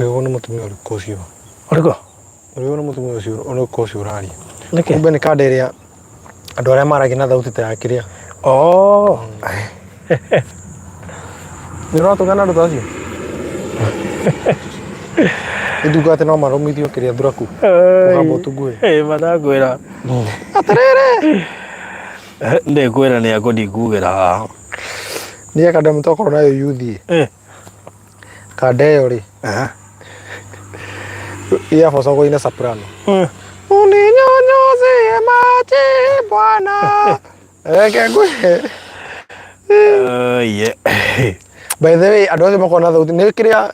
Ũrĩgwo nĩ mũtumia ũrĩkũ ũcio? Ũrĩkũ? Ũrĩgwo nĩ mũtumia ũcio ũrĩkũ ũcio ũraria? Nĩkĩ? Kumbe nĩ kanda ĩrĩa andũ arĩa maragia na thauti ta ya kĩrĩa. Oh. Nĩ ũratũngana andũ ta acio? Nĩ atĩ no marũmithio kĩrĩa thuraku. Mũgambo ũtunguĩ. Ĩ manakwĩra. Atĩrĩrĩ. Ndĩkwĩra nĩ akũ ndikugĩra haha. Niĩ kanda mũtokorwo nayo yuthi. Eh. Kanda ĩyo rĩ. Yabocagwo ina soprano. Uninyunyuzie maji Bwana. Reke ngwĩre. Ye. By the way, andũ othe makoragwo na thauti nĩ kĩrĩa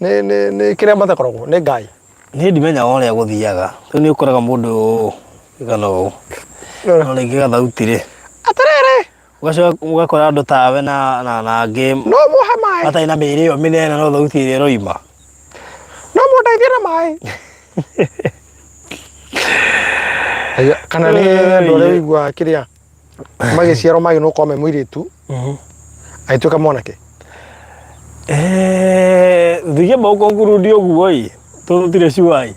nĩ nĩ nĩ kĩrĩa matakoragwo nĩ Ngai. Niĩ ndimenyaga ũrĩa gũthiaga. Rĩu nĩ ũkoraga mũndũ kana ũũ. No rĩngĩ gathauti rĩ. Atĩrĩrĩ, Ũgacoka ũgakora andũ tawe na na na angĩ no mũhe maĩ, matarĩ na mĩĩrĩ ĩyo mĩnene no thauti ĩrĩa ĩroima. no mũndeithie na maĩ. Aya, Kana nĩ andũ arĩa ũiguaga kĩrĩa magĩciarwo magĩ gũkorwo me mũirĩtu agĩtuĩka mwanake. Eh, thigĩmba ũkongurundi ũguo ĩ tũrutire cuai.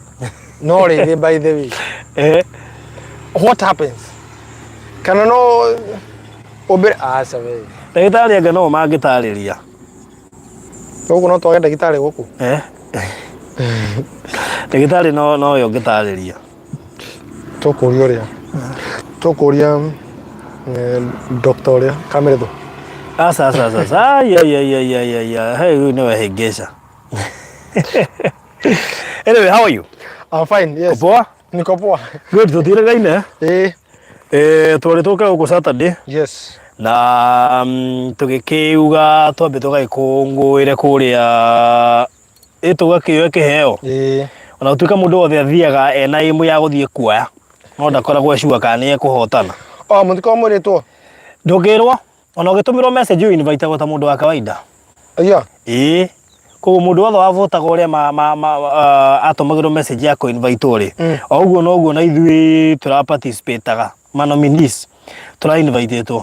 No rĩrĩ by the way, Eh, what happens? Kana no ũmbĩre aca we. ndagĩtarĩ anga no mangĩtarĩria. Gũkũ no twage ndagĩtarĩ gũkũ. Eh? Ndagĩtarĩ no no yo ũngĩtarĩria. Tũkũria ũrĩa. Tũkũria eh, doctor ũrĩa Kamĩrĩthũ. Aca aca aca aca. Ai ai ai ai ai ai ai. Hey, huyu niwe hĩngĩca. Anyway, how are you? I'm fine, yes. Poa? Niko poa. Good, tũtirĩgaine. Eh, Eh, twarĩ tũke gũkũ Saturday yes. na tũgĩkĩuga twambe tũgagĩkũngũĩre kũrĩa ĩ tũgakĩoe kĩheo Eh, ona gũtuĩka mũndũ wothe athiaga ena ĩmwe ya gũthiĩ kuoya no ndakoragwo ecua kana nĩ ekũhotana. Oh, mũtikorwo mwĩrĩtwo. Ndũngĩrwo ona ũgĩtũmĩrwo message ũ invite ta mũndũ wa kawaida. Aya. Ĩĩ koguo mũndũ wothe wavotaga ũrĩa ma, ma, ma, atũmagĩrwo message ya kũ invite rĩ o ũguo noguo na ithuĩ tũra participate-aga ma nominees tũra invite-ĩtwo.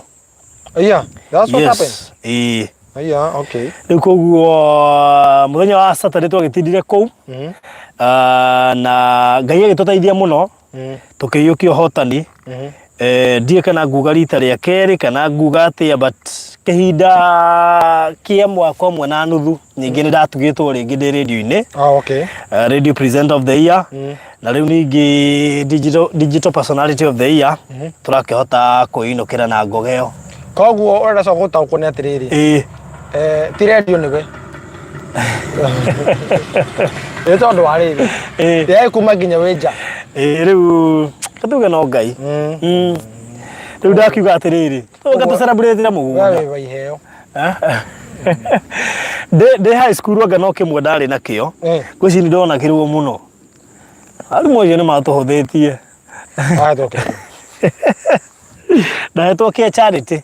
Aya, that's what happened. Yes. Ĩĩ. Aya, okay. Rĩu koguo mũthenya wa Saturday twagĩtindire kũu na Ngai agĩtũteithia mũno tũkĩiyũkia ũhotani. Eh, ndiũĩ kana nguga rita rĩa kerĩ kana nguga atĩa but kĩhinda kĩa mwaka ũmwe na nuthu ningĩ nĩ ndatugĩtwo rĩngĩ ndĩ radio-inĩ. Ah, okay. Radio presenter of the year na rĩu ningĩ digital personality of the year tũrakĩhota kwĩinũkĩra na ngoga ĩyo. Koguo ũrenda coka gũtaũkwo nĩ atĩrĩrĩ. Ĩĩ. Eh, ti radio nĩwe. Nĩ tondũ wa rĩrĩ. Ĩĩ. Yai kuma nginya wĩ nja. Ĩĩ rĩu katuge no Ngai. Rĩu ndakiuga atĩrĩrĩ, tũke tũ celebrate We mũgũnda. wĩ wa iheo. Ndĩ high school anga no kĩmwe ndarĩ nakĩo. Ngwĩciria nĩ ndonakĩrwo mũno. Arimũ acio nĩ matũhũthĩtie. Wahetwo kĩrĩkũ? Ndahetwo kĩa charity.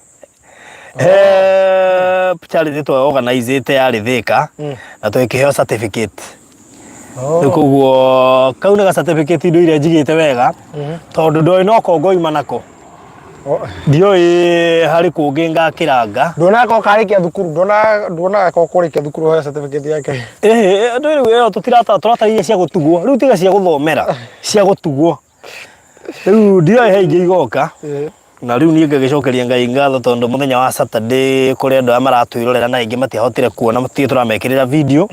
Eh, charity twa organizĩte yarĩ Thĩka na tũgĩkĩheo certificate. Rĩu koguo kau nĩ ga certificate indo iria njigĩte wega tondũ ndoĩ no ko ngoima nako. Ndioĩ harĩ kũngĩ ngakĩranga. Nduonaga ko karĩkia thukuru, nduonaga nduonaga ko kũrĩkia thukuru ũheo certificate yake. Ĩhĩ, ndũĩ rĩu ĩyo tũtirata tũratarĩria cia gũtugwo. Rĩu tiga cia gũthomera, cia gũtugwo. Rĩu ndioĩ he ingĩ igoka. Na rĩu niĩ ngagĩcokeria Ngai ngatho tondũ mũthenya wa Saturday kũrĩ andũ arĩa maratwĩrorera na aingĩ matiahotire kuona tũtige tũramekĩrĩra video.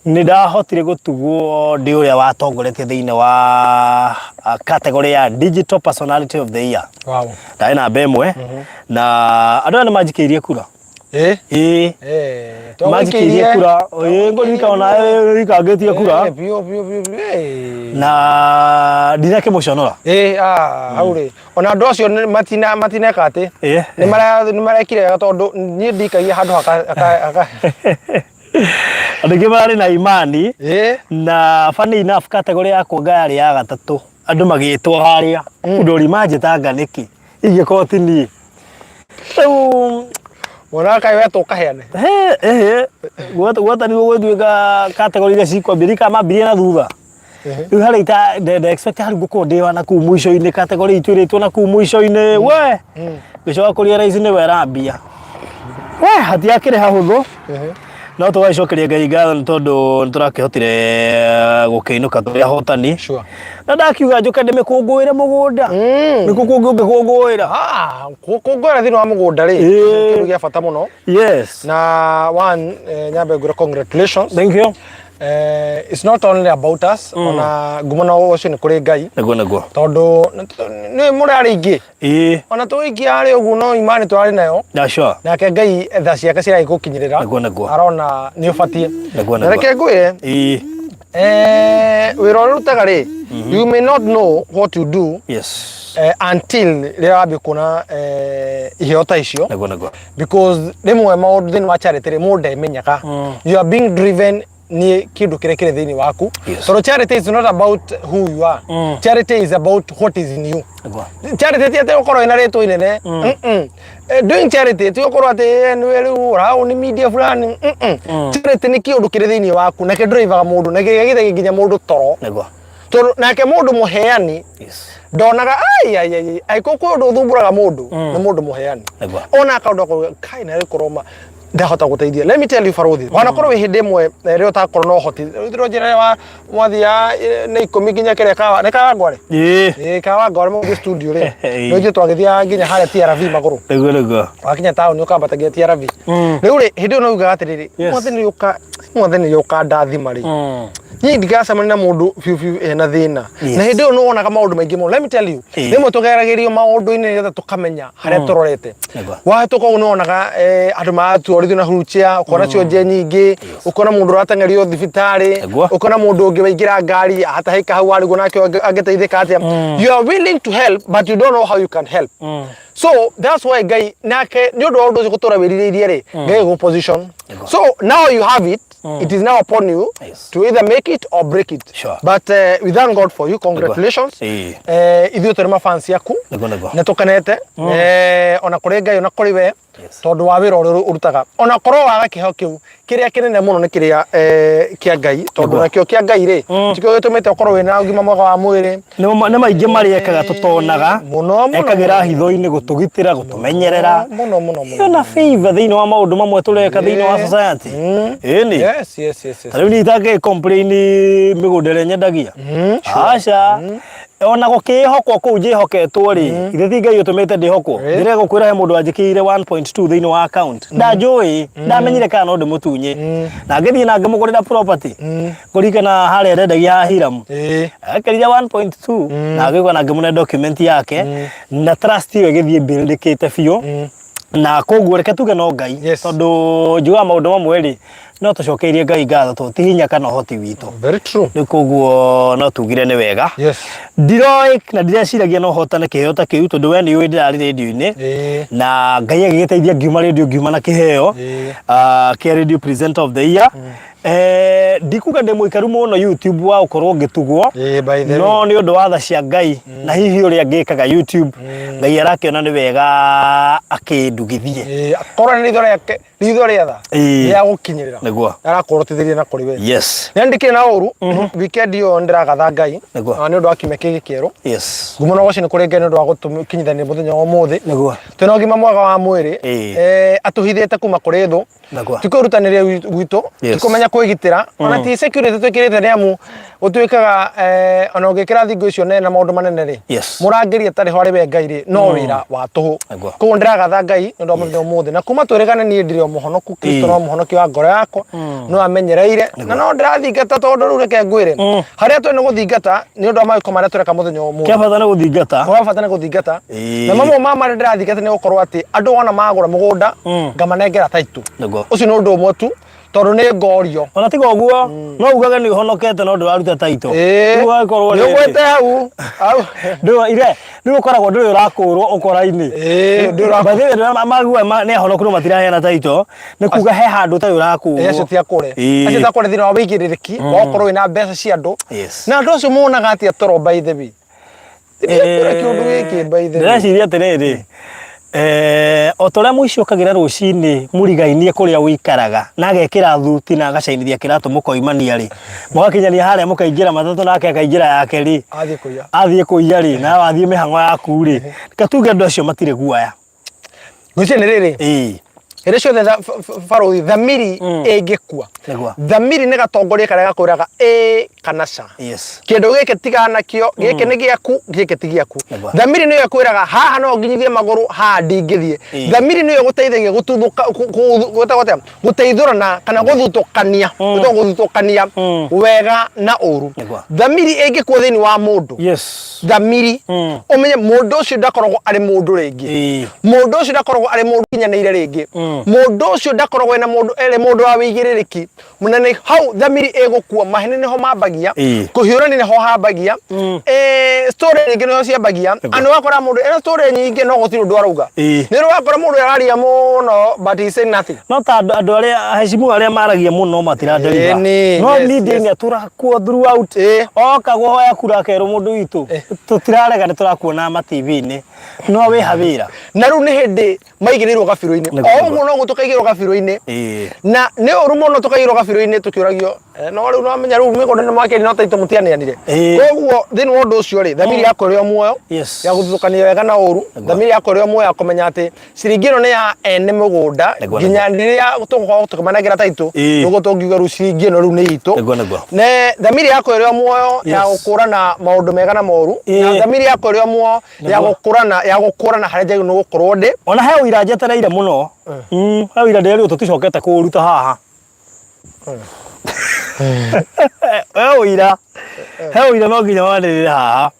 Nĩ ndahotire gũtugwo ndĩ ũrĩa watongoretie thĩinĩ wa category ya Digital Personality of the Year. Wow. Ndarĩ namba ĩmwe na andũ aya nĩ manjikĩirie kura. Eh? Ĩĩ. Eh, Manjikĩirie kura. Ĩĩ ngũririkana onawe wĩikangĩtie kura. Eh, biũ biũ biũ biũ. Eh. Na ndinakĩmũconora. Eh, ah, hau rĩ. Ona andũ acio nĩ- matina matineka atĩ. Ĩĩ. Nĩ mara nĩ marekire wega tondũ niĩ ndikagia handũ haka haka haka. Andũ aingĩ mararĩ na imani Eh. na funny enough category yakwa nga yarĩ ya gatatũ andũ magĩtwo harĩa ũndũ ũrĩ manjĩtanga nĩkĩ ingĩkorwo ti niĩ rĩu Mwana kaĩ wetwo ũkaheane. He, gwata niguo gwĩtuĩka category iria cikwambia rika mambirie na thutha rĩu harĩa ita nde expect harĩ ngũkorwo ndĩ wa na kũu mũico-inĩ category itũ ĩrĩtwo na kũu mũico-inĩ we ngĩcoka kũrĩa realize nĩwe ĩrambia we hatiakĩrĩ hahũthũ. No tũgagĩcokeria Ngai ngatho nĩ tondũ nĩ tũrakĩhotire gũkĩinũka tũrĩ ahotani. Sure. Na ndakiuga njũke ndĩmĩkũngũĩre mũgũnda. Nĩ kũ kũngĩ ũngĩkũngũĩra? Ah, gũkũngũĩra thĩinĩ wa mũgũnda rĩ, Ĩĩ. kĩndũ gĩa bata mũno. Yes. Na one, nyambe ngwĩre congratulations. Thank you. It's not only about us, ona ngumo na ũcio nĩ kũrĩ Ngai. Nĩguo nĩguo. Tondũ nĩ mũrarĩ aingĩ. Ĩĩ. Ona tũgĩikia harĩ ũguo no imani tũrarĩ nayo. Yeah, sure. Nake Ngai tha ciake ciragĩgũkinyĩrĩra. Nĩguo nĩguo. Arona nĩ ũbatiĩ. Nĩguo Na nĩguo. reke ngwĩre, Ĩĩ. Wĩra ũrĩa ũrutaga rĩ, you may not know what you do Yes. until rĩrĩa wambia kuona iheo ta icio. Nĩguo nĩguo. Because rĩmwe maũndũ thĩinĩ wa charity rĩ, mũndũ ndemenyaga. You are being driven nĩ kĩndũ kĩrĩa kĩrĩ thĩinĩ waku. Yes. Tondũ charity is not about who you are. Charity is about what is in you. Nĩguo. Charity ti atĩ ũkorwo wĩna rĩtwa inene. Doing charity ti ũkorwo atĩ nĩwe rĩu ũrau nĩ media fulani. Charity nĩ kĩũndũ kĩrĩ thĩinĩ waku na kĩndrivaga mũndũ na gĩgagĩthagia nginya mũndũ toro. Nĩguo. Tondũ nake mũndũ mũheani Yes. ndonaga ai ai ai ai kũ kwĩ ũndũ ũthumbũraga mũndũ nĩ mũndũ mũheani. Nĩguo. Ona kaũndũ akauga kai na rĩkorwo ma ndahota gũteithia. Let me tell you Baruthi, wanakorwo wĩ hĩndĩ ĩmwe rĩrĩa ũtakorwo na ũhoti rĩrĩa njĩra wa mwathiaga nĩ ikũmi nginya kĩrĩa kawa nĩ Kawangware? Ĩĩ. Ĩĩ Kawangware mũgĩthiĩ studio rĩ, Ĩĩ. nĩ ithuĩ twagĩthiaga nginya harĩa TRV magũrũ. Nĩguo nĩguo. Wakinya taũni ũkambata nginya TRV. Rĩu rĩ, hĩndĩ ĩyo nĩ ugaga atĩrĩrĩ, Yes. mwathani ũka mwathani ũka ndathima rĩ. Niĩ ndigacemania na mũndũ biũ biũ ena thĩna. Yes. Na hĩndĩ ĩyo nĩ wonaga maũndũ maingĩ mũno. Let me tell you, Ĩĩ. rĩmwe tũgeragĩrio maũndũ-inĩ nĩgetha tũkamenya harĩa tũrorete. Nĩguo. Wahĩtũka ũguo nĩ wonaga andũ maratwarithio na wheelchair, ũkona cionje nyingĩ, ũkona mũndũ ũrateng'erio thibitarĩ, Nĩguo. ũkona mũndũ ũngĩ waingĩra ngari atahĩka hau arigwo nake angĩteithĩka atĩa. You are willing to help but you don't know how you can help. So that's why Ngai nake nĩ ũndũ wa ũndũ ũcio gũtũra wĩrirĩirie rĩ, Ngai gũ position. Nĩguo. So now you have it, it is now upon you Yes. to either make it or break it. Sure. But we thank God for you. Congratulations. Ĩĩ. Ithuĩ tũrĩ mafans aku. Nĩguo nĩguo. Nĩ tũkenete. Ona kũrĩ Ngai ona kũrĩ we. Yes. Tondũ wa wĩra ũrĩa ũrutaga. Ona korwo waga kĩheo kĩu, kĩrĩa kĩnene mũno nĩ kĩrĩa kĩa Ngai. Tondũ Nĩguo. nakĩo kĩa Ngai rĩ, tikĩo gĩtũmĩte ũkorwo wĩna ũgima mwega wa mwĩrĩ. Nĩ maingĩ marĩa ekaga tũtonaga. Mũno, mũno, Ekagĩra hitho-inĩ gũtũgitĩra, gũtũmenyerera. Mũno, mũno, mũno. Ĩyo na favor thĩinĩ wa maũndũ mamwe tũreka thĩinĩ wa society. Ĩni. Yes. Ta rĩu niĩ itangĩ complain mĩgũnda ĩrĩa nyendagia. Aca. Ona gũkĩĩhokwo kũu njĩhoketwo rĩ, ithe ti Ngai ũtũmĩte ndĩhokwo. Ndĩrega gũkwĩra he mũndũ wanjĩkĩrĩire 1.2 thĩinĩ wa account. Ndanjũĩ, ndamenyire kana no ndĩmũtunye. Na ngĩthiĩ na ngĩmũgũrĩra property. Kũringana harĩa arendagia ha Hiram. Ĩĩ. Ekĩrire 1.2 na ngĩgwa na ngĩmũne document yake na trust ĩyo ĩgĩthiĩ mbĩrĩrĩkĩte biũ. Na koguo reke tuge no Ngai. Yes. Tondũ njugaga maũndũ mamwe rĩ, no tũcokeirie Ngai ngatho tondũ ti hinya kana ũhoti witũ. Very true. Rĩu koguo no tugire nĩ wega. Yes. Ndiroĩ na ndireciiragia no hotane kĩheo ta kĩu tondũ we nĩ ũĩ ndĩrarĩ rĩndiũ-inĩ. Ĩĩ. Na Ngai agĩgĩteithia ngiuma rĩndiũ ngiuma na kĩheo Ĩĩ. kĩa radio presenter of the year. Ndikuga ndĩ mũikaru mũno YouTube wa gũkorwo ngĩtugwo. Ĩĩ, by the way. No nĩ ũndũ wa tha cia Ngai na hihi ũrĩa ngĩkaga YouTube, Ngai arakĩona nĩ wega akĩndugithie. Ĩĩ, akorwo nĩ ritho rĩake ritho rĩa tha Ĩĩ. rĩa gũkinyĩrĩra Nĩguo. arakũrotithĩria na kũrĩ we. Yes. Nĩ ndikĩrĩ na ũru weekend ĩyo ndĩragatha Ngai Nĩguo. na nĩ ũndũ wa kiumia kĩngĩ kĩerũ. Yes. Ngumo na ũgoci nĩ kũrĩ Ngai nĩ ũndũ wa gũtũkinyithania mũthenya wa ũmũthĩ. Nĩguo. Twĩna ũgima mwega wa mwĩrĩ. Ĩĩ. Atũhithĩte kuma kũrĩ thũ. Nĩguo. Ti kwĩrutanĩria gwitũ, Yes. ti kũmenya kwĩgitĩra, ona ti security twĩkĩrĩte nĩ amu gũtuĩkaga ona ũngĩkĩra thingo icio nene na maũndũ manene rĩ, Yes. mũrangĩri atarĩ ho arĩ we Ngai rĩ, no wĩra wa tũhũ. Nĩguo. Koguo ndĩragatha Ngai nĩ ũndũ wa mũthenya ũmũthĩ na kuma twĩrĩgane niĩ ndirĩ o mũhonoku, Kristo Ĩĩ. no mũhonoki wa ngoro yakwa, no amenyereire na no ndĩrathingata tondũ rĩu reke ngwĩre, harĩa twĩ nĩ gũthingata nĩ ũndũ wa mawĩko marĩa tũreka mũthenya wa ũmũthĩ. Kĩa bata nĩ gũthingata. Kwa bata nĩ gũthingata. Ĩĩ. Na mamwe ma marĩa ndĩrathingata nĩ gũkorwo atĩ andũ wona magũra mũgũnda ngamanengera title. Nĩguo. Ũcio nĩ ũndũ ũmwe tu tondũ nĩ ngorio. Ona tiga ũguo no ugage nĩ ũhonokete no ndũraruta title. Ĩĩ. Rĩu ũgagĩkorwo Nĩ rĩrĩ. ũgwĩte hau. Hau. Ndũ ire rĩu ũkoragwo ndũrĩ ũrakũrwo ũkora-inĩ. Ĩĩ, ndũrĩ ũrakũrwo. By the way, andũ arĩa maguaga nĩ ahonoku no matiraheana title nĩ kuga he handũ ũtarĩ ũrakũrwo. Ĩĩ, acio ti akũre. Ĩĩ. Acio ti akũre thĩinĩ wa wĩigĩrĩrĩki wa gũkorwo wĩna mbeca cia andũ. Yes. Na andũ acio monaga atĩa toro by the way? Ndĩrekũra kĩũndũ gĩkĩ by the way. Ndĩreciria atĩrĩrĩ, o ta ũrĩa mũici okagĩra rũcinĩ mũrigainie kũrĩa ũikaraga na agekĩra thuti na agacainithia kĩratũ mũkoimania rĩ, mũgakinyania harĩa mũkaingĩra matatũ nake akaingĩra yake rĩ, Athiĩ kũiya. athiĩ kũiya rĩ, nawe wathiĩ mĩhang'o yaku rĩ, reke tuge andũ acio matirĩ guoya. Ngwĩciria nĩ rĩrĩ. Ĩĩ. Hĩndĩ ciothe barũthi thamiri ĩngĩkua, Nĩguo. thamiri nĩ gatongoria karĩa gakwĩraga ĩĩ kana ca. Kĩndũ gĩkĩ tigana nakĩo, gĩkĩ nĩ gĩaku, gĩkĩ ti gĩaku. Nĩguo. Thamiri nĩyo ĩkwĩraga haha no nginyithie magũrũ, haha ndingĩthiĩ. Thamiri nĩyo ĩgũteithagia gũtuthũka, gwĩtagwo atĩa? Gũteithũrana kana gũthutũkania, gwĩtagwo gũthutũkania wega na ũru. Nĩguo. Thamiri ĩngĩkua thĩinĩ wa mũndũ, thamiri, ũmenye mũndũ ũcio ndakoragwo arĩ mũndũ rĩngĩ. Mũndũ ũcio ndakoragwo arĩ mũndũ ũkinyanĩire rĩngĩ. Mũndũ ũcio ndakoragwo ena mũndũ, arĩ mũndũ wa wĩigĩrĩrĩki. Na nĩ hau thamiri ĩgũkua, maheni nĩho mambagia, kũhiũrania nĩho hambagia, story nyingĩ nĩho ciambagia. Nĩ wakora mũndũ ena story nyingĩ no gũtirĩ ũndũ arauga. Nĩ wakora mũndũ araria mũno but he say nothing. No ta andũ arĩa aheshimu arĩa maragia mũno matiradeliver. Ĩni, No yes, media yes. nĩ atũrakuo throughout. Oka kũhoya kura akerwo mũndũ witũ tũtirarega nĩ tũrakuona ma TV-inĩ no wĩha wĩra. Na rĩu nĩ hĩndĩ maigĩrĩirwo gabirũ-inĩ. Nĩguo, O nĩguo. ũguo noguo tũkaigĩrwo gabirũ-inĩ. Na nĩ ũru mũno tũkaigĩrwo gabirũ-inĩ tũkĩũragio, no rĩu nwamenya rĩu mĩgũnda nĩ mwakĩri no taitũ mũtianeanire. Koguo thĩinĩ wa ũndũ ũcio rĩ, thamiri yakwa ĩrĩ o muoyo ya gũthutũkania wega na ũru, thamiri yakwa ĩrĩ o muoyo ya kũmenya atĩ ciringi ĩno nĩ ya ene mũgũnda Nĩguo, nginya rĩrĩa tũgũkorwo tũkĩmanengera taitũ, nĩguo tũngiuga rĩu ciringi ĩno rĩu nĩ itũ. Nĩguo, nĩguo. Ne thamiri yakwa ĩrĩ o muoyo ya gũkũrana maũndũ mega na moru, na thamiri yakwa ĩrĩ o muoyo ya gũkũrana, ya gũkũrana harĩa njagĩrĩirwo nĩ gũkorwo ndĩ. Ona he ũira njetereire mũno. He ũira ndĩrerirwo tũticokete kũũruta haha. He ũira. He ũira no nginya wanĩrĩre haha.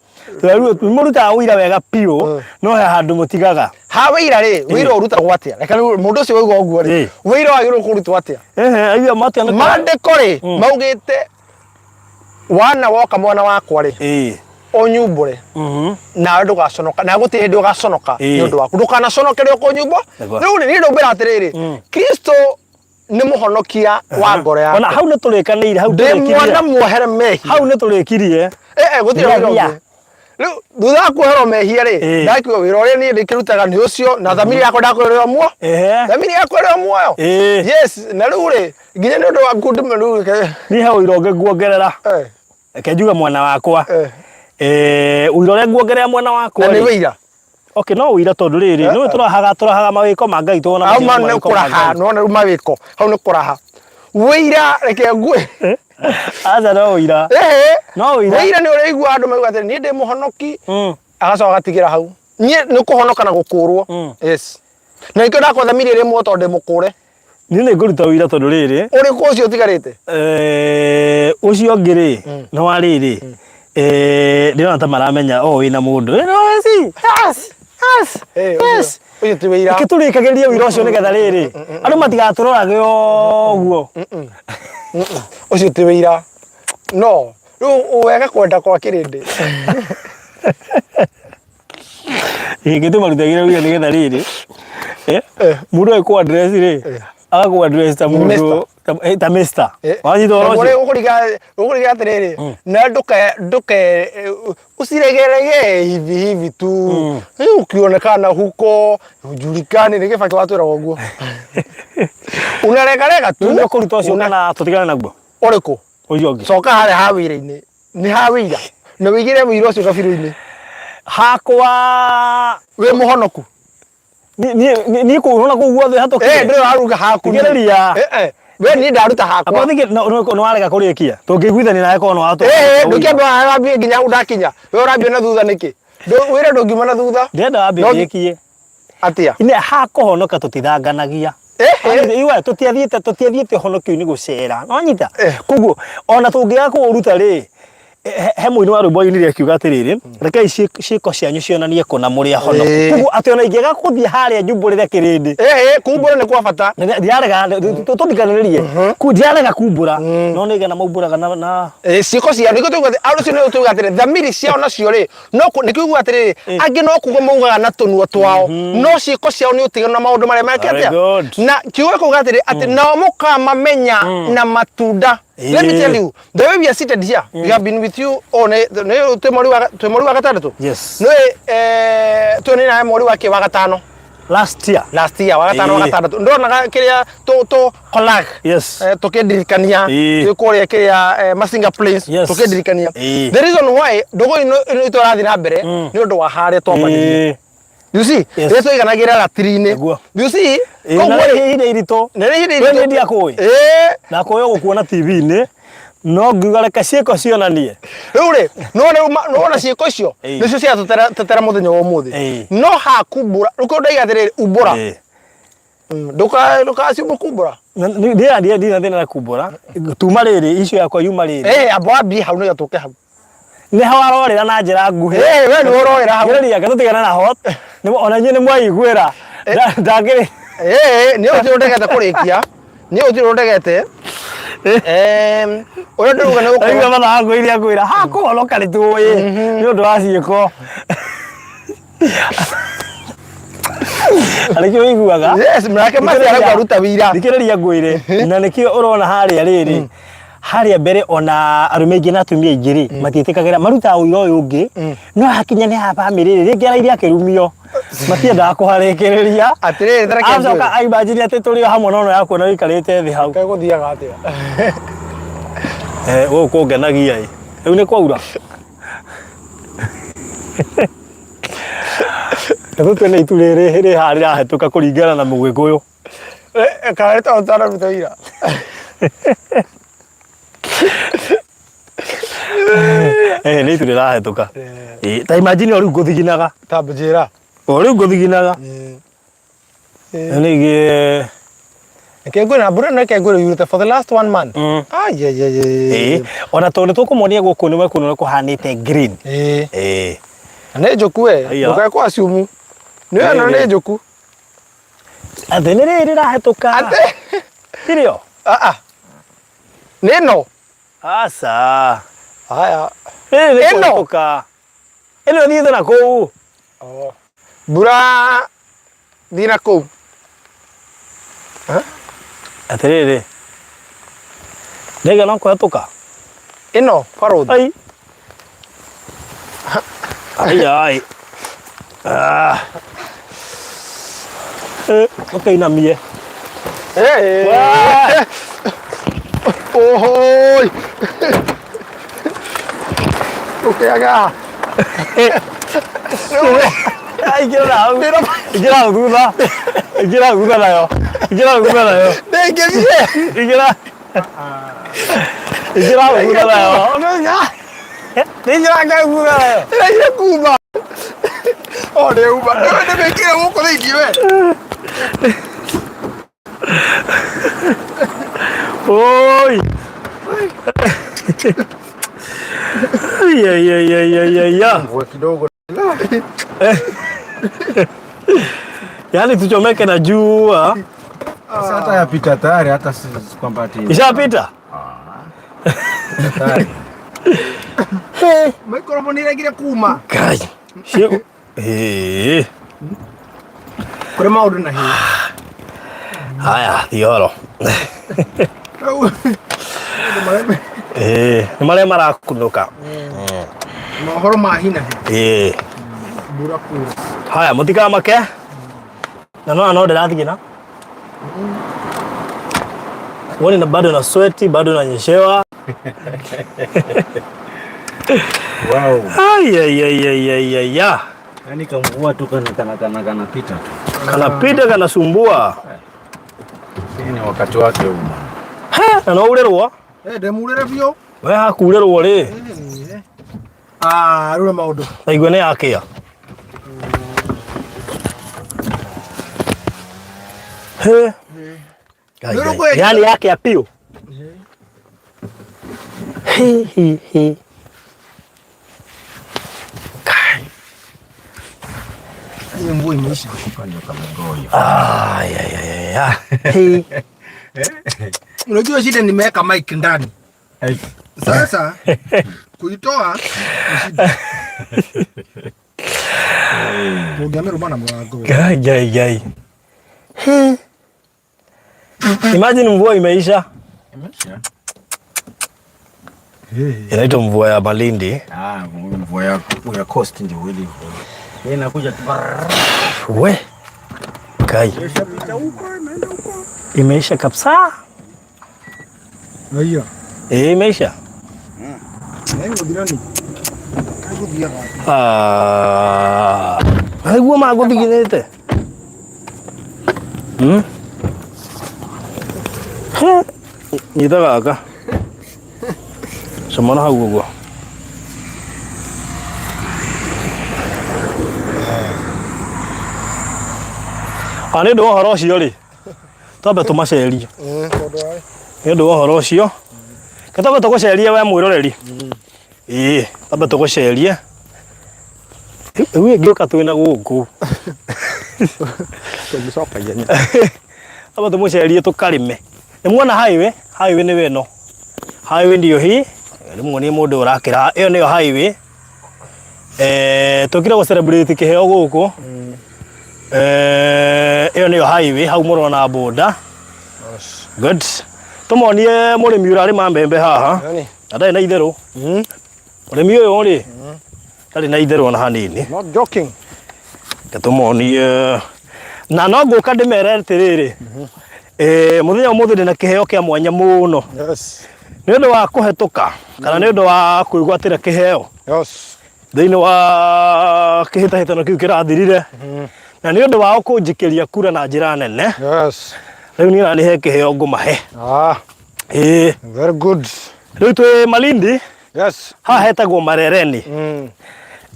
Tũrerirwo mũrutaga ũira wega biũ, no he handũ mũtigaga. Ha wĩira rĩ, wĩira ũrutagwo atĩa? Reke rĩu mũndũ ũcio waigua ũguo rĩ, wĩira wagĩrĩirwo kũrutwo atĩa? Ehe, aigua matia nĩ Maandĩko rĩ, maugĩte wana woka mwana wakwa rĩ, ũnyumbũre nawe ndũgaconoka, na gũtirĩ hĩndĩ ũgaconoka nĩ ũndũ waku, ndũkanaconokere ũkũnyumbũra. Nĩguo. Rĩu rĩ, niĩ ndaumbĩra atĩrĩrĩ, Kristo nĩ mũhonokia wa ngoro Ona yakwa, hau nĩ tũrĩkanĩire, hau ndĩ tũrĩkirie. mwana muohere mehia. Hau nĩ tũrĩkirie. Gũtirĩ wĩra Mehia. ũngĩ. Rĩu thutha wa kuoherwo mehia rĩ, ndakiuga wĩra ũrĩa niĩ ndĩkĩrutaga nĩ ũcio, na thamiri yakwa ndakwĩrĩra muo, thamiri yakwa ĩrĩ o muoyo. Yes, na rĩu rĩ, nginya nĩ ũndũ wa good rĩu Niĩ he ũira ũngĩ nguongerera. Reke njuge mwena wakwa. Ũira ũrĩa nguongerera mwena wakwa Na nĩ rĩ. wĩira. Okay, no ũira tondũ rĩrĩ, nĩũĩ tũrahaga mawĩko ma Ngai tuona Hau macio ma nĩ nĩ mawĩko ma kũraha, Ngai. nĩwona rĩu mawĩko, hau nĩ kũraha. Wĩira reke ngue. Aca no ũira. No ũira. Wĩira nĩ ũrĩa ũiguaga andũ mauga atĩrĩ, niĩ ndĩ mũhonoki, agacoka agatigĩra hau. Niĩ nĩ kũhonoka na gũkũrwo. Yes. Na nĩkĩo ndakwa thamiri ĩrĩ muoyo tondũ ndĩ mũkũre. Niĩ nĩ ngũruta ũira tondũ rĩrĩ. Ũrĩkũ ũcio ũtigarĩte? Ũcio ũngĩ rĩ, nĩ wa rĩrĩ, ndĩrona ta maramenya o wĩna mũndũ. No, si, yes, yes, yes. Ũcio ti wĩira. Reke tũrĩkagĩrĩrie ũira ũcio nĩgetha rĩrĩ, andũ matigatũrorage ũguo. Ũcio ti wĩira. No, rĩu wega kwenda kwa kĩrĩndĩ. Ĩngĩ tũmarutagĩra wĩra nĩgetha rĩrĩ, mũndũ agĩkũ address rĩ, agakũ address ta mũndũ ta mister. Wanyita ũhoro ũcio? Ũkũriga atĩrĩrĩ, na ndũke ndũke usiregeregee hivi hivi tu. Ukionekana huko hujulikani, nĩ Kĩbakĩ watwĩraga ũguo. Unaregarega tu. Rĩu nĩ ũkũruta ũcio kana tũtigane naguo? Ũrĩkũ? Ũcio ũngĩ. Coka harĩa ha wĩra-inĩ. Nĩ ha wĩira. Na wĩigĩre wĩira ũcio kabirũ-inĩ. Hakwa Wĩ mũhonoku. Niĩ kũu ũrona kũu guothe hatũkire. Ndĩrĩ waruga haku. Tigĩrĩria. We niĩ ndaruta hakwa. Akorwo thingĩ nĩ warega kũrĩkia. Tũngĩiguithania nawe korwo nĩ watũ. Ndũkĩamba wambie nginya hau ndakinya. We ũrambia na thutha nĩkĩ? Wĩra ndũngiuma na thutha. Ndĩrenda wambe ũrĩkie. Atia? Ine hakũhonoka tũtithanganagia. Iwe tũtiathiĩte tũtiathiĩte ũhonokio-inĩ gũcera. Nĩwanyita? Koguo ona tũngĩaga kũũruta rĩ, he mũini wa rwĩmbo ainire akiuga atĩrĩrĩ, rekei ciĩko cianyu cionanie kũna mũrĩ ahonoku. Koguo atĩ ona ingĩaga gũthiĩ harĩa nyumbũrĩre kĩrĩndĩ. Kumbũra nĩ kwa bata. Ndirarega, tũthikanĩrĩrie. Ndirarega kumbũra, no nĩ aigana maumbũraga na Ciĩko ciao nĩkĩo tũuga atĩ andũ acio nĩo tũuga atĩrĩ thamiri ciao nacio rĩ no nĩkĩo ugaga atĩrĩrĩ angĩ no kuga maugaga na tũnua twao no ciĩko ciao nĩ ũtiganu na maũndũ marĩa mekĩte Very atĩa good. na kiugo gĩkauga atĩrĩ atĩ nao mũkamamenya na matunda. Let me tell you, the way we are seated here, we have been with you oh nĩ nĩ twĩ mweri wa twĩ mweri wa gatandatũ. Yes. Nĩ twĩ nĩ nawe mweri wa kĩ wa gatano. Last year. Last year wa gatano wa gatandatũ. Ndonaga kĩrĩa tũ tũ collage. Yes. Tũkĩndirikania twĩ kũrĩa kĩrĩa Masinga Plains tũkĩndirikania. The reason why ndũgũ ĩno ĩno itũ ĩrathiĩ na mbere nĩ ũndũ wa harĩa twambanĩrie. You see? Yes. Rĩrĩa twaiganagĩra ratiri-inĩ. Nĩguo. You see? Ĩĩ, na Koguo rĩ rĩ, ihinda iritũ. na rĩ ihinda We iritũ. nĩ ndiakũĩ. Ĩĩ. Na kũĩ ũgũkuona TV-inĩ no ngiuga reke ciĩko cionanie. Rĩu rĩ, nĩwona rĩu nĩwona ciĩko icio Ĩĩ. nĩcio ciratũtetera mũthenya wa ũmũthĩ. Ĩĩ. No hakumbũra, rĩu kĩo ndaiga atĩrĩrĩ, umbũra. Ĩĩ. Ndũkaciumbũkumbũra. Ndira ndira ndira thĩna na kumbũra. Tuma rĩrĩ icio yakwa yuma rĩrĩ. Ĩĩ, amba wambie hau nĩgetha tũke hau. Nĩ ho arorĩra na njĩra nguhĩ. Ĩĩ, we nĩwe ũrorĩra hau. Gereria tũtigane na hot. Ona inyuĩ nĩ mwaiguĩra. Ndangĩrĩ. Ĩĩ, nĩ ũtirĩ ũndegete kũrĩkia. Nĩ ũtirĩ ũndegete. Ũrĩa ndĩruga nĩ Aigua gũkorwo mathaa ngwĩria ngwĩra ha kũhonoka nĩ tũĩ nĩ ũndũ wa ciĩko. Arĩkĩo ũiguaga. Yes, nake Mercy arauga ruta wĩira. Thikĩrĩria ngwĩre na nĩkĩo ũrona harĩa rĩrĩ harĩa mbere ona arũme aingĩ na atumia aingĩ rĩ matiĩtĩkagĩra marutaga ũira ũyũ ũngĩ no hakinya nĩ ha bamĩrĩ rĩ rĩngĩ araire akĩrumio matiendaga kũharĩkĩrĩria. Atĩrĩrĩ, ta reke Acoka ngwĩre. aimagine atĩ tũrĩ o hamwe no no yakuona ũikarĩte thĩ hau. Kaĩ gũthiaga atĩa? Eh, gũkũ kũngenagia ĩ. Rĩu nĩ kwaura. Reke tũtue nĩ itu rĩrĩ rĩ haha rĩrahĩtũka kũringana na mũgĩkũyũ. Kana nĩ tondũ tũtanaruta wĩira. Eh, nĩ itu rĩrahĩtũka. Ĩ, ta imagine o rĩu ngũthiginaga. Ta njĩra. O rĩu ngũthiginaga. Ningĩ Reke ngwĩre na mbura ĩno reke ngwĩre yurĩte for the last one month. Ai ai ai ai. Ĩ, ona tondũ nĩ tũkũmonia gũkũ nĩ wekuona ũrĩa kũhanĩte green. Ĩ. Ĩ. Na nĩ njũku we, Aiya. ndũkae kũ assume. Nĩ Ĩ, ĩno ĩ. nĩ njũku. Atĩ nĩ rĩrĩ rĩrahĩtũka. Atĩ Tirĩo? Ah ah. Nĩ ĩno. Aca. Haya. Rĩrĩ nĩ Ĩno. kũhĩtũka. Ĩno ĩthiĩte na kũu. Oh. Mbura thiĩ na kũu. Atĩrĩrĩ. Ndaiga no kũhetũka. Ĩno barũthi. Ai. Ai ai. Ah. Eh, ũkĩinamie. Eh. Wah. Ohoi. Ũkĩaga. Ingĩra hau. Ingĩra hau thutha. Ingĩra hau thutha nayo. Ingĩra hau thutha nayo. Ndĩngĩthiĩ. Ingĩra. Ingĩra hau thutha nayo. Ingĩra hau thutha nayo. Ndĩraire kuma. O nĩ uma. Ndĩmĩkire gũkũ thĩinĩ we. Oi. Ai ai ai ai ai ai ya. Mvua kidogo. Yaani tuchomeke na jua. Sasa hata yapita tayari hata si si kwamba ati Ishapita? tayari. Microphone ĩregire kuma. Kai. Cio. Eh. Kũrĩ maũndũ na hinya. Haya, thioro. Rĩu, maũndũ marĩa- Eh, nĩ marĩa marakunũka. mohoro ma hi na hi. Eh. Mbura kura. Haya, mũtikamake. Na no no ndĩrathigina. Woni na bado na sweti, bado nanyeshewa. Wow. Ai ai ai ai ai ai ya. Yaani kamvua tu kana kana kana kanapita tu. Kanapita kanasumbua. Hii ni wakati wake huu. He, na no urĩrwo. Eh, ndĩmurĩre biũ. We hakurĩrwo rĩ, Ah, rĩu nĩ maũndũ. na igua nĩ yakĩa. He. Ngai, Nĩ Ngai. ũkwenda- Yaani yakĩa biũ. Hi hi hi. Kai. Hiyo mvua imeisha. Ai ai ai ai. Hi. Unajua shida nimeweka mic ndani. Ai. Sasa kuitoa ni shida. Ũngĩamĩrũma na mũrango. Ngai ngai ngai. Hi. Imagine mvua imeisha. Imeisha. Inaitwa mvua ya Malindi. Ah, mvua ya ya coast ndio ile. Yeye inakuja tu. We. Kai. Imeisha kabisa. Hiyo. Eh, imeisha. Eh, gũthira nĩ. Gũthiaga. Ah. Na nĩguo magũthiginĩte. Hmm? He, Nyita gaka. Coma na hau ũguo. Ah, nĩ ũndũ wa ũhoro ũcio rĩ, twambe tũmacerie. Tondũ wa Nĩ ũndũ wa ũhoro ũcio, ke twambe tũgũcerie we mwĩroreri. Ĩĩ, twambe tũgũcerie. Rĩu ĩngĩũka twĩna gũkũ. Tũngĩcoka ihenya. Twambe tũmũcerie tũkarĩme. Nĩ muona highway, highway nĩyo ĩno. Highway ndiyo hii. Rĩu muonie mũndũ ũrakĩra. Ĩyo nĩyo highway. Eh, tũkire gũ celebrate kĩheo gũkũ. Eh, ĩyo nĩyo highway, hau mũrona boda. Good. Tũmonie mũrĩmi ũrarĩma mbembe haha. Yaani, Na ndarĩ na itherũ. Mũrĩmi ũyũ rĩ, ndarĩ na itherũ ona hanini. not joking. Reke tũmonie. Na no ngũka ndĩmere atĩrĩrĩ, eh, mũthenya ũmũthĩ ndĩna kĩheo kĩa mwanya mũno. Yes. Nĩ ũndũ wa kũhetũka kana nĩ ũndũ wa kwĩgwatĩra kĩheo Yes. thĩinĩ wa kĩhĩtahĩtano kĩu kĩrathirire na nĩ ũndũ wao kũnjikĩria kura na njĩra nene. Yes. Rĩu niĩ nani he kĩheo ngũmahe. Ah, Ĩĩ. very good. Rĩu twĩ Malindi. Yes. Haha hetagwo Marereni.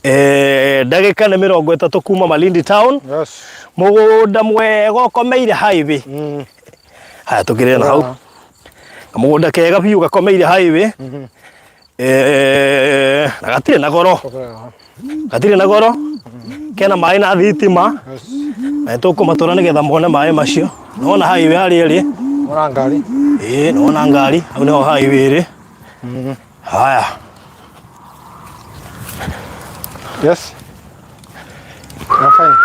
Eh, ndagĩka nĩ 30 kuma Malindi town. Yes. Mũgũnda mwega ũkomeire highway. Haya tũkĩrĩ na hau. Kamũgũnda kega biũ gakomeire highway. Eh, na gatirĩ na goro. Gatirĩ na goro. Kena maĩ na thitima. Yes. Na nĩtũkũmatwara nĩgetha mone maĩ macio. Nĩwona highway harĩa ĩrĩ. Mora ngari. Ĩĩ, nĩwona ngari. Hau nĩho highway ĩrĩ. Haya. Yes. I'm fine.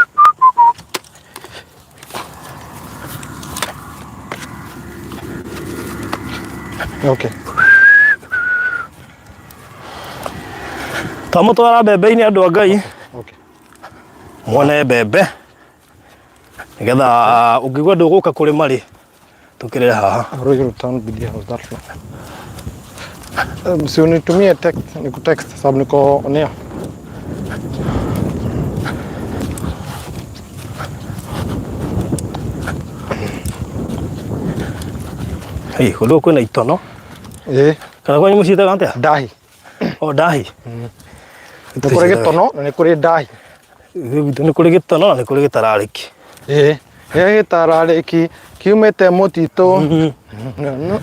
Okay. Twamũtwara mbembe-inĩ andũ a Ngai. Okay. Mwone mbembe. Nĩgetha ũngĩigua ndũgũka kũrĩma rĩ, tũkĩrĩre haha. Ruiru Town BD House that one. Si unitumie text, nikutext sababu niko on air. Hey, kũndũ kwĩna itono. Eh, Kana kwanyu mũciĩtaga atĩa? ndahi. O ndahi. Nĩ kũrĩ gĩtono na nĩ kũrĩ ndahi. Gwitũ nĩ kũrĩ gĩtono na nĩ kũrĩ gĩtararĩki. Ĩĩ, gĩa gĩtararĩki kiumĩte mũtitũ.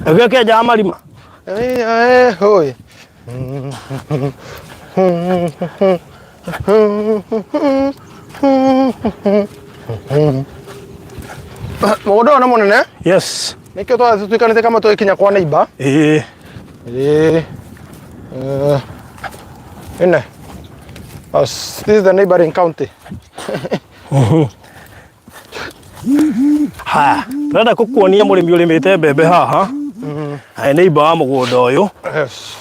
Nakĩo kĩenjaga marima. Ĩĩ, hũĩ. Mũgũnda ũyũ nĩ mũnene. Yes. Nĩkĩo twatuĩkanĩte kama tũgĩkinya kwa neighbor. Ĩĩ. Ĩĩ. Eh, ĩne. As this is the neighboring county. Haya, tũrenda gũkuonia mũrĩmi ũrĩmĩte mbembe haha. Haya neighbor wa mũgũnda ũyũ. Yes.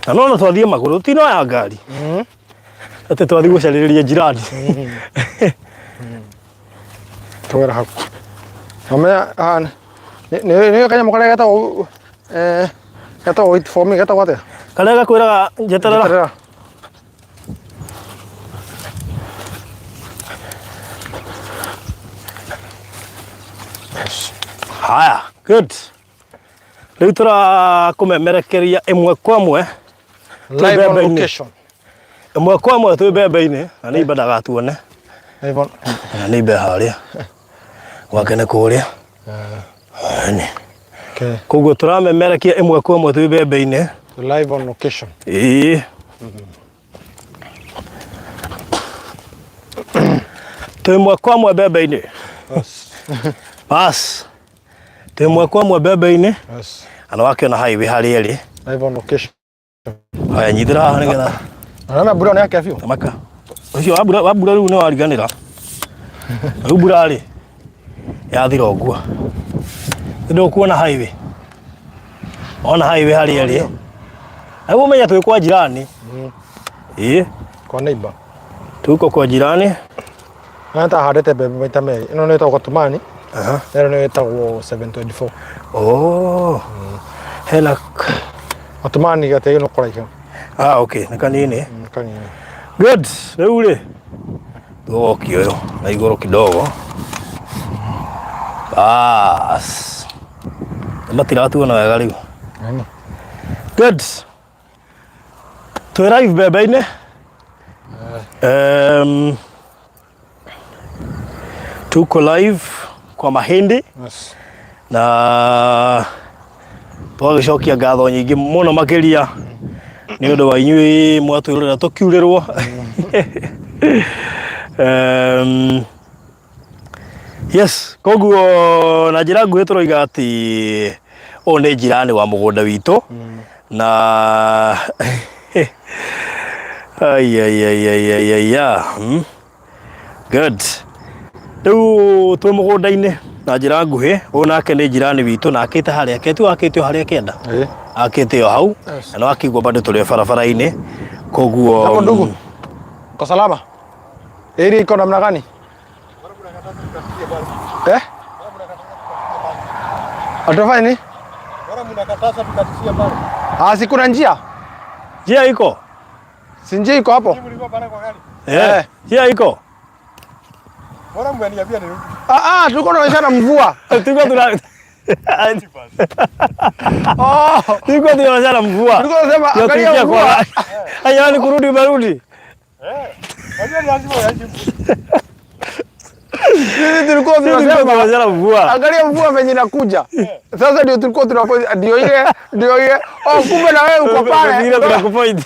Na no twathiĩ magũrũ tinoya ngari. Atĩ twathiĩ gũcarĩrĩria jirani. Tũgera hau. Mamenya haha nĩ nĩ kanyamũ karĩa getagwo eh getagwo wait for me getagwo atĩa? Karĩa gakwĩraga njeterera. Njeterera. Haya, good. Rĩu tũrakũmemerekeria ĩmwe kwa ĩmwe Live on mbembe-inĩ. location. Ĩmwe kwa ĩmwe twĩ mbembe-inĩ na nĩ imba ndagatuone. Live on. Na nĩ imba harĩa. Gwake nĩ kũrĩa. Nĩ. Okay. Koguo tũramemerekia ĩmwe kwa ĩmwe twĩ mbembe-inĩ. Live on location. Ĩĩ. Twĩ ĩmwe kwa ĩmwe mbembe-inĩ. Bas. Twĩ ĩmwe kwa ĩmwe mbembe-inĩ. Yes. Na nĩwakĩona highway harĩa ĩrĩ. Live on location. Haya nyitĩra haha nĩgetha Na mbura nĩ yake biũ. Tamaka. Ũcio wa mbura wa mbura rĩu nĩ wariganĩra. Rĩu mbura rĩ yathira ũguo. Nĩ ndũkuona highway. Ona highway harĩa ĩrĩ. Rĩu ũmenye twĩ kwa jirani. Ĩĩ, Kwa neighbor. tuko kwa jirani. Na ta handĩte mbembe maita merĩ. Ĩno nĩ ĩtagwo Katumani. Aha. Na ĩno nĩ ĩtagwo 724. Oh. Hena Katumani gatĩri no kũraiha. Ah, okay, nĩ kanini. Kanini. Good. Rĩu rĩ Tũgoki ũyũ na igũrũ kidogo. Bas. Matiratuona wega rĩu. Good. Twĩ live mbembe-inĩ. Tuko live kwa mahindi. Yes. Na twagĩcokia ngatho nyingĩ mũno makĩria nĩ ũndũ wa inyuĩ mwatwĩrorera tũkiurĩrwo. Yes, koguo na njĩra nguhĩ tũroiga atĩ ũyũ nĩ njirani wa mũgũnda witũ na ai ai ai ai ai ai ya. Good. Rĩu twĩ mũgũnda-inĩ na njĩra nguhĩ, ũyũ nake nĩ njirani witũ na akĩte harĩa ke tu akĩte o harĩa kĩenda. Akĩte o hau na no akĩigua bado tũrĩ o barabara-inĩ koguo Hapo ndugu. Kwa salama? Area iko namna gani? Eh? Atafanya nini? Ah, si kuna njia? Njia iko? Si njia iko hapo? Eh. Njia iko? Ah, ah, tulikuwa tunaonyeshana mvua. Tulikuwa tuna Oh, tulikuwa tunaonyeshana mvua. Tulikuwa tunasema Ndio angalia tuingia mvua. kwa. Haya ni kurudi umerudi. Sisi tulikuwa Sisi tulikuwa tunasema tunaonyeshana mvua. angalia mvua venye inakuja. Sasa ndio tulikuwa tunapoint ndio ile ndio ile. Oh, kumbe na wewe uko pale. Ile tunakupoint.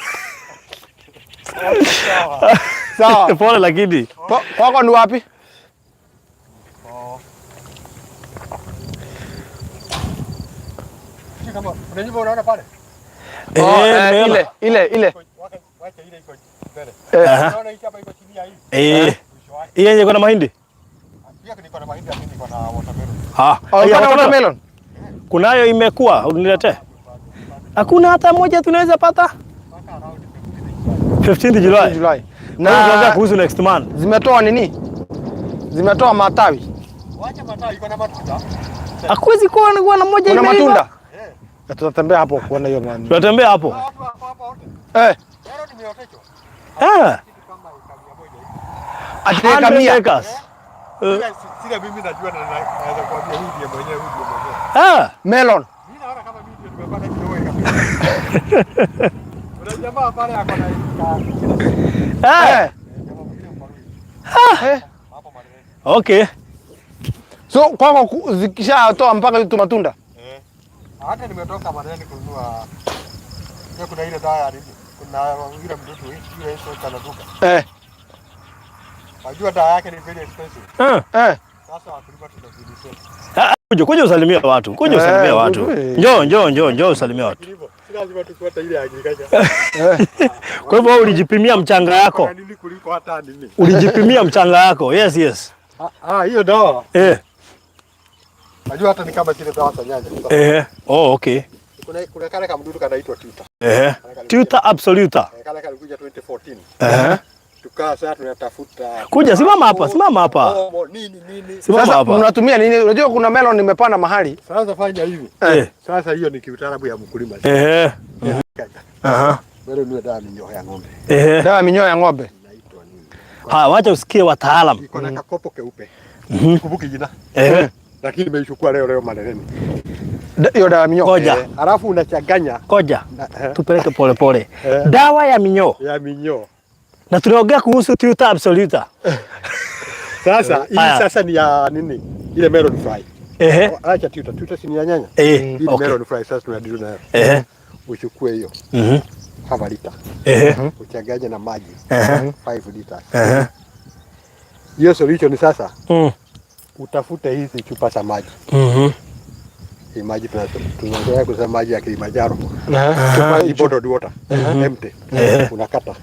Sawa. Pole lakini. Kwako ni wapi? Oh, Nimeona. ile ile ile. Aha. Hii yenye iko na mahindi? Ah, Oh, haya, kuna watermelon. watermelon. Kunayo imekuwa, uniletee. Hakuna hata moja tunaweza pata? 15th July. July. Na tunaanza Na kuhusu next month. zimetoa nini? Zimetoa matawi. Hakuwezi kuwa na moja Kuna imeiva. matunda. Na tutatembea hapo kuona hiyo mani. Tunatembea hapo. Eh, Ah. ati 100 kamia. acres. Sile mimi najua na naweza kuambia huyu ndiye mwenyewe, huyu ndiye mwenyewe. Ah. Melon. Mimi naona kama mimi ndiye nimepata kidogo kabisa. Kuna jamaa pale ako na Ah. Eh. Eh. Okay. So kwako zikishatoa mpaka hizo matunda. Hata nimetoka Mareni kununua. Pia kuna ile dawa ya nini? Kuna yule mdudu yule insect anaruka. Najua dawa yake ni very expensive. Ah. Sasa wakulima tunazilisha. Ah, kuja kuja usalimie watu. Kuja usalimie watu. Njoo njoo njoo njoo usalimie watu. Kilimo. Si lazima tufuate ile agriculture. Kwa hivyo wewe ulijipimia mchanga yako. Kuna nini kuliko hata nini? Ulijipimia mchanga yako. Yes, yes. Ah, hiyo dawa. Najua hata ni kama zile dawa za nyanya. Oh, okay. Kuna kale kamdudu kanaitwa tuta. Tuta absoluta. Kale kalikuja 2014. Tukaa sasa tunatafuta. Kuja simama hapa, simama hapa. Omo, nini nini. Simama Sasa hapa. mnatumia nini? Unajua kuna melon nimepanda mahali. Sasa fanya hivi. Sasa hiyo ni kiutaalamu ya mkulima. Aha. Wewe ndio dawa minyoo ya ng'ombe. Dawa ya minyoo ya ng'ombe. Inaitwa nini? Haya, wacha usikie wataalamu. Iko na kakopo keupe. Kumbuki jina. Lakini nimeichukua leo leo Marereni. Hiyo dawa ya minyoo. Ngoja. Alafu unachanganya Ngoja. na, Tupeleke pole pole. Dawa ya minyoo. ya minyoo. Na tunaongea kuhusu tuta absoluta. Sasa hii Haya. sasa ni ya nini? Ile melon fry. Acha tuta, tuta si ni ya nyanya. Hii ni melon fry sasa tunadilu nayo. Uchukue hiyo. Half a liter. Uchanganye na maji. 5 liters. Hiyo solution sasa utafute hizi chupa za maji. Hii maji tunazoea kusema maji ya Kilimanjaro. Chupa hii bottled water. Empty. Unakata.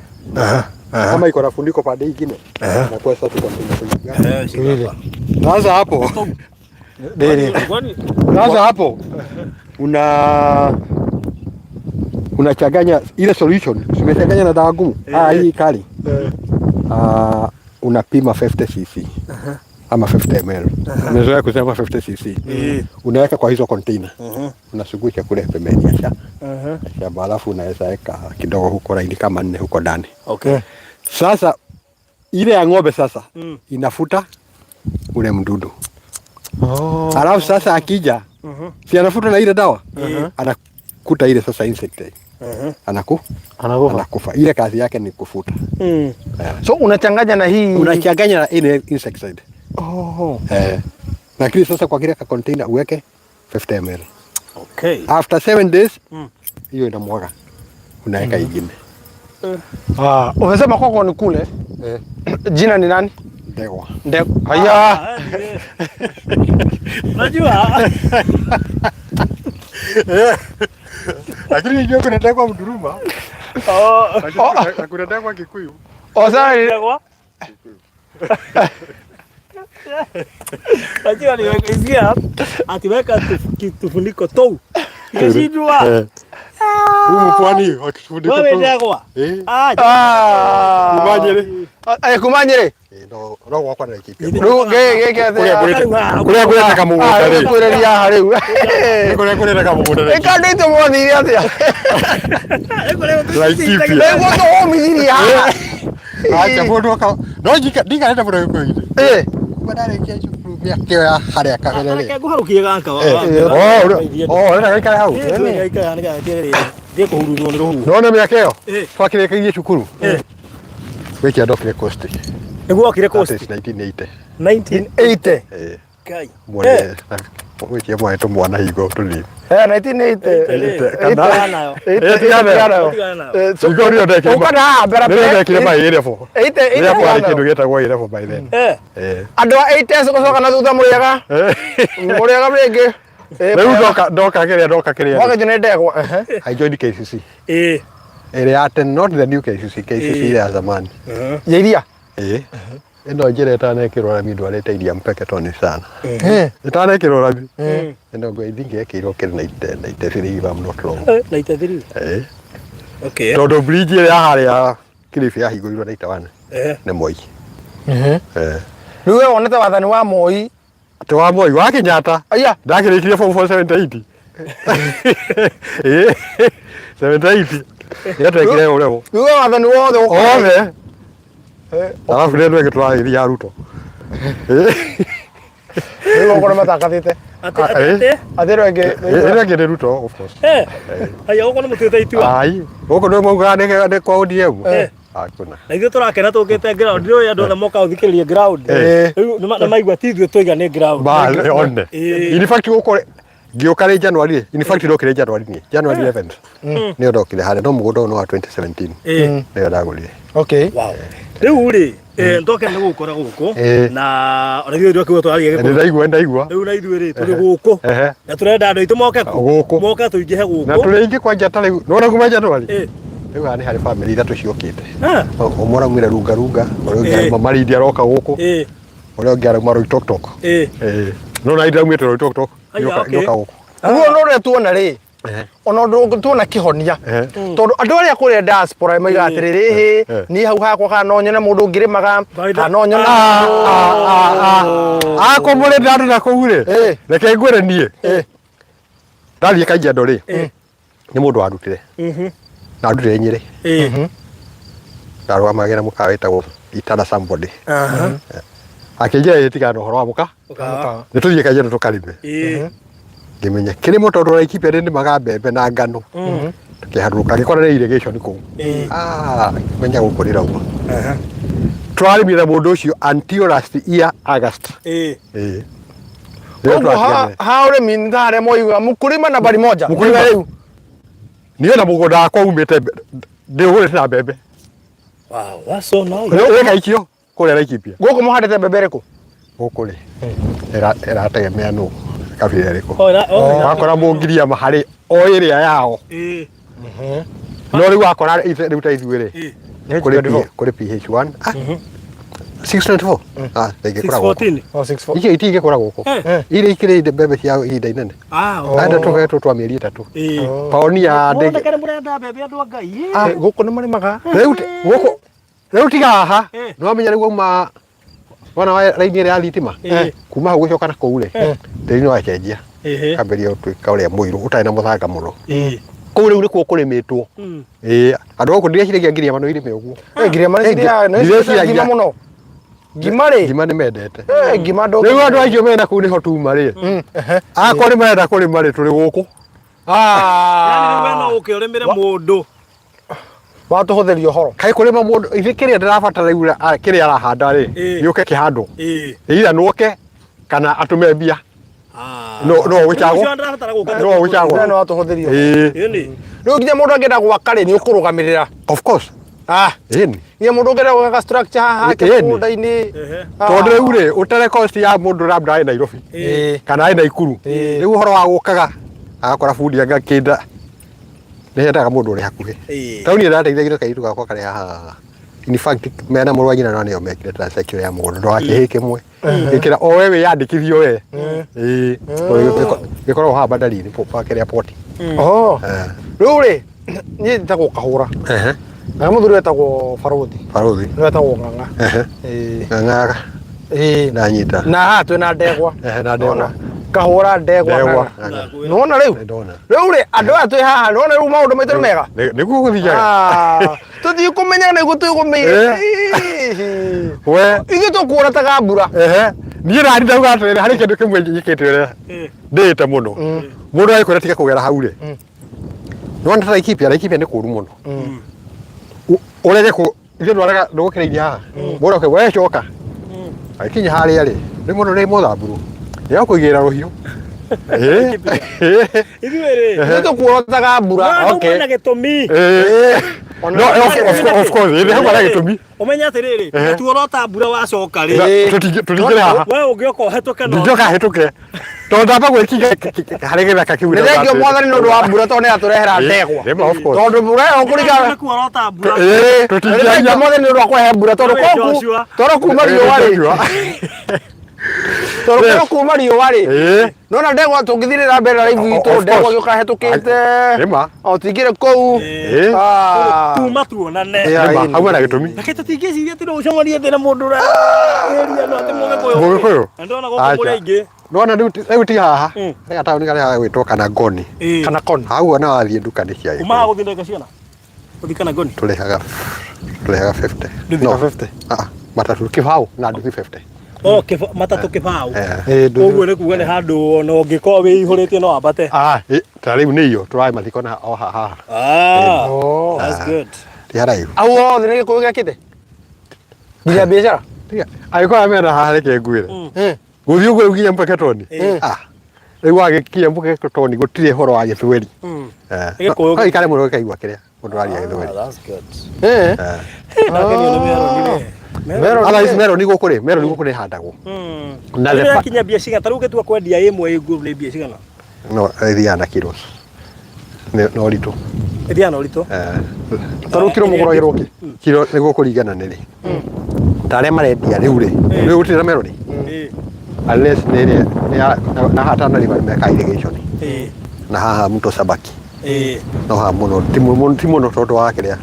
Kama iko na funiko pande nyingine, inakuwa sasa tuko tunafunga. Sasa hapo. Sasa hapo unachanganya ile solution, umechanganya na dawa gumu. Hii kali. Unapima 50 cc. Ama 50 ml. Umezoea kusema 50 cc. Unaweka kwa hizo container. Unasugusha kule pembeni ya shamba, alafu unaweza weka kidogo huko laini kama 4 huko ndani. Sasa Ile ya ng'ombe sasa inafuta ule mdudu. Oh. Alafu sasa akija si anafuta na ile dawa, anakuta ile sasa insect Anakufa. Anakufa. Ile kazi yake ni kufuta. So unachanganya na hii. Unachanganya na ile insecticide. Oh. Eh. Lakini sasa kwa kile ka container uweke 50 ml. Okay. After 7 days hiyo inamwaga. Unaweka ingine. Ah, umesema kwako ni kule. Eh. Jina ni nani? Ndegwa. Ndegwa. Haya. Unajua? Lakini nijua kuna ndegwa Mduruma. Oh. Lakini kuna ndegwa Kikuyu. Oh, sasa Ndegwa. Unajua nimekusikia ati weka tufuniko tou. Ikashindwa. Eh. Humu pwani wakifunika Wewe tu. ndegwa. Eh. Ah, Ah. Kumanyere. Eh, kumanyere. Eh, no no gwakwa na Laikipia. Rĩu gĩkĩ Kũrĩa kũrĩa kũrĩa kamũgũnda rĩ. kwĩrĩria haha rĩu. Kũrĩa kũrĩa kamũgũnda rĩ. Ĩka andũ aitũ mothire atĩa? Laikipia. Nĩguo tũhũmithirie haha. Acha mũndũ aka no njika ndikarenda mũno gĩkũyũ-inĩ. Eh. Kuma ndarĩkia cukuru mĩaka ĩyo ya harĩa kabere rĩ. Reke ngũharũkie gaka. Eh, oh, oh, ũrenda gaikare hau? Thiĩ kũhurutwo nĩ rũhuho. Nona mĩaka ĩyo Eh. twakĩrĩkĩirie cukuru. Eh. Wĩkia ndokire Coast. Nĩguo okire That coast is 1980. 1980. Eh. Ngai. Mwene wĩkie mwana tũmwana hingo tũnini. Eh, 1980. Kana- nayo. Eh, tigana nayo. Tigana nayo. Eh, so- Hingo nĩyo ndekire Ũka na haha mbere nĩyo ndekire ma A-level. 80 Rĩrĩa kwarĩ 80 kĩndũ gĩtagwo A-level by then. Eh. Eh. Andũ a 80s gũcoka na thutha mũrĩega. Eh. Mũrĩega rĩngĩ. Eh, Rĩu ndoka ndoka kĩrĩa ndoka kĩrĩa. Mwaka nĩ ndegwa. Ehe. I joined KCC. Eh. Ĩrĩa ya tene, not the new KCC, KCC ĩrĩa ya zamani. Ya iria. Ĩĩ. Ĩno njĩra ĩtanekĩrwo rami ndwarĩte iria Mpeketoni sana. Eh. Ĩtanekĩrwo rami. Ĩno ngo I think yekĩirwo kĩrĩ 93 if I'm not wrong. Eh, 93. Ĩĩ. Okay. Tondũ bridge ĩrĩa ya harĩa Kilifi yahingũrirwo 91 Eh. nĩ Moi. Ehe. Eh. Rĩu we wonete wathani wa Moi. Atĩ wa Moi wa Kenyatta. Aya. Ndakĩrĩkirie form 4 78. Ĩĩ. 78. Nĩ twekire ũrĩmũ. Rĩu we wathani wothe ũkora- Othe. Eh, Alafu rĩrĩa twagĩtwara ya Ruto. Ĩĩ. Rĩu gũkũ nĩ matangathĩte. Atĩ Ah, eh. atĩ. Atĩ ĩno ĩngĩ. Ĩrĩa ĩngĩ nĩ Ruto of course. Eh. Haya gũkũ nĩ mũtuĩte itua. Ai, gũkũ nĩ maugaga nĩ kwa ODM. Eh. Hakuna. Na ithuĩ tũrakena tũkĩte ground rĩu andũ othe moka gũthikĩrĩria ground. Eh. Rĩu nĩ maigua ti ithuĩ twaiga nĩ ground. Ba, one. Eh. In fact gũkũ ngĩũka rĩ January, in fact ndokire January niĩ. January 11th. Nĩyo ndokire harĩa no mũgũnda ũyũ nĩ wa 2017. Eh. Nĩyo ndagũrire. Okay. Wow. Rĩu rĩ, eh, ndoke nĩ gũkora gũkũ Eh. na ona ithuĩ ndwakĩgua tũraria Nĩ gĩkũyũ. ndaigua ndaigua. Rĩu na ithuĩ rĩ tũrĩ gũkũ Ehe. na tũrenda andũ aitũ moke kũ? Gũkũ. Moke tũingĩhe Na gũkũ. tũrĩ aingĩ kwanja ta rĩu. Nĩwona kuma January? Eh. Rĩu haha nĩ harĩ family ithatũ ciũkĩte. Ah. Ũmwe araumire Runga Runga, ũrĩa ũngĩ Eh. arauma Malindi aroka gũkũ, Eh. ũrĩa ũngĩ arauma Loitoktok. Eh. Eh. No na ndaumĩte Loitoktok. Aya, Nyoka okay. nyoka gũkũ. Ũguo no ũrĩa tuona rĩ ona ũndũ tuona kĩhonia Eh. tondũ andũ arĩa kũrĩa diaspora maigaga atĩrĩrĩ hĩ Eh. niĩ hau hakwa kana no nyone mũndũ ũngĩrĩmaga By the- kana no nyone Akwa mũrĩ andũ na kũu rĩ. Eh. Reke ngwĩre niĩ. Eh. Ndathiĩ Kajiado rĩ. Eh. Nĩ mũndũ warutire. Na arutire Nyĩrĩ. Eh. Ndarũgamagĩra mũkawa wĩtagwo Itara somebody. Aha. Akĩnjĩra ĩ tigana na ũhoro wa mũka. Mũkawa. Nĩ tũthiĩ Kajiado tũkarĩme. Eh. Ngĩmenya kĩrĩmo tondũ Laikipia nĩ nĩmaga mbembe na ngano. Tũkĩharũrũka ngĩkora nĩ irrigation kũu. Eh. Ah, menya gũkũ ndĩrauma. Twarĩmire na mũndũ ũcio until last year August. Eh. Ĩĩ. Rĩrĩa Koguo twatiganire. ha ũrĩmi nĩ ta harĩa moigaga mũkũrima nambari moja Mũkulima. Nĩwe rĩu Niĩ na mũgũnda wakwa umĩte ndĩũgũrĩte na mbembe. Wow, that's so nice. Wĩka ikio kũrĩa Laikipia. Gũkũ mũhandĩte mbembe ĩrĩkũ? Gũkũ rĩ ĩrategemea nũ kabira ĩrĩkũ. Oh, oh, Wakora mũngiriama harĩ o ĩrĩa yao. Eh. No rĩu wakora rĩu ta ithuĩ rĩ Eh. kũrĩ PH1 ah 624 ah ndĩngĩkũra gũkũ. 614. Oh, 64. Icio itingĩkũra gũkũ. Eh. Iria ikĩrĩ mbembe cia ihinda inene. Ah, Oh. Anda tũgetwo twa mĩeri ĩtatũ. Eh. Paonia ndĩngĩ. Mũrenda mũrenda mbembe andũ a Ngai. Eh, gũkũ nĩ marĩmaga Rĩu gũkũ rĩu tiga haha Eh. nĩ wamenya rĩu wauma wona wa raini ĩrĩa ya thitima Eh. kuma hau gũcoka na kũu rĩ tĩri nĩ wacenjia Eh. kambĩrĩria gũtuĩka ũrĩa mũirũ ũtarĩ na mũthanga mũno Eh. Kũu rĩu nĩkuo kũrĩmĩtwo. Ĩĩ, andũ gũkũ ndireciiragia Ngiriama no irĩme ũguo. Eh, Ngiriama nĩ cirĩaga nĩ Ndireciiragia. ngima mũno. Ngima rĩ. Ngima nĩ mendete. Eh, ngima ndũ. Rĩu andũ acio mena kũu nĩho tuma rĩ. Akorwo nĩ marenda kũrĩma rĩ tũrĩ gũkũ. Yani rĩu we no ũke ũrĩmĩre mũndũ. Watũhũthĩria ũhoro. Kaĩ kũrĩma mũndũ ithe kĩrĩa ndĩrabatara rĩu kĩrĩa arahanda rĩ gĩũke kĩhandwo. Either nũke kana atũme mbia. No no gwĩcagwo. Ũcio ndĩrabatara gũka. No gwĩcagwo. No watũhũthĩria. Ĩĩ. Ĩni. Rĩu nginya mũndũ angĩenda gwaka rĩ nĩ ũkũrũgamĩrĩra. Of course. Ah. Ĩni. Nginya mũndũ ũngĩenda gwaka structure haha hake Ĩni. mũgũnda-inĩ. Tondũ rĩu rĩ ũtere cost ya mũndũ labda arĩ Nairobi kana arĩ Naikuru. Rĩu ũhoro wa gũkaga agakora bundi anga kĩnda nĩ hendaga mũndũ ũrĩ hakuhĩ. Taũni ĩrateithagia na kairĩtu gakwa karĩ haha. In fact mena mũrũ wa nyina na nĩo mekire transaction ya mũgũnda ndũgakĩhĩ kĩmwe. Ĩkĩra o we wĩyandĩkithio we. Ĩĩ. Gĩkoragwo haha bandarini kĩrĩa poti. Oh. Rĩu rĩ niĩ njĩtagwo Kahũra. Na mũthuri wetagwo Barũthi. Barũthi. Nĩ wetagwo Ng'ang'a. Ĩĩ. Ng'ang'a. Ĩĩ. Ndanyita. Na haha twĩna ndegwa. Na ndegwa. Kahũra ndegwa. Ndegwa. Nĩwona rĩu? Ndona. Rĩu rĩ andũ aya twĩ haha nĩwona rĩu maũndũ maitũ nĩ mega. Nĩguo gũthiaga. Tũthiĩ kũmenya nĩguo twĩgũmĩire. We. Ithuĩ tũkuona ta mbura. Ehe. Niĩ nani ndauga atĩrĩrĩ harĩ kĩndũ kĩmwe njĩkĩte ũrĩa ndĩĩte mũno. Mũndũ agĩkwĩra tiga kũgera hau rĩ. Nĩwona ta Laikipia, Laikipia nĩ kũũru mũno. Ũrege kũ ithuĩ ndwarega ndũgũkĩrĩirie haha. Mũndũ akauga we coka. Agĩkinya harĩa rĩ, rĩ mũndũ nĩ mũthamburu. Nĩ akũigĩrĩra rũhiũ. Ĩĩ. Ithuĩ rĩ. Ithuĩ tũkuotaga mbura. No okay. Na gĩtũmi. No, of course, ĩĩ hau na gĩtũmi. Ũmenye atĩrĩrĩ, tuorota mbura wacoka rĩ. Tũtingĩrĩ haha. We ũngĩoka ũhetũke no. Ndingĩoka hetũke. Tondũ ndamba gwĩkinya harĩ gĩthaka kĩu. Nĩ thengio mwathani nĩ ũndũ wa mbura tondũ nĩ atũrehera ndegwa. Tondũ mbura ĩyo kũringana. Kuorota mbura. Ĩĩ, Nĩ thengio mwathani nĩ ũndũ wa kũrehe mbura tondũ kũu tondũ kuma riũa rĩ. Tondũ kũrĩa kuma riũa rĩ. Nona ndegwa tũngĩthiĩ na mbere na live itũ ndegwa gĩũka hetũkĩte. Nĩma. O tũingĩre kũu. Kuma tuonane. Nĩma, hau hena gĩtũmi. Reke tũtingĩciria atĩ no ũcemanie thĩ na mũndũ ũrĩa area no atĩ mũgĩkũyũ. Mũgĩkũyũ? Na ndĩrona gũkũ mũrĩ aingĩ. Nĩwona rĩu ti haha. Harĩ gataũni karĩa gagwĩtwo Kanangoni. Kanakoni. Hau ona wathiĩ nduka nĩ cia Gĩkũyũ. Umaga gũthiĩ ndagĩka cigana? Gũthiĩ Kanangoni? Tũrĩhaga tũrĩhaga 50. No 50. Ah, matatũ kĩbaũ na nduthi 50. Oh, matatũ kĩbaũ. Ũguo nĩ kuga nĩ handũ ona ũngĩkorwo wĩihũrĩtie no wambate. Ah, ta rĩu nĩ iyo tũraĩ mathiko na o haha. Ah, that's good. Ti haraihu. Au othe nĩ Gĩkũyũ gĩakĩte? Nginya biacara? Angĩkorwo mena haha reke ngwĩre. Gũthiĩ ũguo rĩu nginya Mpeketoni. Ah. Rĩu wagĩkinya Mpeketoni gũtirĩ ũhoro wa Gĩthweri. Gĩkũyũ. No ikare mũno gĩkaigua kĩrĩa mũndũ aria Gĩthweri. That's good. Ndakenio nĩ meroni rĩ. Meroni. Otherwise meroni gũkũ rĩ, meroni gũkũ nĩ ĩhandagwo. Na the yakinya mbia cigana? Ta rĩu ũngĩtua kwendia ĩmwe ĩ nguo nĩ mbia cigana? No ĩthiaga na kilos. Na ũritũ. Ĩthiaga na ũritũ? Ta rĩu kiro mũgũragĩrwo kĩ? Kiro nĩ gũkũringana nĩ rĩ. Ta arĩa marendia rĩu rĩ, rĩu gũtirĩ na meroni. Unless nĩ ĩrĩa nĩ ya na haha Tana River mekaga irrigation. Na haha Mto Sabaki. No haha mũno ti mũno tondũ wa kĩrĩa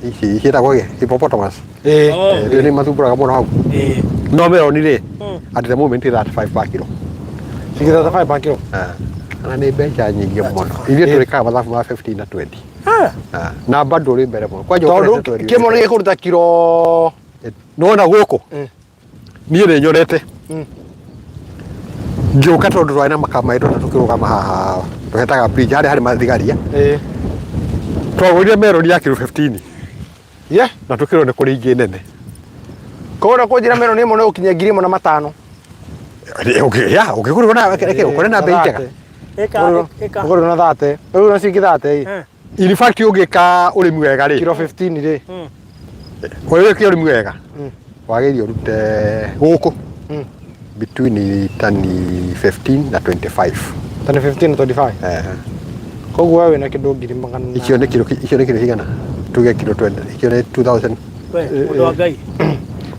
ici ciĩtagwo kĩ hippopotamus. Rĩu nĩ mathumbũraga mũno hau. No meroni rĩ, at the moment 35 per kilo. 35 per kilo. Na nĩ mbeca nyingĩ mũno. Ithuĩ tũrĩkaga mathabu ma 15 na 20. Na bado ũrĩ mbere mũno. Kwanja tondũ kĩmwe nĩ gĩkũruta kiro. Nĩwona gũkũ niĩ nĩ nyonete ngĩũka tondũ twarĩ na makama maitũ na tũkĩrũgama haha tũhetaga bridge harĩa harĩ mathigaria. Twagũrire meroni ya kiro 15. Yeah. Na tũkĩrwo nĩ kũrĩ ingĩ nene. Koguo na kũnjĩra meroni ĩmwe nĩ gũkinyia 1500. Ya, ũkĩgũrĩrwo na ũkore na bei njega. Ũgũrĩrwo na 30. Rĩu na ciringi 30. In fact ũngĩka ũrĩmi wega rĩ. Kiro 15 rĩ. Ũrĩmi ũrĩmi wega. Wagĩrĩire ũrute gũkũ between tani 15 na 25. Tani 15 na 25. Koguo we wĩna kĩndũ ngiri magana. Icio nĩ kiro icio nĩ kiro cigana? Tuge kiro 20. Icio nĩ 2000. We, mũndũ wa Ngai.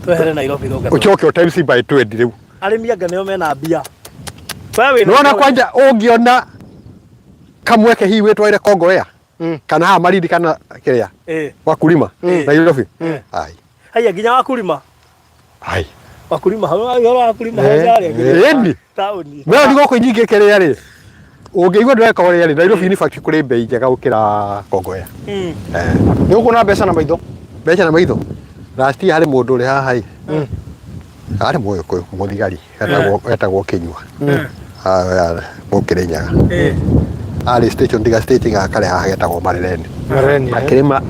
Twehere Nairobi tũke. Ũcoke times by 20 rĩu. Arĩmi anga nĩo mena mbia. We wĩna. Nĩwona kwanja ũngĩona kamweke hihi wĩtwaire Kongowea kana haha Malindi kana kĩrĩa Wakulima Nairobi. Ai. Haya nginya Wakulima. Ai. Wakulima hau hau Wakulima hau yarĩ. Ĩni. Taũni. Meroni gũkũ nyingĩ kĩrĩa rĩ. Ũngĩigua ndũreka ũrĩa rĩ, Nairobi in fact kũrĩ mbei njega gũkĩra Kongowea. Nĩ ũkuona mbeca na maitho. Mbeca na maitho. Last year harĩ mũndũ ũrĩ haha ĩ. Arĩ Mũgĩkũyũ, mũthigari, etagwo Kĩnyua. Mũkĩrĩnyaga. Arĩ station tiga station gaka karĩ haha getagwo Marereni. Marereni, eh. Akĩrĩma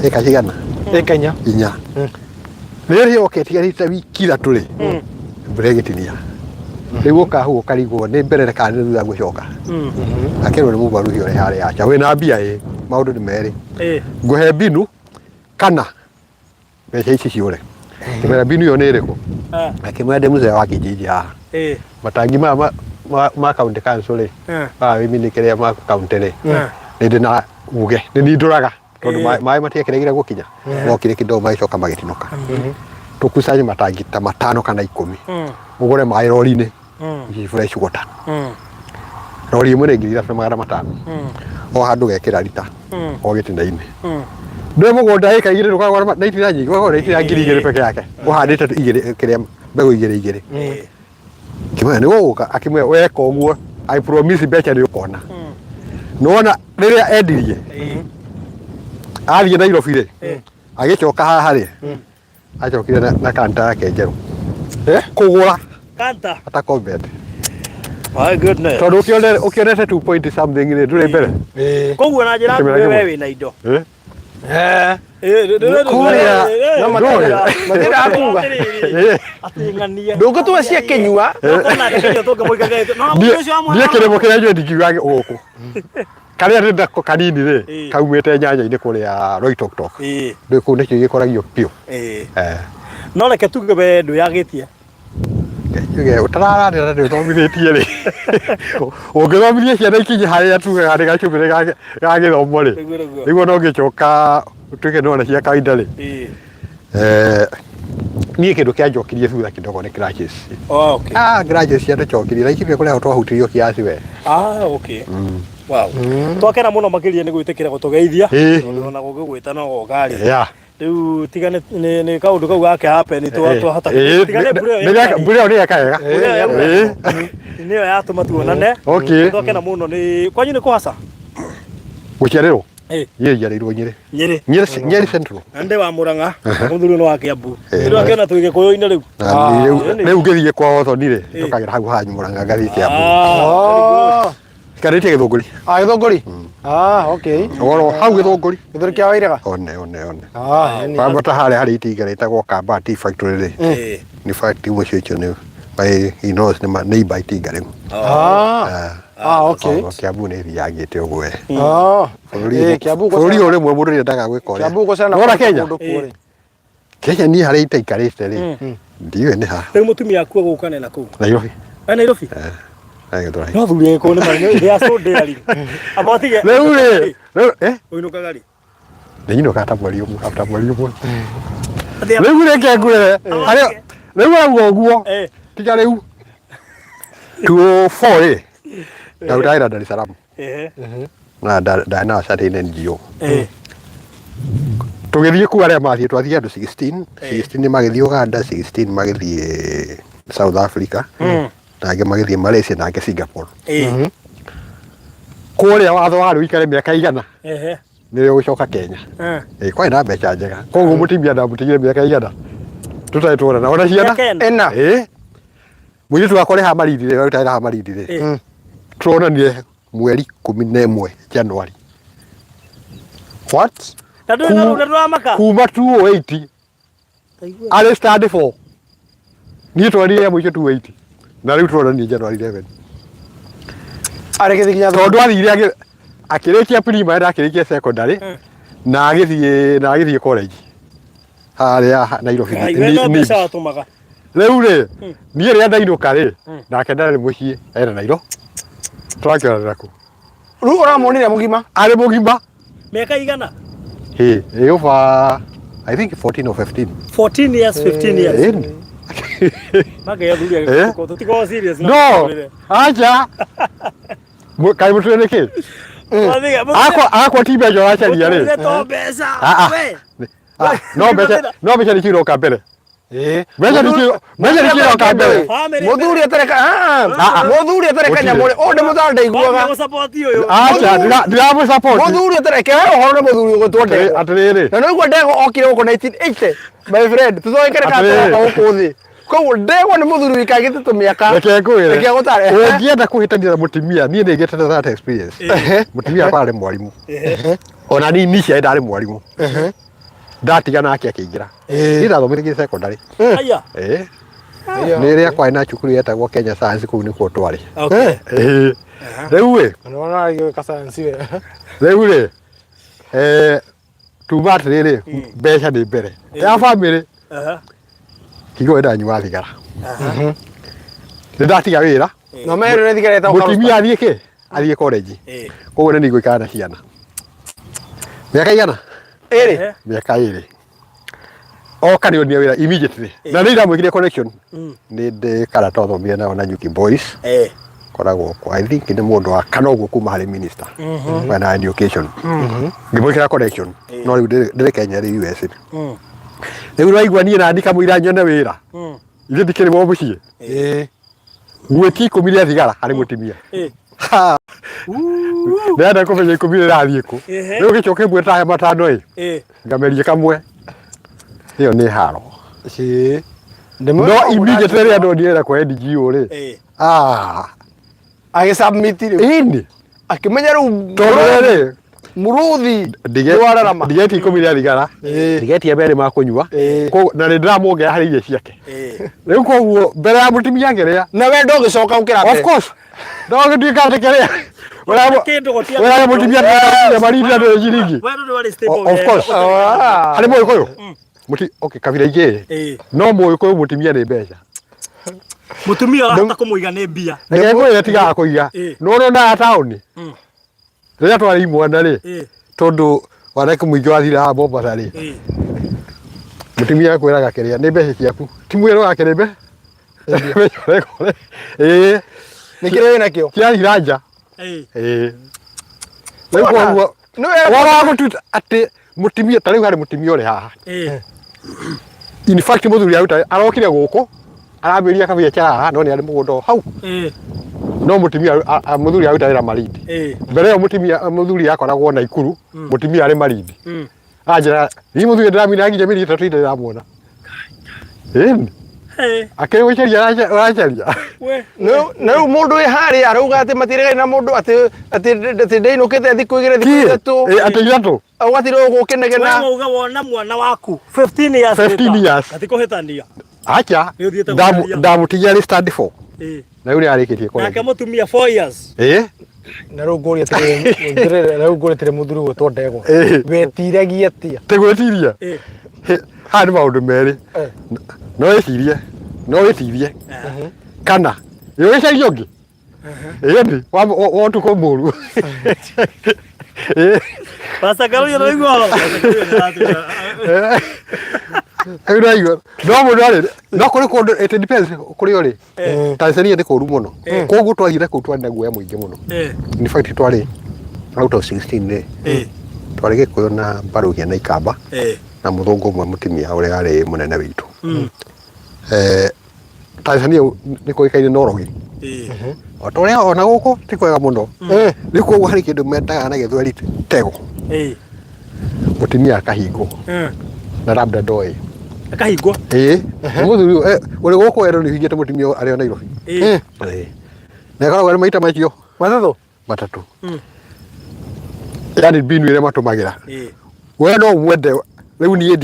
ĩka cigana? Ĩka inya. Inya. Rĩrĩa rĩoka ĩtigarĩte wiki ithatũ rĩ, mbura ĩgĩtinia. Rĩu ũkahu ũkarigwo nĩ mbere kana nĩ thutha gũcoka. Akĩrwo nĩ mũbaruhi ũrĩa harĩa aca wĩna mbia ĩ, maũndũ nĩ merĩ. Ngũhe mbinu kana mbeca ici ciũre. Ngĩmwĩra mbinu ĩyo nĩ ĩrĩkũ? Akĩmwĩra ndĩ mzee wa kijiji haha. Matangi maya ma county council rĩ, maya wĩmini kĩrĩa ma county rĩ, nĩ ndĩ na uge, nĩ nindũraga. Tondũ maĩ matiakĩregire gũkinya. Mokire kidogo magĩcoka magĩtinũka. Tũkusanye matangi ta matano kana 10. Ũgũre maĩ rori-inĩ. Ici fresh water. Rori ĩmwe nĩ 3500. O handũ gekĩra rita. O gĩtina-inĩ. Ndũĩ mũgũnda ĩka igĩrĩ ndũkagũra na itina nyingĩ, ũkagũra na itina 2000 peke yake. Ũhandĩte igĩrĩ kĩrĩa mbegũ igĩrĩ igĩrĩ. Akĩmwĩra nĩ ũgũka, akĩmwĩra weka ũguo I promise mbeca nĩ ũkona. Nĩwona rĩrĩa endirie athiĩ Nairobi rĩ, agĩcoka haha rĩ, acokire na kanta yake njerũ kũgũra Kanta. atakombete. My goodness. Tondũ ũkĩonete 2 point something rĩ, ndũrĩ mbere. Koguo na njĩra Kĩmera nguhĩ kĩmwe. we wĩna indo. Eh? Kũrĩa No matirĩ kuga. Atĩ ng'ania. Ndũngĩtua cia kĩnyua. Niĩ kĩrĩmo kĩrĩa njũĩ ndingiuga gũkũ karĩa ndĩ nako kanini rĩ, kaumĩte nyanya-inĩ kũrĩa Loitoktok. Ndũĩ kũu nĩkĩo gĩkoragio biũ. No reke tuge we ndwĩyagĩtie. Njuge ũtarararĩra nĩ ũthomithĩtie rĩ, ũngĩthomithia ciana ikinye harĩa tugaga nĩ gacumbĩrĩ ga gĩthomo rĩ, Nĩguo, nĩguo. nĩguo no ngĩcoka ũtuĩke nĩwona cia kawaida rĩ. Niĩ kĩndũ kĩanjokirie thutha kidogo nĩ crutches. Oh, okay. Ah, crutches ciatũcokirie na ikibia kũrĩa twahutirio kiasi we. Ah, okay. Wow. Twakena mũno makĩria nĩ gwĩtĩkĩra gũtũgeithia. Tondũ ona gũgĩgwĩta no goka rĩ. Rĩu tiga nĩ kaũndũ kau gake happen twahota. Tiga nĩ mbura ĩyo Nĩ mbura ĩyo nĩ yeka wega. Mbura ĩyo yaura. Nĩyo yatũma tuonane. Okay. Twakena mũno nĩ kwanyu nĩ kũhaca. Gũciarĩrwo? Niĩ njiarĩirwo Nyĩrĩ. Nyĩrĩ. Nyĩrĩ Nyeri Central. Na ndĩ wa Murang'a, mũthuri nĩ wa Kiambu. Rĩu akĩona twĩ Gĩkũyũ-inĩ rĩu. Na niĩ rĩu ngĩthiĩ kwa Wathoni rĩ, njũkagĩra hau hanyu Murang'a ngathiĩ Kiambu. Ikarĩtie Gĩthũngũri. Ah, Gĩthũngũri. Ah, okay. Oro hau Gĩthũngũri. Gĩthũngũri kĩa Wairega. One one one. Ah, yani. Kwambata harĩa harĩ itinga rĩtagwo Kamba Tea Factory rĩ. Nĩ factory mũciĩ ũcio nĩ my in-laws nĩ neighbor itinga rĩu. Ah. Ah, okay. Kiambu nĩ ĩthiangĩte ũguo we. Ah. Bũrũri Kiambu bũrũri ũyũ rĩmwe mũndũ nĩendaga gwĩka ũrĩa. Kiambu gũcana. Nĩwona Kenya? Kũndũ kuo rĩ. Kenya niĩ harĩa itaikarĩte rĩ, ndiũĩ nĩ ha. Rĩu mũtumia aku egũka na kũu. Nairobi. Eh, Nairobi? Agĩtũra. No thuri Gĩkũyũ nĩ marĩ they are so daring. Amba ũtige. Rĩu rĩ, rĩu eh Ũinũkaga rĩ? Ndĩinũkaga ta mweri ũmwe after mweri ũmwe. Atĩ Rĩu reke ngwĩre, harĩa rĩu arauga ũguo, tiga rĩu 204 rĩ, ndarutaga wĩra Dar es Salaam. Na ndarĩ na certain NGO. Tũgĩthiĩ kuo arĩa mathiĩ twathiĩ andũ 16, 16 nĩ magĩthiĩ Uganda, 16 magĩthiĩ South Africa, na angĩ magĩthiĩ Malaysia na angĩ Singapore. Kũrĩa watho warĩ ũikare mĩaka igana nĩrĩo ũgũcoka Kenya. Kwarĩ na mbeca njega. Koguo mũtumia ndamũtigire mĩaka igana tũtarĩ tuonana ona ciana. Ĩna. Mũirĩtu wakwa ũrĩ haha Malindi rĩ, ũrĩa haha Malindi rĩ, tũronanire mweri 11 January. What? Na ndũrĩ na rũna ndũramaka? Kuma 208 arĩ stand 4. Niĩ twarire ya mũico 280 na rĩu tũronanire January 11. Arĩ gĩthiĩ nginya Tondũ athire akĩrĩkia primary na akĩrĩkia secondary na agĩthiĩ college harĩa Nairobi. Ngai, we no mbeca watũmaga. Rĩu rĩ, niĩ rĩrĩa ndainũka rĩ, nake ndarĩ mũciĩ, ena Nairo. Tũrakĩonanĩra kũ? Rĩu ũramuonire mũgima? Arĩ mũgima. Mĩaka igana? Ĩ, ĩ over I think 14 or 15. 14 years, 15 years. Ĩni. Make athuri Eh? agĩkũ tũtikorwo serious na No, mũtũrĩre. acha. Kaĩ mũtũrĩre nĩ kĩ? Akwa akwa ti mbeca ũracaria rĩ. Mũtũrĩre to mbeca. Ah, ah. We. Ah, no mbeca no mbeca nĩcio iroka mbere. Mbeca nĩcio mbeca nĩcio iroka mbere. Muthuri atareka muthuri atareka nyamũ o ndĩ mũthara ndaiguaga. Acha ndiramũ support. Muthuri atareka he ũhoro na muthuri ũgwĩtwo Ndegwa. Atĩrĩrĩ. Na nĩguo Ndegwa okire gũkũ 1980 my friend tũthondekere kana Atĩrĩrĩ. tũroka gũkũ thĩ. Koguo Ndegwa nĩ mũthuri wĩikangĩte tũmĩaka. Reke ngwĩre. Reke ngũtare. Ũngĩenda kũhĩtania na mũtumia niĩ nĩ ngĩte na that experience. Mũtumia wakwa arĩ mwarimũ. Ona niĩ nicia ndarĩ mwarimũ. Ndatiga nake akĩingĩra. Niĩ ndathomire secondary. Aya. Ĩĩ. Nĩ rĩrĩa kwarĩ na cukuru yetagwo Kenya Science kũu nĩkuo twarĩ. Okay. Ĩĩ. Rĩu ĩ, Nĩwona agĩũka science we. rĩu rĩ, eh, tuma atĩrĩrĩ, mbeca nĩ mbere. Ya bamĩrĩ, hingo ĩyo ndanyuaga thigara. Nĩ ndatiga wĩra, No merire thigara ĩtagwo mũtumia athiĩ kĩ? Athiĩ college. Koguo nĩ nĩngũikara na ciana. Mĩaka igana? Ĩrĩ. Mĩaka ĩrĩ. Oka nĩ onire wĩra immediately. Na nĩ ndamwĩkire connection. Nĩ ndĩ karata twathomire nao na Nyuki Boys. Koragwo kwa I think nĩ mũndũ wa kana ũguo kuma harĩ minister. Mwena education. Ngĩmwĩkĩra connection. No rĩu ndĩrĩ Kenya rĩ US. Rĩu ũraigua niĩ na ndikamũira nyone wĩra. Ithuĩ ndikĩrĩ mo mũciĩ. Gwĩtia ikũmi rĩa thigara harĩ mũtumia. Ha. Ndĩrenda kũmenya ikũmi rĩrathiĩ kũ. Rĩu gĩcoke ĩmwe tahe matano ĩ. Ngamerie kamwe. Ĩyo nĩ haro. No immediately rĩrĩa ndonire wĩra kwa NGO rĩ. Ah. Agĩsubmit rĩu. Ĩni. Akĩmenya rĩu Tondũ rĩrĩ mũrũthi nĩwararama. ndigetie ikũmi rĩa thigara. Ndigetie merĩ ma kũnyua. Koguo na nĩ ndĩramuongerera harĩ irio ciake. Rĩu koguo mbere ya mũtumia ngĩrĩa. Na we ndũgĩcoka ũkĩra Of course. No gĩtuĩka atĩ kĩrĩa. Ũrĩa mũtumia ndĩramuongerera marinda ndũrĩ ciringi. Of course. Harĩ mũgĩkũyũ. Mũti okay kabira ingĩ. No mũgĩkũyũ mũtumia nĩ mbeca. Mũtumia ũrahota kũmũiga nĩ mbia. Reke ngwĩre tigaga kũiga. No ũrona taũni. Rĩrĩa twarĩ imwana rĩ, tondũ wanake mũingĩ wathire haha Mombasa rĩ, mũtumia akwĩraga kĩrĩa nĩ mbeca ciaku, ti mwĩrĩ wake nĩ mbeca. Mbeca ũrekore. Ĩĩ. Nĩ kĩrĩa wĩnakĩo. Kĩrathira nja. Ĩĩ. Rĩu koguo ũhoro wa gũtuĩka atĩ mũtumia ta rĩu harĩ mũtumia ũrĩ haha. In fact mũthuri aruta arokire gũkũ arambĩrĩria kabiacara haha no nĩ arĩ mũgũnda o hau. No mũtumia mũthuri aruta wĩra Malindi. Mbere ĩyo mũtumia mũthuri akoragwo Naikuru, mũtumia arĩ Malindi. Anjĩra, niĩ mũthuri ndĩramina nginya mĩeri ĩtatũ ndĩramwona. Ĩni. Akĩrĩ gũcaria ũracaria. Na rĩu mũndũ wĩ harĩa arauga atĩ matiregaine na mũndũ atĩ atĩ atĩ ndainũkĩte thikũ igĩrĩ thikũ ithatũ. Atĩ ithatũ. Ũgatirwo gũkĩnegena. Wewe uga wona mwana waku 15 years 15 years. Atikũhĩtania. Acha. Nĩ ũthiĩte gũcaria. Ndamũtigia arĩ stand 4. Na rĩu nĩ arĩkĩtie college. Nake mũtumia 4 years. Ĩĩ. Na rĩu ngũria atĩrĩrĩ, na rĩu ngũria atĩrĩrĩ mũthuri ũgwĩtwo Ndegwa. Wetiragia atĩa? Tĩ gwĩtiria? Haha nĩ maũndũ merĩ. No wĩcirie, no wĩtirie. Kana ũgĩcaria ũngĩ. Ĩni, wa ũtukũ mũru. Pastor Karuya nĩwaigua? Pastor Karuya nĩaratwĩra. Rĩu nĩwaigua. No mũndũ arĩ, no kũrĩ kũndũ, it depends kũrĩa ũrĩ. Tanzania nĩ kũru mũno. Koguo twathire kũu twarĩ na guoya mũingĩ mũno. In fact twarĩ out of 16 rĩ, twarĩ Gĩkũyũ na Mbaruhia na Ikamba na mũthũngũ ũmwe mũtumia ũrĩa arĩ mũnene witũ. Tanzania nĩ kũĩkaine na ũrogi. O ta ũrĩa ona gũkũ ti kwega mũno. Rĩu koguo harĩ kĩndũ metaga na gĩthweri tego. Mũtumia akahingwo na labda ndoĩ. Akahingwo? Ĩĩ. Nĩ mũthuri ũrĩ gũkũ werũ nĩ ũhingĩte mũtumia arĩ o Nairobi. Ĩĩ. Na ĩkoragwo ĩrĩ maita macio. Matatũ? Matatũ. Yani mbinu ĩrĩa matũmagĩra. We no mwende rĩu niĩ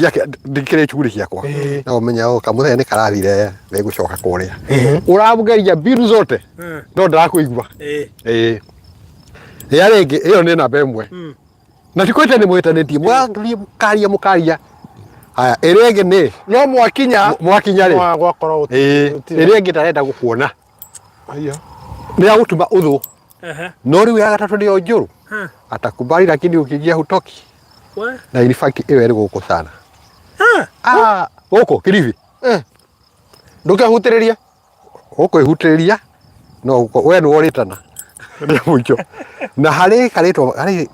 ndikĩrĩ cuguri ciakwa. Na ũmenya o kamũthenya nĩ karathire nĩ ngũcoka kũrĩa. Ũramũgeria mbinu zote no ndarakũigua. Ĩĩ. Ĩrĩa rĩngĩ ĩyo nĩ namba ĩmwe. Na ti kwĩte nĩ mwĩtanĩtie mũrathiĩ mũkaria mũkaria. Haya ĩrĩa ĩngĩ nĩ no mwakinya mwakinya rĩ. Gwakorwo Ĩĩ. Ĩrĩa ĩngĩ ndarenda gũkuona. Nĩ ya gũtuma ũthũ. No rĩu ya gatatũ nĩyo njũru. Atakubali lakini ukiingia hutoki. Na in fact ĩyo ĩrĩ gũkũ sana. Ah, gũkũ Kilifi. Ndũkehutĩrĩrie. Ũkwĩhutĩrĩria no we nĩ worĩtana. Rĩa mũico. Na harĩ karĩtwa harĩ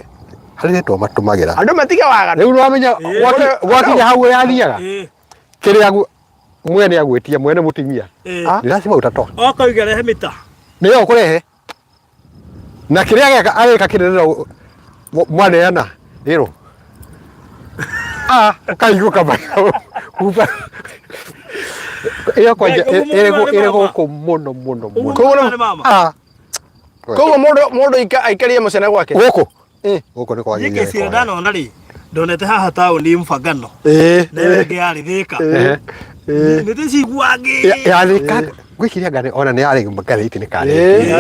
harĩ rĩtwa matũmagĩra. Andũ matige waganu. Rĩu nĩwamenya gwakinya hau yathiaga. Kĩrĩa Mwene agwĩtia mwene mũtumia. Ni lazima utatoa. Oka uige rehe mita. Nĩyo ũkũrehe. Na kĩrĩa ageka ageka kĩrĩrĩra mwaneana ĩrũ. Ah, ũkaigua kama kuba ĩyo kwanja Ngai, ũguo ĩrĩ mũndũ ĩrĩ mama. gũkũ mũno mũno mũno. Koguo Nĩ mama. Ah, Koguo mũndũ aikarie mũcene gwake. gũkũ. Gũkũ nĩ Niĩ kwagĩrĩire. kesi ĩrĩa ndanona rĩ, ndonete haha taũni Mfangano. Na ĩyo ĩngĩ yarĩ Thĩka. Mĩtĩ ciguangĩ. Yathĩka ngwĩciria ngari ona nĩ yarĩ ngathĩti nĩ karĩ.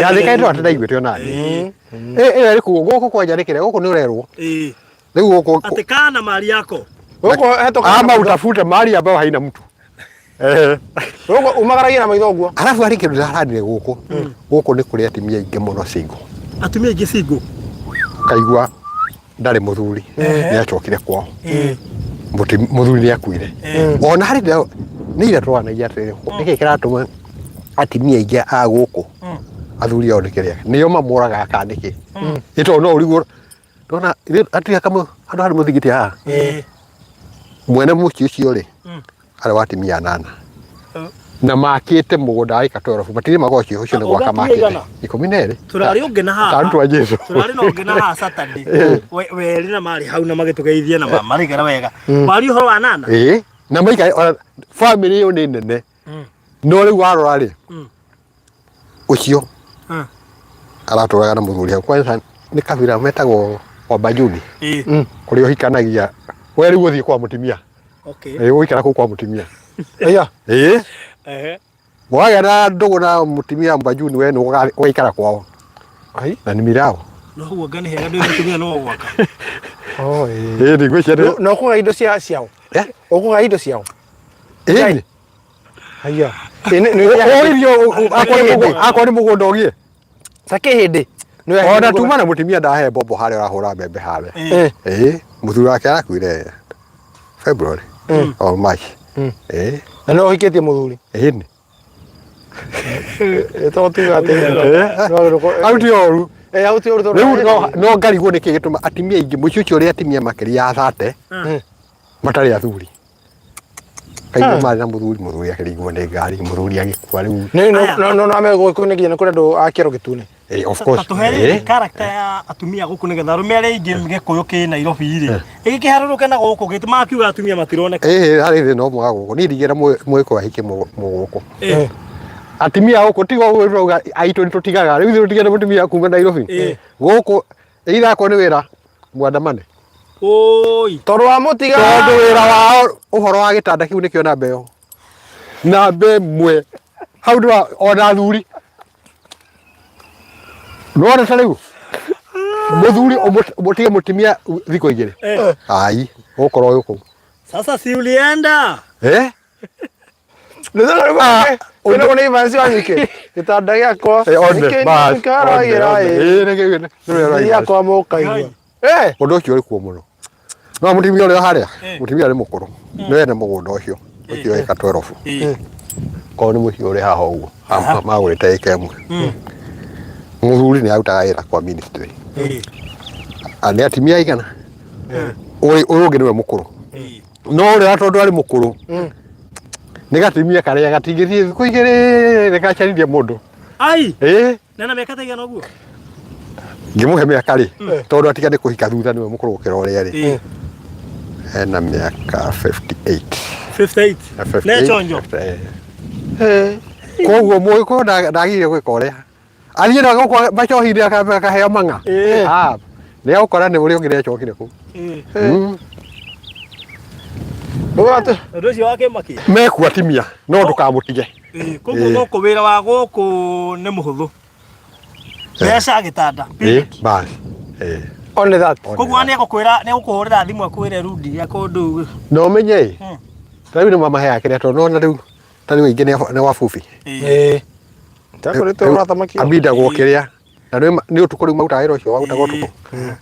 Yathĩka ĩndũ atĩ ona niĩ. Ĩyo ĩrĩ kuo gũkũ kwanja nĩ kĩrĩa gũkũ nĩ ũrerwo. Rĩu gũkũ Atĩ kana mali yako. Gũkũ hetũkaga ama na maitho. utafute mali ambayo haina mtu. Gũkũ umagaragia na maitho ũguo. Arabu harĩ kĩndũ ndĩraranire gũkũ. Gũkũ nĩ kũrĩ atumia aingĩ mũno single. Atumia aingĩ single. Kaigua ndarĩ mũthuri nĩ acokire kwao. Mũthuri nĩ akuire. Ona harĩ nĩ ira twaranagia atĩrĩrĩ, nĩkĩ kĩratũma atumia aingĩ a gũkũ athuri ao nĩ kĩrĩa nĩo mamũragaga kana nĩkĩ? Nĩ tondũ no ũrigwo ndona atumia kamwe handũ harĩ mũthigiti haha mwene mũciĩ ũcio rĩ arĩ wa atumia anana na makĩte mũgũnda wa ĩka 12 matirĩmaga ũcio ũcio nĩ gwaka Ũgatua makĩte igana? 12 Tũrarĩ ũngĩ na haha. Tarutwo a Jesu. Tũrarĩ na ũngĩ na haha Saturday. Werĩ na marĩ hau na magĩtũgeithia na marĩgera wega. Waria ũhoro wa nana. Ĩĩ na maikare ona family ĩyo nĩ nene no rĩu warora rĩ ũcio aratũraga na mũthuri hau kwanza nĩ kabira metagwo Wabajuni kũrĩa ũhikanagia we rĩu ũthiĩ kwa mũtumia. Okay. Ĩĩ ũgũikara kũu kwa mũtumia. Aya. Ĩĩ Ehe. wagĩa na ndũgũ na mũtumia Mbajuni we nĩ ũgaikara kwao. Ai. Na nĩ mirao. No ũguo nga nĩ hega ndĩ mũtumia no gwaka. Oh, ĩĩ. Ĩĩ nĩ ngwĩciria Na ũkũgaya indo cia ciao. Eh? Ũkũgaya indo ciao. Ĩĩ. Haya. Ĩĩ nĩ Ũririo akorwo nĩ mũgũnda ũgĩe. Ta kĩhĩndĩ. Ona tuma na mũtumia ndahe mbombo harĩa ũrahũra mbembe harĩa. Ĩĩ mũthuri wake arakuire February or March. Ĩĩ. Na no ũhikĩtie mũthuri. Ĩĩ nĩ. Ĩtagwo tuga atĩ. Hau ti ũru. Hau ti ũru tondũ. Rĩu no ngarigwo nĩkĩ gĩtũma atumia aingĩ mũciĩ ũcio ũrĩa atumia makĩria ya 30 matarĩ athuri. Kaigua marĩ na mũthuri, mũthuri akĩringwo nĩ ngari, mũthuri agĩkua rĩu. Nĩ no no no ame gũkũ nĩ nginya nĩ kũrĩ andũ a kĩero gĩtune. Of course. Tũhe character ya atumia gũkũ nĩgetha arũme arĩa aingĩ gĩkũyũ kĩ Nairobi rĩ ĩgĩkĩharũrũke na gũkũ gĩtũmaga kiuga atumia matironeka. Harĩ thĩna ũmwe wa gũkũ. Niĩ ndingĩenda mũgĩkũyũ ahike mũgũkũ. Atumia gũkũ tiga ũguo tũrauga aitũ nĩ tũtigaga. Rĩu ithuĩ tũtigĩte mũtumia kuma Nairobi. Gũkũ either akorwo nĩ wĩra mwandamane. Oi. Tondũ wa mũtiga. Tondũ wĩra wao ũhoro wa gĩtanda kĩu nĩkĩo namba ĩyo. Namba ĩmwe. Hau ndĩra ona athuri. Nĩwona ta rĩu mũthuri ũmũtige mũtumia thikũ igĩrĩ. Ai, ũgũkorwo wĩ kũu. Sasa si ulienda? Nĩ nĩ Evans Wanyike. Gĩtanda gĩakwa. One, bas. Nĩkĩkaragĩra Ĩĩ, nĩkĩo nĩ wĩra gĩakwa mũkaigua. Ũndũ ũcio ũrĩ kuo mũno. No mũtumia ũrĩa harĩa, mũtumia arĩ mũkũrũ. Nĩ wene mũgũnda ũcio. Ũcio ĩka 12. Korwo nĩ mũciĩ ũrĩ haha ũguo. Magũrĩte ĩka ĩmwe. Mũthuri nĩ arutaga wĩra kwa ministry. Nĩ atumia aigana? Ũyũ ũngĩ nĩwe mũkũrũ. No ũrĩa tondũ arĩ mũkũrũ. Nĩ gatumia karĩa gatingĩthiĩ thikũ igĩrĩ nĩgacaririe mũndũ. Ai. Ĩĩ. Na na mĩaka ta igana ũguo? Ngĩmũhe mĩaka rĩ, tondũ atiga nĩ kũhika thutha nĩwe mũkũrũ gũkĩra ũrĩa rĩ. Ena mĩaka 58. 58. Ne chonjo. Koguo mũgĩkũyũ ndagĩrĩire gwĩka ũrĩa. Athiĩ na gũkũ macohi-inĩ akaheo mang'a. Ah, nĩ egũkora nĩ ũrĩa ũngĩ nĩacokire kũu. Ũndũ ũcio wa kĩmaki. Mekuo atimia no ndũkamũtige. Koguo gũkũ wĩra wa gũkũ nĩ mũhũthũ. Mbeca gĩtanda. Bas. Only that. Koguo nĩ egũkwĩra nĩ egũkũhũrĩra thimũ akwĩre rudi ya kũndũ. Na ũmenye ĩ, ta rĩu nĩ mamaheaga kĩrĩa tondũ nĩwona rĩu ta rĩu aingĩ nĩ wabubi. Takoretwo ũrathamaki. Ambindagwo kĩrĩa na nĩ ũtukũ rĩu marutaga wĩra ũcio wa gũtaga ũtukũ.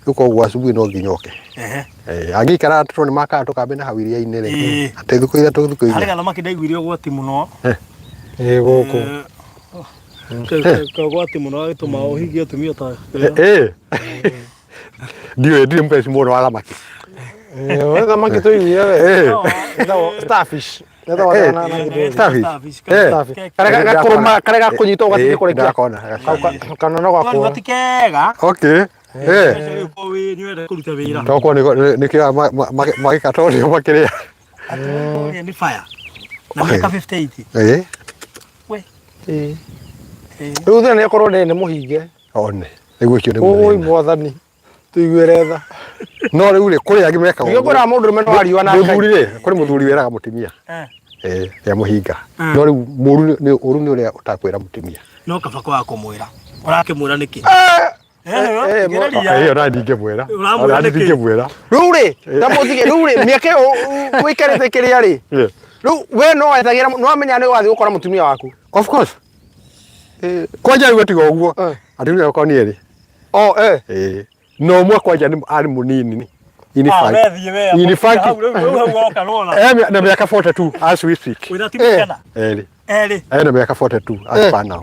Rĩu koguo asubuhi no nginya oke. Angĩikara tondũ nĩ makaga tũkambĩ na hau iria-inĩ rĩ, atĩ thikũ ithatũ thikũ Harĩ inya. gathamaki ndaiguire ũgwati mũno. Ĩĩ gũkũ. Kagwati mũno gagĩtũma ũhigie atumia ta. Ndiũĩ ndirĩ mũbeci mũno wa thamaki. Thamaki tũiguire we. Starfish. Getagwo atĩa na gĩthweri? Starfish. Starfish. Karĩa gakũrũma, karĩa gakũnyita ũgatiga kũrekia. Ndakona. Kana no Kwarĩ gakũra. gati kega. Okay. Eh. Rĩu ko wĩ nĩ wenda kũruta wĩra. Tokorwo nĩkĩo magĩkata ũrĩa makĩrĩa. Ũrĩa nĩ fire. Na mĩaka 58. Eh. We. Ĩĩ. Rĩu thĩna nĩ akorwo nĩ mũhinge. One. Nĩguo ũcio nĩguo Ũi thĩna. mwathani. Tũiguĩre tha. No rĩu rĩ kũrĩ angĩ mekaga Nĩkĩo ngwĩraga mũndũrũme no ariũa na Ngai. Mũthuri rĩ, kũrĩ mũthuri wĩraga mũtumia. Eh. Eh, ya mũhinga. No rĩu mũru nĩ ũru nĩ ũrĩa ũtakwĩra mũtumia. No kaba kwaga kũmwĩra. Ũrakĩmwĩra nĩkĩ? Eh, Thikĩrĩria. Ĩyo na ndingĩmwĩra. Ũramwĩra Ona nĩkĩ? ndingĩmwĩra. Rĩu rĩ, ta mũtige rĩu rĩ, mĩaka ĩyo ũikarĩte kĩrĩa rĩ. Yeah. Rĩu we no wethagĩra no wamenya nĩ ũgathiĩ gũkora mũtumia waku. Of course. Kwanja rĩu tiga ũguo. Eh. Atumia akwa nĩ erĩ. Oh, eh. Ĩĩ. No ũmwe kwanja nĩ arĩ mũnini. In Ah, fact. we thiĩ we. In fact. Hau rĩu hau woka nona. Eh, na mĩaka 42 as we speak. Wĩna atumia kana? Erĩ. Erĩ. Ena mĩaka 42 as per now.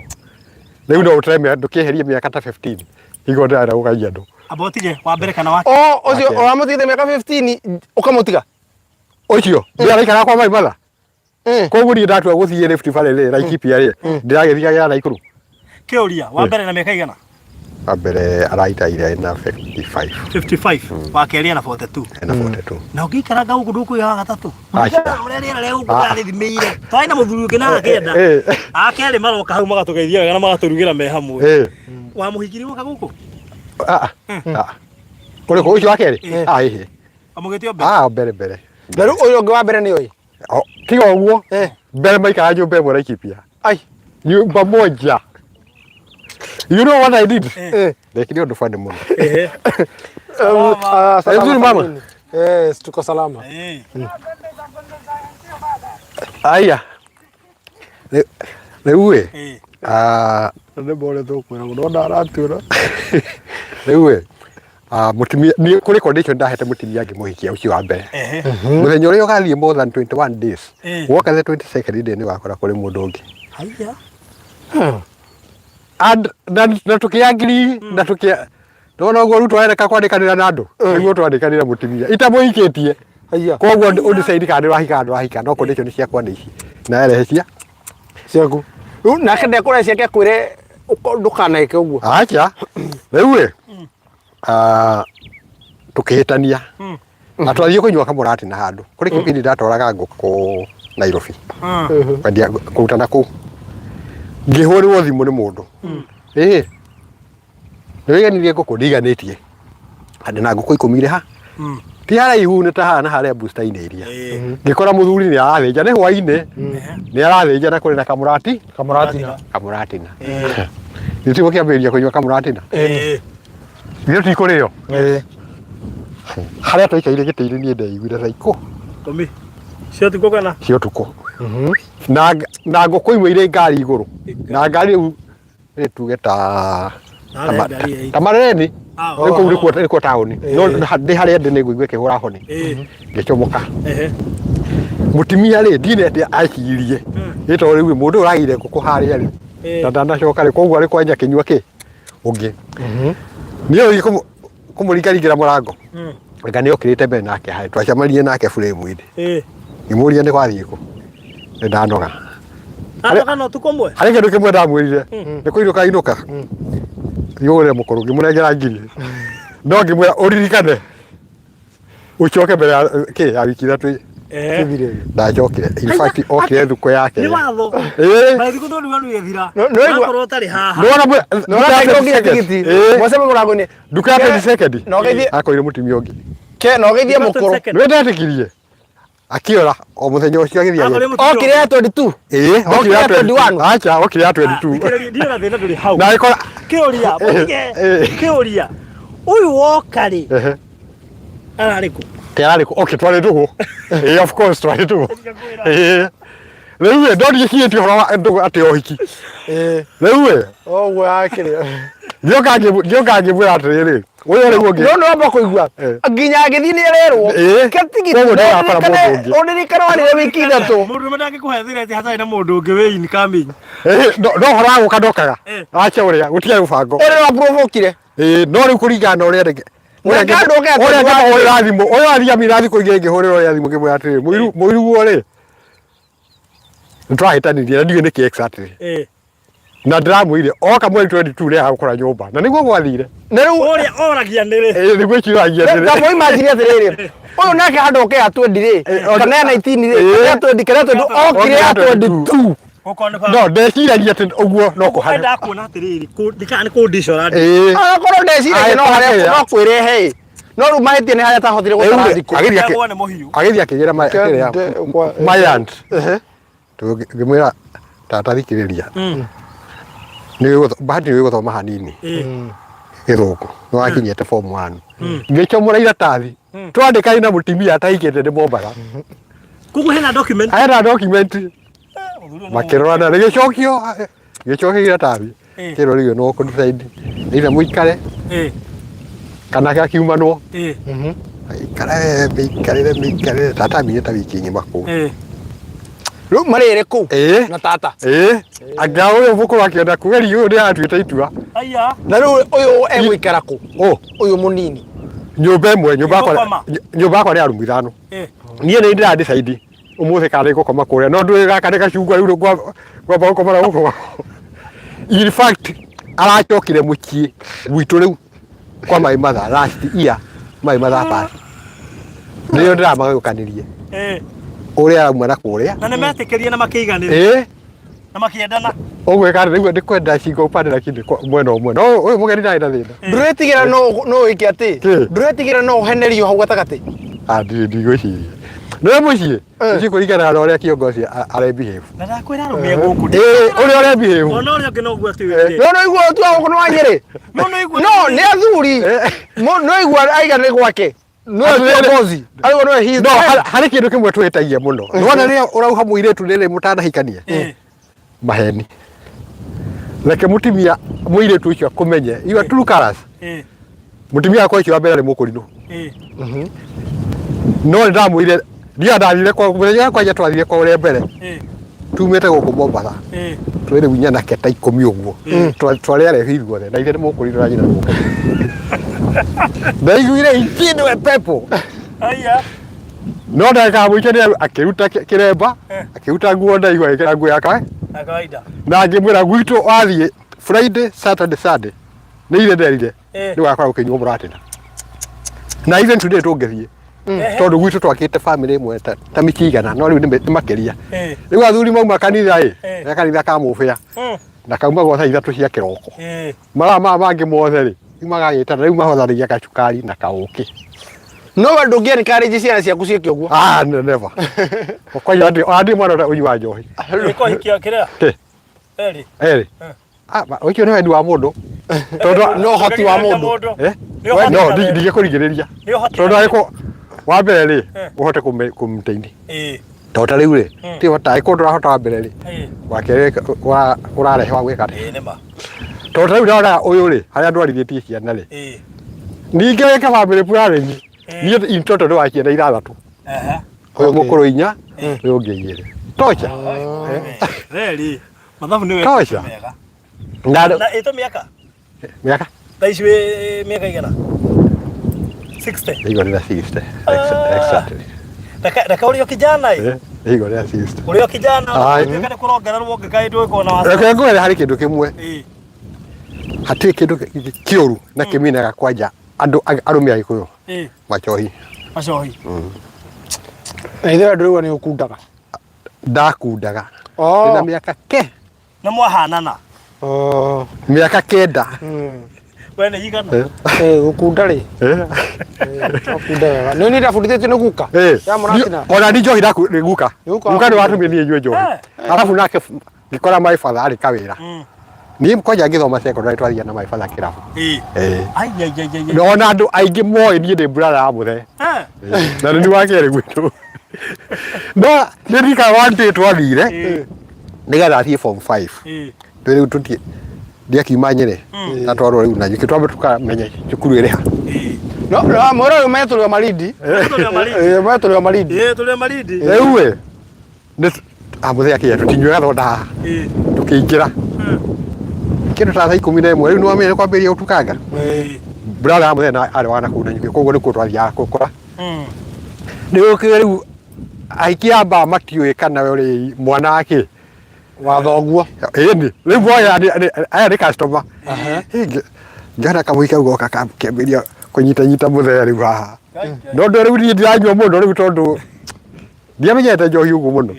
Rĩu no ũtare mĩaka ndũkĩeherie mĩaka ta 15. Hingo ndĩrenda gũkagia andũ. Amba ũtige wa mbere kana wa Oh, ũcio Wake. ũramũtigĩte mĩaka 15 ũkamũtiga. Ũcio ndĩraikara kwa mai matha. Mm. Koguo niĩ ndatua gũthiĩ Rift Valley rĩ, Laikipia rĩ, ndĩragĩthiagĩra Naikuru. kĩũria wa mbere na mĩaka igana? Wa mbere araitaire na 55 55. Wa kerĩ ena 42. ena 42. Na ũngĩikaranga gũkũ ndũkũiga wa gatatũ. Aca. Ũrĩa rĩera rĩa gũkũ rarĩthimĩire. Twarĩ na mũthuri ũngĩ na akĩenda. Eh, Akerĩ maroka hau magatũgeithia wega na magatũrugĩra me hamwe. eh. Wa mũhikiri woka gũkũ? Ah, ah. Ũrĩkũ ũcio wa kerĩ? Ah, ĩhĩ. Amũgĩte o mbere. Ah, mbere mbere. Na rĩu ũyũ ũngĩ wa mbere nĩ ũyũ. Oh, tiga ũguo. Eh. Mbere maikara nyũmba ĩmwe Laikipia. Ai. Nyũmba moja. You know what I did? Eh. Ndekire ũndũ funny mũno. Ehe. Ah, salama Nzuri mama. salmini. Yes, tuko salama. Eh. Aya. Rĩu ĩ, Eh. ah, Nĩ mbore tũkwĩra mũno ndaratura. rĩu ĩ, ah, mũtumia niĩ kũrĩ condition ndahete mũtumia ngĩmũhikia ũcio wa mbere. Ehe. Mũthenya ũrĩa ũgathiĩ more than 21 days. Eh. Woka the 22nd day nĩ wakora kũrĩ mũndũ ũngĩ. Haiya. And na tũkĩangiri na tũkĩa Nona ũguo Ruto areka kwandĩkanĩra na andũ nĩguo twandĩkanĩra mũtumia itamũhikĩtie Haiya. koguo ũdecide kana nĩwahika kana ndũrahika no condition ciakwa nĩ ici na erehe cia Ciaku. Rĩu nake ndekũrehe ciake akwĩre ndũkaneke ũguo. acha rĩu ĩ ah, tũkĩhĩtania na twathiĩ kũnyua kamũrati na handũ kũrĩ kĩbindi ndatwaraga ngũkũ Nairobi kwendia kũruta na kũu ngĩhũrĩrwo thimũ nĩ mũndũ ĩĩ nĩwĩganirie ngũkũ ndiganĩtie andĩ na ngũkũ ikũmi irĩ ha ti haraihu nĩ ta haha na harĩa booster-inĩ iria ngĩkora mũthuri nĩ arathĩnja nĩ hwainĩ nĩ arathĩnja na kũrĩ na kamũrati Kamũratina. kamũratina nĩ tiguo kĩambĩrĩria kũnyua kamũratina ithuĩ tikũrĩo Eh. harĩa twaikaire gĩtĩ-inĩ niĩ ndeiguire thaa ikũ Kũmi. Cia ũtukũ kana? cia ũtukũ na na ngũkũ imwe irĩ ngari igũrũ na ngari rĩu rĩ tuge ta Na ngari ya ta mareni Ah, rĩu kũu nĩkuo nĩkuo taũni no ndĩ harĩa ndĩ nĩngũigua ĩkĩhũra honi Eh. ngĩcomoka Ehe. mũtumia rĩ ndine atĩ acirie ĩ tondũ rĩu mũndũ ũyũ ũragĩire ngũkũ harĩa rĩ Eh. na ndanacoka rĩ koguo arĩ kwanja kĩnyua kĩ ũngĩ niĩ ũgĩthiĩ kũmũringaringĩra mũrango anga nĩ okĩrĩte mbere nake harĩ twacemanirie nake buremu-inĩ Eh. ngĩmũria nĩ gwathiĩ kũ nĩ ndanoga Atoka na ũtukũ ũmwe? harĩ kĩndũ kĩmwe ndamwĩrire nĩ kũinũka inũka thiĩ ũgũre mũkũrũ ngĩmũnengera ngiri no ngĩmwĩra ũririkane ũcoke mbere ya kĩ ya wiki ithatũ Eh. ndacokire in fact okire thukũ yake Nĩ watho. Ĩĩ. Ba thikũ tondũ wanu ĩthira. No- no Wakorwo ũtarĩ haha. Nĩwona mwe- Nĩwona nduka ya ũngĩra 20 tigiti. Ĩĩ. Mwacema mũrango-inĩ. nduka ya 20 second Na ũgeithie- akorire mũtumia ũngĩ Ke na ũgeithie mũkũrũ. Second. nĩwe ndetĩkirie akĩora o mũthenya ũcio agĩthiĩ Akorire agĩka. mũtumia Okire ya 22. Ĩĩ, okire ya Okire ya 22. Acha, okire ya 22. Thikĩrĩria, ndirĩ na thĩna ndũrĩ hau. Na agĩkora Kĩũria, mũtige. eh. Kĩũria. Ũyũ woka rĩ, Ehe. ararĩ kũ? Te ararĩ kũ? Okay, twarĩ ndũgũ. Ĩĩ, of course twarĩ ndũgũ. Ĩĩ. Rĩu ĩ, ndonire kinyĩtie ũhoro wa ndũgũ atĩ ũhiki. Eh. Rĩu ĩ, Ũguo yakĩrĩ. ngĩũka ngĩũka ngĩmwĩra atĩrĩrĩ, ũyũ rĩu ũngĩ. No nĩ wamba kũigua. Eh. Nginya agĩthiĩ nĩ arerwo. Ĩĩ. Ke tigiti. Koguo ndĩrakora mũndũ ũngĩ. Ũririkane warire wiki ithatũ. Mũndũ ũrĩa ndangĩkũhe thĩna atĩ hatarĩ na mũndũ ũngĩ wĩ incoming. Ĩĩ, no no ũhoro wa gũka ndokaga. Eh. Acha ũrĩa, gũtiarĩ mũbango. Ũrĩa wa provokire. Ĩĩ, no rĩu kũringana na ũrĩa ndĩ Na kando ũke atĩ ũrĩa ngĩmũhũrĩra thimũ, ũyũ athiamira thikũ igĩrĩ ngĩhũrĩra ũrĩa thimũ ngĩmwĩra atĩrĩrĩ, mũiru mũiruguo rĩ, Nĩtwahĩtanirie na ndiũĩ nĩkĩ exactly. Na ndĩramwĩrire oka mweri 22 reha gũkora nyũmba na nĩguo gwathire. Na rĩu Ũrĩa oragia nĩrĩ. Ĩĩ nĩguo ciũragia ta atĩrĩ. mo imagine atĩrĩrĩ, ũyũ nake handũ oke ya 20 rĩ, kana ya 19 rĩ, kana ya 20, kana ya 20, okire ya 22. Gũkorwo nĩ No ndeciragia atĩ ũguo no kũhana. Endaga kuona atĩrĩrĩ, ndikana nĩ kũndicora. Ĩĩ. Agakorwo ndeciragia no harĩa no kwĩrehe ĩ. No rĩu mahĩtia nĩ harĩa atahotire gũtara thikũ. Agĩthiĩ Ndegwa nĩ mũhiũ. agĩthiĩ akĩgĩra kĩrĩa my aunt. Ngĩmwĩra tata thikĩrĩria. Nĩ bahati nĩ gũthoma hanini. Gĩthũngũ. Nĩ wakinyĩte form 1. Ngĩcomora iratathi. Twandĩkani na mũtumia atahikĩte nĩ Mombatha. Koguo hena document. Hena document. Makĩrorana rĩgĩcokio gĩcokio iratathi. Kĩrwo rĩu no kũ decide either mũikare kana gakiumanwo. Ikare mĩikarĩre mĩikarĩre tata aminye ta wiki ng'ima kũu. Rĩu marĩ erĩ kũu Ĩĩ. na tata. Ĩĩ. Anga ũyũ mũkũrũ akĩenda kũgeria ũyũ nĩ aratuĩte itua. Aya. Na rĩu ũyũ egũikara kũ? Ũ Ũyũ mũnini. nyũmba ĩmwe nyũmba yakwa Ĩgũkoma. nyũmba yakwa nĩ ya rumu ithano. Niĩ nĩ ndĩra decide ũmũthĩ kana nĩ ngũkoma kũrĩa no ndũĩ gaka nĩ gacungwa rĩu ngwamba gũkoma na gũkũ. In fact aracokire mũciĩ gwitũ rĩu kwa my mother last year my mother passed. Nĩyo ndĩramagayũkanirie ũrĩa arauma na kũrĩa. Na nĩ metĩkĩrie na makĩiganĩra Ĩĩ. na makĩendana. Ũguo ĩka rĩu ndĩkwenda cingo upande lakini mwena ũmwe no ũyũ mũgeni ndarĩ na thĩna. Ndũretigĩra no no wĩke atĩ? Kĩ? Ndũretigĩra no ũhenerio hau gatagatĩ? Ah, ndirĩ ndigwĩciria. Nĩ mũciĩ mũciĩ kũringana na ũrĩa kiongozi arebehave. Na ndakwĩra arũme gũkũ. Ĩĩ ũrĩa ũrebehave. Ona ũrĩa ũngĩ noguo atuĩte. No no igua tu gũkũ nĩ wa Nyĩrĩ. No no igua. No nĩ athuri. No igua aiga nĩ gwake. No Atĩrĩrĩ. kiongozi. Arigwo no he is No the head. harĩ kĩndũ kĩmwe twĩhĩtagia mũno. Nĩwona rĩrĩa ũrauha mũirĩtu rĩrĩ mũtanahikania. Maheni. Reke mũtumia mũirĩtu ũcio akũmenye. You are true colors. Mũtumia wakwa ũcio wa mbere arĩ mũkũrinũ. No nĩ ndamwĩrire ndiga ndathire kwa mũthenya wa kwanja twathire kwa ũrĩa mbere tumĩte gũkũ Mombatha twĩ rĩu nyanake ta ikũmi ũguo twarĩ arehi ithuothe na ithe nĩ mũkũrinũ na nyina nĩ mũkũrinũ. Ndaiguire ikindwe pepo Aya. no ndagĩka ya mũico nĩ akĩruta kĩremba akĩruta nguo ndaihu agĩkĩra nguo ya Na kawaida. na ngĩmwĩra gwitũ wathiĩ Friday Saturday Sunday nĩ ithe nderire nĩ ũgakorwo ũkĩnyua mũratina na even today tũngĩthiĩ tondũ gwitũ twakĩte family ĩmwe ta mĩciĩ igana no rĩu nĩ makĩria. Rĩu athuri mauma kanitha ĩ ya kanitha ka mũbĩa na kaumagwo thaa 3 cia kĩroko mathaa maya mangĩ mothe rĩ rĩu magagĩtana rĩu mahothanagia gacukari na kaũkĩ. No we ndũngĩ encourage ciana ciaku ciĩke ũguo. Ah, never. Kwanja andĩ mwana ũrĩa ũnyuaga njohi. Ĩkohikia kĩrĩa? Kĩ? Erĩ. Erĩ. Ah, ũcio nĩ wendi wa mũndũ. Tondũ No ũhoti wa mũndũ. Eh? Nĩ ũhoti No, kana- ndingĩkũringĩrĩria. Nĩ ũhoti Tondũ kana- angĩkorwo wa mbere rĩ, ũhote kũmũteithia. Tondũ ta rĩu rĩ, ti hota angĩkorwo ndũrahota wa mbere rĩ, wa kerĩ ũrarehe wa gwĩka atĩa? Ĩĩ nĩ ma. Tondũ ta rĩu ndona ũyũ rĩ, harĩa ndwarithĩtie ciana rĩ, ningĩ wĩke family planning. Niĩ in total ndĩ wa ciana ithathatũ. Ũyũ mũkũrũ inya, ũyũ ũngĩ igĩrĩ. Tosha. Reri. Mathabu nĩ Tosha. wega. Na Na ĩto mĩaka? Mĩaka? Thaa ici wĩ mĩaka igana? 60. Igũrũ rĩa 60. Exactly. Reke ũrĩ o kijana ĩ. Igũrũ rĩa 60. Ũrĩ o kijana Aye. ũtuĩka nĩ kũrongererwo ũngĩkaĩ ndũgĩkorwo na wasiwasi. Reke ngwĩre harĩ kĩndũ kĩmwe. Hatirĩ kĩndũ kĩũru na kĩminaga kwanja andũ arũme a Gĩkũyũ. Macohi. Macohi. Na ithuĩ andũ rĩu nĩ ũkundaga. Ndakundaga. Ndĩna mĩaka ke. Nĩ mwahanana. Mĩaka 9. We nĩ igana. Gũkunda rĩ. Gũkunda wega. Nĩ niĩ ndabundithĩtio nĩ guka. Ya mũratina. Ona ni njohi ndaku nĩ guka. Guka nĩ watũmire niĩ nyue njohi. Arabu nake ngĩkora my father arĩ kawĩra. Niĩ kwanja ngĩthoma secondary twathiaga na my father kĩrabu. Ai ai ai ai. Na ona andũ aingĩ moĩ niĩ ndĩ brother ya mũthee. Na nĩ wa kerĩ gwitũ. No nĩ ndirikanaga one day twathire nĩgetha athiĩ form 5. Twĩ rĩu tũtiĩ ndiakiuma Nyĩrĩ na twarwo rĩu na nyuki twambe tukamenya cukuru ĩrĩ ha. No no mwĩra ũyũ metũrĩ o Malindi. Metũrĩ o Malindi. Tũrĩ o Malindi. Rĩu ĩ nĩ amũthee akĩya tũtinyuaga thonda haha tũkĩingĩra kĩndũ ta thaa 11 rĩu nĩwamenya nĩ kwambĩrĩria gũtukanga. Brother ya mũthee arĩ wa nakũu na nyuki koguo nĩkuo twathiaga gũkora. Nĩ ũkĩũĩ rĩu ahiki a mbaa matiũĩ kana we ũrĩ mwana wa kĩ. Wa thoguo. Ĩni rĩu moya aya nĩ customer. Ngĩona kamũi kau goka kambĩrĩria kũnyitanyita mũthee rĩu haha. No ndũ rĩu niĩ ndiranyua mũno rĩu tondũ ndiamenyete njohi ũguo mũno.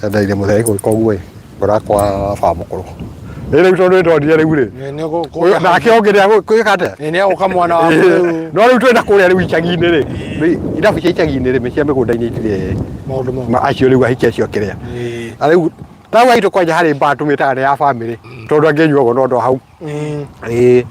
Endaire mũthee gwĩka ũguo ĩ ngora kwa baba mũkũrũ. Ĩ rĩu tondũ nĩndonire rĩu rĩ ũyũ nake ongerera gwĩka atĩa? Nĩ egũka mwana waku rĩu. No rĩu twĩna kũrĩa rĩu icagi-inĩ rĩ, rĩu irabu cia icagi-inĩ rĩ, cia mĩgũnda-inĩ itirĩ Maũndũ mau. acio rĩu ahiki acio kĩrĩa. Na rĩu tau haitũ kwanja harĩ mbaa tũmĩtaga nĩ ya bamĩrĩ tondũ angĩ nyuagwo no andũ a hau. Ĩĩ.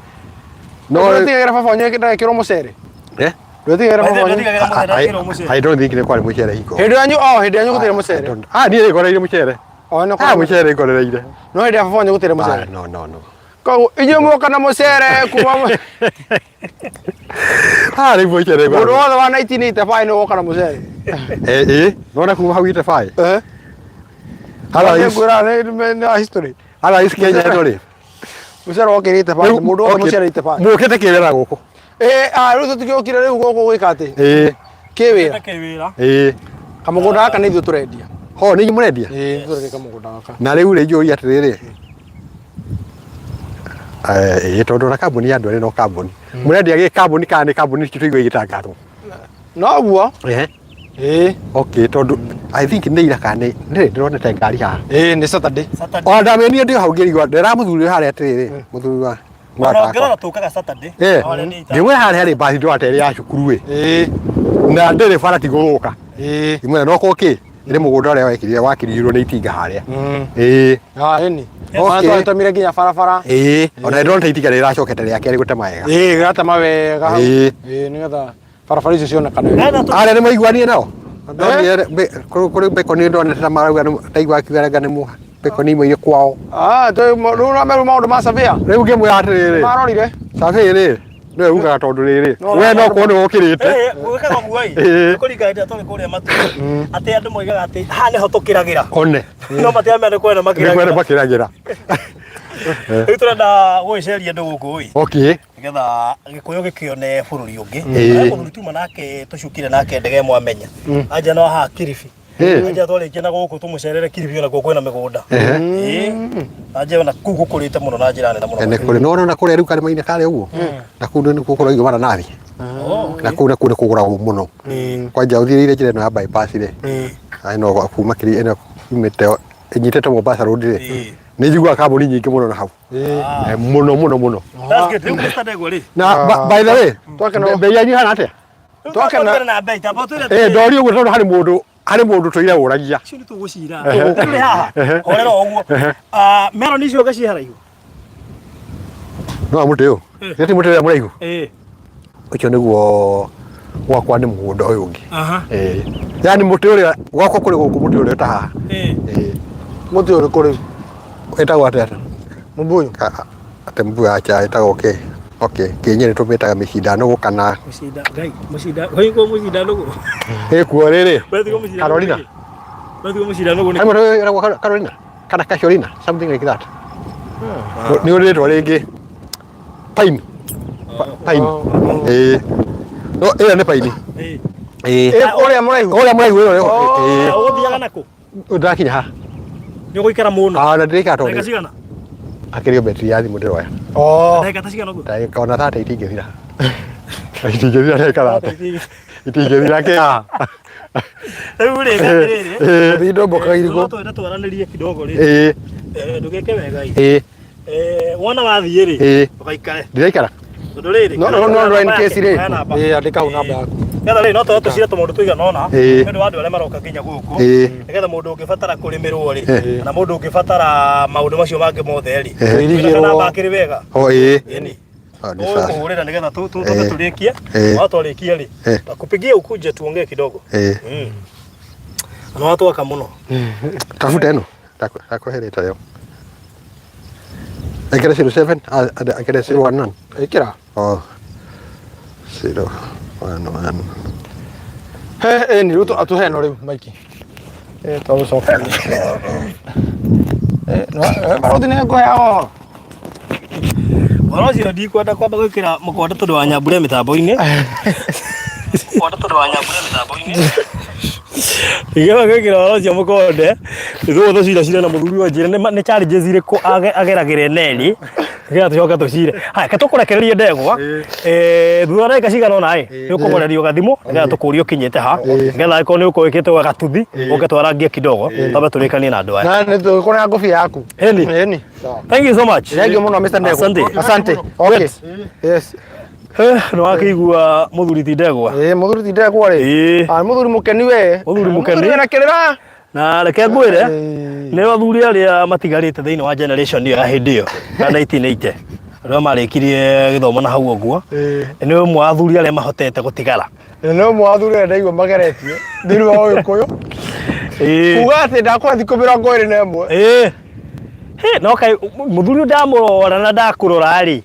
No ndwetigagĩra baba wanyu ndagekĩrwo mũcere? Eh? Ndwetigagĩra baba wanyu? I don't think nĩ kwarĩ mũcere hingo. Hĩndĩ yanyu o hĩndĩ yanyu gũtirĩ mũcere. Ah, niĩ nĩngoreire mũcere. O no Ah, mũcere ngorereire. No hĩndĩ ya baba wanyu gũtirĩ mũcere. Ah, no no no. Koguo inyuĩ muoka na mũcere kuma Ah, rĩu mũcere. Mũndũ wothe wa 1985 nĩ woka na mũcere. Eh, eh, nona kuma hau 85. Eh. Otherwise, Ngwĩra nĩ history. otherwise Kenya ĩno rĩ. Mũcere wokĩrĩte pa mũndũ wothe mũcere ite pa. Mũkĩte kĩwĩra gũkũ. Eh, ah, rĩu tũtikĩũkire rĩu gũkũ gwĩka atĩ. Ĩĩ. Kĩwĩra. Kĩwĩra. Ĩĩ. Kamũgũnda gaka nĩ ithuĩ tũrendia. Ho nĩ inyuĩ mũrendia? Ĩĩ, tũrendia kamũgũnda gaka. Na rĩu rĩ njũrie atĩrĩrĩ. Ĩĩ tondũ na kambuni ya andũ erĩ no kambuni. Mũrendia gĩ kambuni kana nĩ kambuni tũigua igĩtangathwo? Noguo. Ehe. Ĩĩ. Okay, tondũ I think nĩ ira kana nĩ nĩ ndĩronete ngari haha. Ĩĩ nĩ Saturday. Saturday. Ona ndamenire ndĩ hau ngĩrigwo ndĩramũthuri harĩa atĩrĩrĩ mũthuri wa Ona ũngĩrora tũkaga Saturday. Eh, Na warĩa nĩ ita- ngĩmwĩra harĩa harĩ mbathi ndĩrate ĩrĩ ya cukuru ĩ Ĩĩ. na ndĩrĩ bara ti gũthũka Ĩĩ. ngĩmwĩra no kũ ĩrĩ mũgũnda ũrĩa wekirire wakiriirwo nĩ itinga harĩa Mm. ĩĩ Ah, ĩni. Okay. Ona twatũmire nginya barabara. ĩĩ ona ndĩronete itinga rĩracokete rĩa kerĩ gũtema wega Ĩĩ, gĩratema wega hau. Ĩĩ. Ĩĩ, nĩgetha barabara icio cionekane. Ngetha tũ- arĩa nĩ maiguanire nao Ndonire kũrĩ bekoni ndonete ta marauga ndaigua akiuga anga nĩ bekoni imwe irĩ kwao Ah, rĩu no maũndũ ma surveyor. rĩu ngĩmwĩra atĩrĩrĩ Marorire. survey rĩ nĩwe ugaga tondũ rĩrĩ No, we no, no kuo nĩ wũkĩrĩte Eh, gwĩkaga ũguo ĩ Ĩĩ. nĩ kũringana hĩndĩ ĩrĩa twarĩ kũrĩa matu atĩ andũ moigaga atĩ haha nĩho tũkĩragĩra one no matiramenya nĩ kwena nĩ kwene makĩragĩra makĩragĩra rĩu tũrenda gũgĩceria andũ gũkũ ĩ okay nĩgetha gĩkũyũ gĩkĩone bũrũri ũngĩ Ĩĩ. Harĩ mũthuri tuma nake tũcukire nake ndege mwamenya anja no haha Kilifi Ĩĩ. anja twarĩkia na gũkũ tũmũcerere Kilifi ona kuo kwĩna mĩgũnda Ehe. Ĩĩ. anja ona kũu gũkũrĩte mũno na njĩra nene mũno nĩ kũrĩ no na kũrĩa rĩu karĩma-inĩ karĩa ũguo na kũu nĩ kũragio mananathi Oh, okay. na kũu nakuo nĩ kũgũragwo mũno kwanja ũthiĩrĩire njĩra ĩno ya bypass rĩ ĩno kuma kĩrĩ ĩno yumĩte ĩnyitĩte Mombasa road rĩ Ĩĩ. nĩ njiguaga kambuni nyingĩ mũno na hau mũno mũno mũno That's good. Rĩu Mr. Ndegwa rĩ na by the way Twakena- bei yanyu ihana atĩa Rĩu Twakena- twakena na bei tamba twĩre Eh, ndori ũguo tondũ harĩ mũndũ harĩ mũndũ tũire ũragia icio nĩ tũgũcira rĩu rĩ haha horera o ũguo Ah, melon icio nga ciĩ haraihu no mũtĩ ũyũ gĩti mũtĩ ũrĩa mũraihu Ĩĩ. ũcio nĩguo gwakwa nĩ mũgũnda ũyũ ũngĩ Aha. Eh, yani mũtĩ ũrĩa gwakwa kũrĩ gũkũ mũtĩ ũrĩa ũta haha Ĩĩ. Eh, Mũtĩ ũrĩkũ rĩu? ĩtagwo atĩa Mũbũyũ. Atĩ mbuya acha ĩtagwo kĩ okay kĩnyĩrĩ tũmĩtaga mĩcindano kana Mũcinda ngai mũcinda ũhingo mũcinda nũgũ ĩkuo rĩrĩ Wethigo mũcinda Carolina. Wethigo mũcinda nũgũ nĩ harĩ mũtĩ wĩtagwo Carolina kana Casuarina something like that nĩ ũrĩ rĩtwa rĩngĩ pine pine ĩĩ no ĩyo nĩ pine Ĩĩ. ĩĩ Ĩ, ũrĩa mũraihu. ũrĩa mũraihu ũyũ ĩĩ Ũgũthiaga nakũ ndĩrakinya haha nĩ ũgũikara mũno ah na ndĩrĩkara ndagĩka tondũ cigana akĩrĩ betri ya thimũ ndĩroya Oh. ndagĩka ta cigana ũguo ndagĩka ona thate itingĩthira itingĩthira ndagĩka thate itingĩthira kĩ rĩu rĩ atĩrĩrĩ ĩĩ Gũthiĩ ndombokaga irigũ. no twende twaranĩrie kidogo rĩ ĩĩ Eh, ndũgeke wega ĩ ĩĩ Eh, wona wathiĩ rĩ ĩĩ ndũgaikare ndiraikara tondũ rĩrĩ No no no in case rĩ. Ĩĩ, andĩka hau namba yaku. Ngetha rĩ no tũre tũcire tũmaũndũ tũigana ũna Ĩĩ. nĩ ũndũ wa andũ arĩa maroka nginya gũkũ Ĩĩ. nĩgetha mũndũ ũngĩbatara kũrĩmĩrwo rĩ Ĩĩ. kana mũndũ ũngĩbatara maũndũ macio mangĩ mothe rĩ Ĩĩ. wĩna namba akĩrĩ wega o ĩĩ ĩni Ah, nĩ sawa. ũkũhũrĩra nĩgetha tũke Ĩĩ. tũrĩkie Ĩĩ. wa twarĩkia rĩ Ĩĩ. takupigia ukuje tuongee kidogo ĩĩ Mm. na watwaka mũno tafuta ĩno ndakũhe rĩtwa rĩo ĩkĩra 07 ĩkĩra 011 Ĩkĩra. oh 011 He, ĩni rĩu atũhe ĩno rĩu Maiki. Ĩ, twagũcokeria. Ĩ, barũthi nĩ ngũheaga ũhoro. Ũhoro ũcio ndikwenda kwamba gwĩkĩra mũkonde tondũ wa nyambure mĩtambo-inĩ. Mũkonde tondũ wa nyambure mĩtambo-inĩ. Ingĩamba gwĩkĩra ũhoro ũcio mũkonde ithuĩ tũcira cire na mũthuri ũyũ anjĩre nĩ challenges irĩkũ ageragĩra Neli nĩgetha tũcoke tũcire. Haya, reke tũkũrekererie ndegwa. Thutha wa ndagĩka cigana ũna ĩ, nĩ ũkũgorerio gathimũ nĩgetha tũkũrie ũkinyĩte ha, nĩgetha angĩkorwo nĩ ũkorwo wĩkĩte gatuthi ũke twarangie kidogo twambe tũrĩkanie na andũ aya. Na nĩ tũkũrĩa ngũbia yaku. Ĩni. Ĩni. Thank you so much. Thank you mũno Mr. Ndegwa. Asante. Asante. Okay. Yes. Nĩ wakĩigua mũthuri ti ndegwa. Ĩĩ mũthuri ti ndegwa rĩ. Ĩĩ. Ah, mũthuri mũkeni we. Mũthuri mũkeni. Mũthuri wĩna kĩrĩra. Na reke ngwĩre nĩ athuri arĩa matigarĩte thĩinĩ wa generation ĩyo ya hĩndĩ ĩyo ya 1980 arĩa marĩkirie gĩthomo na hau ũguo nĩ ũmwe wa athuri arĩa mahotete gũtigara. Nĩ ũmwe wa athuri arĩa ndaigua mageretie thĩinĩ wa Ũgĩkũyũ kuga atĩ ndakũra thikũ 21. Ĩĩ. Hĩ, no kaĩ mũthuri ũyũ ndamũrora na ndakũrora rĩ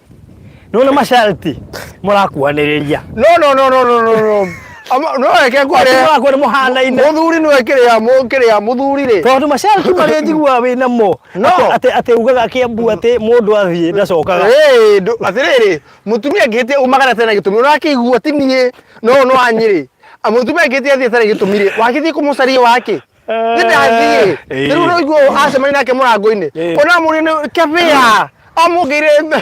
nĩ masharti mũrakuhanĩrĩria. No no no no no no no. Ama no reke ngware. Mũrakuo nĩ mũhanaine. Mũthuri nĩwe kĩrĩa kĩrĩa mũthuri rĩ. Tondũ masharti marĩa njiguaga wĩ namo. No. Atĩ atĩ ugaga Kĩambu atĩ mũndũ athiĩ ndacokaga. Ĩĩ atĩrĩrĩ mũtumia angĩhĩtia umagara tena gĩtũmi ũrakĩigua ti niĩ no no anyĩrĩ. Mũtumia angĩhĩtia athiĩ atarĩ gĩtũmi rĩ wakĩthiĩ kũmũcaria wakĩ? Nĩ ndathiĩ. Rĩu no igua acemania nake mũrango-inĩ. Ona mũrĩ nĩ kebĩa amũgĩire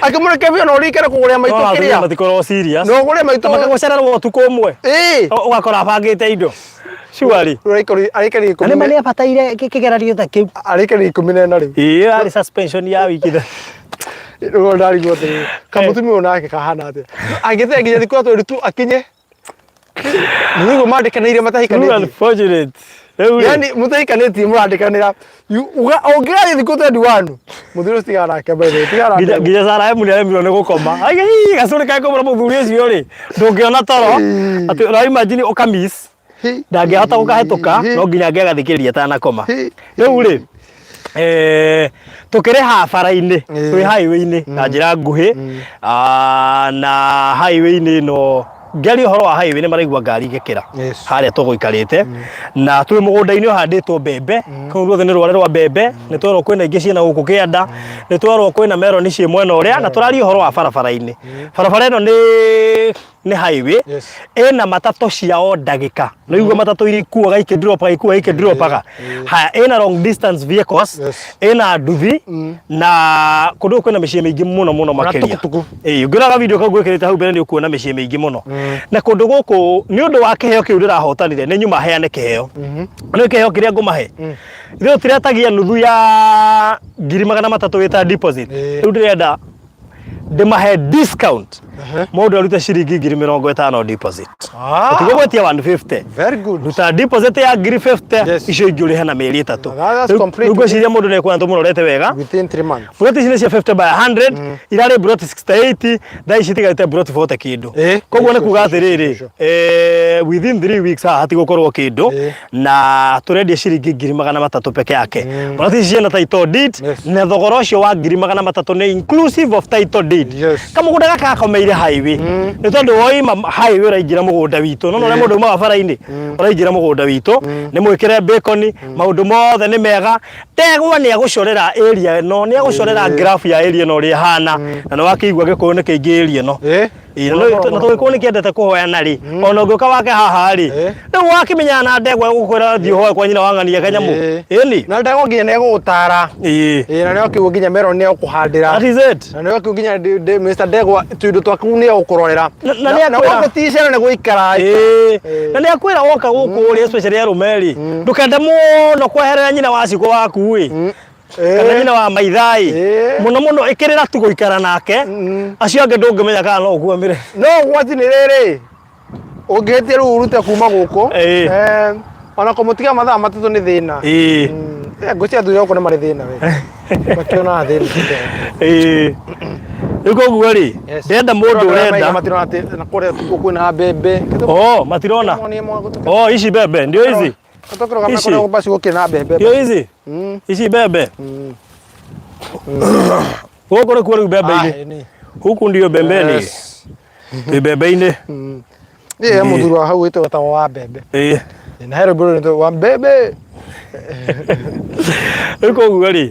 akĩmũra kebĩa no ũrikane kũgũrĩra maitũ No, kĩrĩa. matikoragwo serious. No ũgũre maitũ. Makagũcererwo ũtukũ ũmwe. Ĩĩ. Ũgakora abangĩte indo. Surely. Arĩkaria Na ikũmi nĩ ma nĩ abataire kĩgeranio ta kĩu. Arĩkaria 14 rĩu. Ĩĩ arĩ suspension ya wiki ithatũ. Rĩu ndarigwo atĩrĩrĩ, kamũtumia ũyũ nake kahana atĩa? Angĩte nginya thikũ ya 22 akinye. Nĩguo mandĩkanĩire matahikanĩtie. Unfortunate. Rĩu rĩ. Yani mũtahikanĩtie mũrandĩkanĩra. Ũngĩgathiĩ thikũ 21 mũthuri ũcio tigana nake by the way, tigana nake. Nginya Sarah M nĩ aremirwo nĩ gũkoma. Ai gacũrĩ kaĩ kũmũra mũthuri ũcio rĩ, ndũngĩona toro. Atĩ ũra imagine ũka miss. Ndangĩhota gũkahĩtũka no nginya angĩagathikĩrĩria atanakoma. Rĩu rĩ, tũkĩrĩ haha bara-inĩ, twĩ highway-inĩ na njĩra nguhĩ, na highway-inĩ ĩno ngĩaria ũhoro wa highway nĩ maraigua ngari igĩkĩra harĩa tũgũikarĩte, na twĩ mũgũnda-inĩ ũhandĩtwo mbembe, kũu guothe nĩ rware rwa mbembe, nĩ twerwo kwĩna ingĩ ciĩna gũkũ kĩanda, nĩ twerwo kwĩna meroni ciĩ mwena ũrĩa, na tũraria ũhoro wa barabara-inĩ. Barabara ĩno nĩ highway ĩna matatũ cia o ndagĩka, nĩ ũigua matatũ iria ikuaga ikĩndropaga ikuaga ikĩndropaga. Haya, ĩna long distance vehicles, ĩna nduthi, na kũndũ gũkũ kwĩna mĩciĩ mĩingĩ mũno mũno Ona makĩria. tukutuku. Ĩĩ, ũngĩrora video kau gwĩkĩrĩte hau mbere nĩ ũkuona mĩciĩ mĩingĩ mũno. Na kũndũ gũkũ nĩ ũndũ wa kĩheo kĩu ndĩrahotanire nĩ nyuma heane kĩheo. Nĩ kĩheo kĩrĩa ngũmahe. Ithuĩ tũtiretagia nuthu ya 300,000 wĩta deposit. Rĩu ndĩrenda ndĩmahe discount. Mũndũ arute ciringi 50,000 deposit. Ũtige gwĩtia 150. Very good. Ruta deposit ya 50,000 Yes. icio ingĩ ũrĩhe na mĩeri ĩtatũ. That's Rĩu complete. rĩu ngwĩciria mũndũ nĩ ekuona tũmũrorete wega. Within 3 months. Buroti ici nĩ cia 50 by 100 irarĩ buroti 68 thaa ici itigarĩte buroti 40 kĩndũ. Koguo nĩ kuga atĩrĩrĩ, within 3 weeks haha hatigũkorwo kĩndũ na tũrendia ciringi 300,000 peke yake. Buroti ici ciĩna title deed na thogora ũcio wa 300,000 nĩ inclusive of title deed. Kamũgũnda gaka gakomeire highway nĩ tondũ woima highway ũraingĩra mũgũnda witũ, no ũrĩa mũndũ umaga bara-inĩ ũraingĩra mũgũnda witũ, nĩ mwĩkĩre bacon, maũndũ mothe nĩ mega. Ndegwa nĩ agũcorera area ĩno, nĩ agũcorera graph ya area ĩno ũrĩa ĩhana, na nĩ wakĩigua gĩkũyũ nĩ kĩingĩ area ĩno. Ĩĩ, na tondũ gĩkũyũ nĩ kĩendete kũhoyana rĩ, ona ũngĩũka wake haha rĩ, rĩu wakĩmenyana na ndegwa ĩgũkwĩra thiĩ ũhoe kwa nyina wa ng'ania kanyamũ. Ĩni. Na ndegwa nginya nĩ egũgũtara. Ĩĩ, na nĩ wakiuga nginya meroni nĩ egũkũhandĩra. That is it. Na nĩ wakiuga nginya Mr. Ndegwa tũindo twaku nĩ egũkũrorera. Na nĩ Na akwĩra. gũticera nĩ gũikara. Ĩĩ. Na nĩ akwĩra woka gũkũ rĩ, especially arũme rĩ, ndũkende mũno kweherera nyina wa cikũ waku ĩ. Kana nyina wa maitha ĩ. Mũno mũno ĩkĩrĩra tu gũikara nake. Acio angĩ ndũngĩmenya kana no ũkuamĩre. No ũgwati nĩ rĩrĩ, ũngĩhĩtia rĩu ũrute kuma gũkũ, ona kũmũtiga mathaa 3 nĩ thĩna. Ngwĩciria athuri a gũkũ nĩ marĩ thĩna we. Makĩonaga thĩna. Rĩu koguo rĩ, ndĩrenda mũndũ ũrenda. Matirona atĩ na kũrĩa ũtukũ kwĩna mbembe. Oh, matirona. Oh, ici mbembe ndio hizi. Tũkĩrũgama Ici. kũrĩa basi gũkĩrĩ na mbembe. Ndio hizi. Ici mbembe. Gũkũ nĩkuo rĩu mbembe-inĩ. Huku ndio mbembeni. Twĩ mbembe-inĩ. Niĩ he mũthuri wa hau wĩtagwo wa mbembe. Na he rwĩmbo rwĩtagwo wa mbembe. Rĩu koguo rĩ,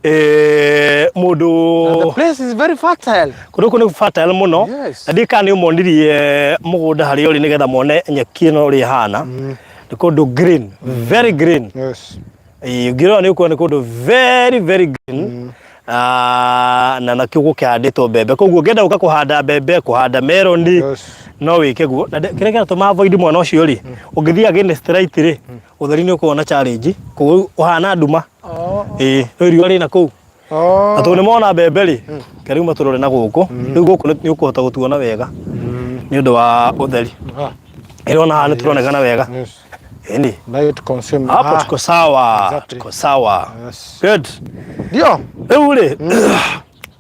Eh, mũndũ The place is very fertile. kũndũ kũu nĩ fertile mũno. Yes. Na ndiũĩ kana nĩ ũmonirie mũgũnda harĩa ũrĩ nĩgetha mone nyeki ĩno ũrĩa ĩhana. Nĩ kũndũ green, very green. Yes. Ĩĩ, ũngĩrora nĩ ũkuona nĩ kũndũ very very green. Ah, na nakĩo gũkĩhandĩtwo mbembe koguo ũngĩenda gũka kũhanda mbembe kũhanda meroni Yes. no wĩke guo na kĩrĩa kĩratũma avoid mwena ũcio rĩ ũngĩthiĩ against light rĩ ũtheri nĩ ũkoragwo na challenge koguo ũhana nduma. Oh. Ĩĩ rĩu riũa rĩna kũu. Oh. Na tondũ nĩ mona mbembe rĩ ke rĩu matũrore na gũkũ rĩu gũkũ nĩ ũkũhota gũtuona wega nĩ ũndũ wa ũtheri. Ah. Ĩrona haha nĩ tũronekana wega. Yes. Ĩni Light consume. hapo Ah. tuko sawa. Exactly. Tuko sawa. Yes. Good. Ndio. Rĩu rĩ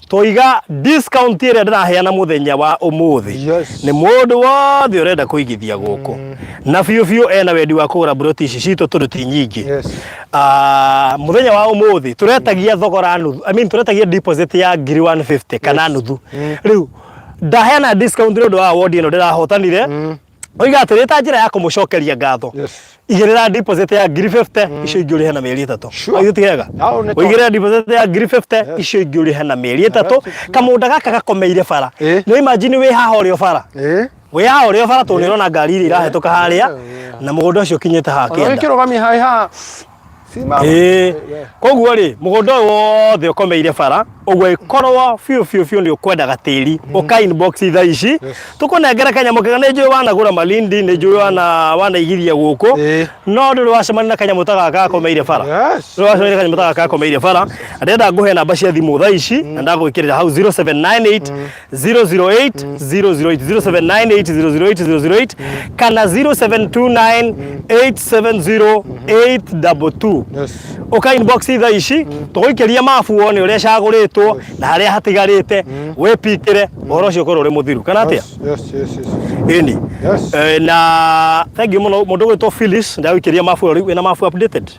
tũiga discount ĩrĩa ndĩraheana mũthenya wa ũmũthĩ. Yes. Nĩ mũndũ wothe ũrenda kũigithia gũkũ na biũ biũ ena wendi wa kũgũra mburoti ici citũ tondũ ti nyingĩ. Yes. Ah, mũthenya wa ũmũthĩ tũretagia thogora nuthu, I mean, tũretagia deposit ya ngiri 150 kana nuthu. Rĩu ndaheana discount nĩ ũndũ wa award ĩno ndĩrahotanire. Oiga atĩrĩ ta njĩra ya kũmũcokeria ngatho. Yes. Igĩrĩra deposit ya ngiri 50 icio ingĩ ũrĩhe na mĩeri ĩtatũ. Sure. Githĩ ti wega? Hau nĩ Ũigĩrĩre deposit ya ngiri 50 icio ingĩ ũrĩhe na mĩeri ĩtatũ. Kamũgũnda gaka gakomeire bara. Ĩ. Nĩ imagine wĩ haha ũrĩ o bara. Eh. Wĩ haha ũrĩ o bara tondũ nĩ ũrona ngari iria irahĩtũka harĩa na mũgũnda ũcio ũkinyĩte haha Ona kĩanda. gĩkĩrũgamia haha haha. Simama. Ĩĩ. Koguo rĩ mũgũnda ũyũ wothe ũkomeire bara ũguo ĩkorwo biũ biũ biũ nĩ ũkwendaga tĩri ũka inbox thaa ici tũkũnengera kanyamũ kega nĩ njũĩ wanagũra Malindi nĩ njũĩ wana wanaigithia gũkũ Ĩĩ. no ndũrĩ wacemania na kanyamũ ta gaka gakomeire bara. Yes. Ndũrĩ wacemania na kanyamũ ta gaka gakomeire bara. Ndĩrenda ngũhe namba cia thimũ thaa ici na ndagwĩkĩrĩra hau 0798 008 008 0798 008 008 kana 0729 870 822. Yes. Ũka inbox thaa ici tũgũikĩria mabu wone ũrĩa cagũrĩtwo na harĩa hatigarĩte wĩpikĩre ũhoro ũcio ũkorwo ũrĩ mũthiru kana atĩa. Yes, yes, yes, yes. Ĩni. Yes. Eh, na thank you mũno mũndũ ũgwĩtwo Phyllis ndagũikĩria mabu rĩu wĩna mabu updated.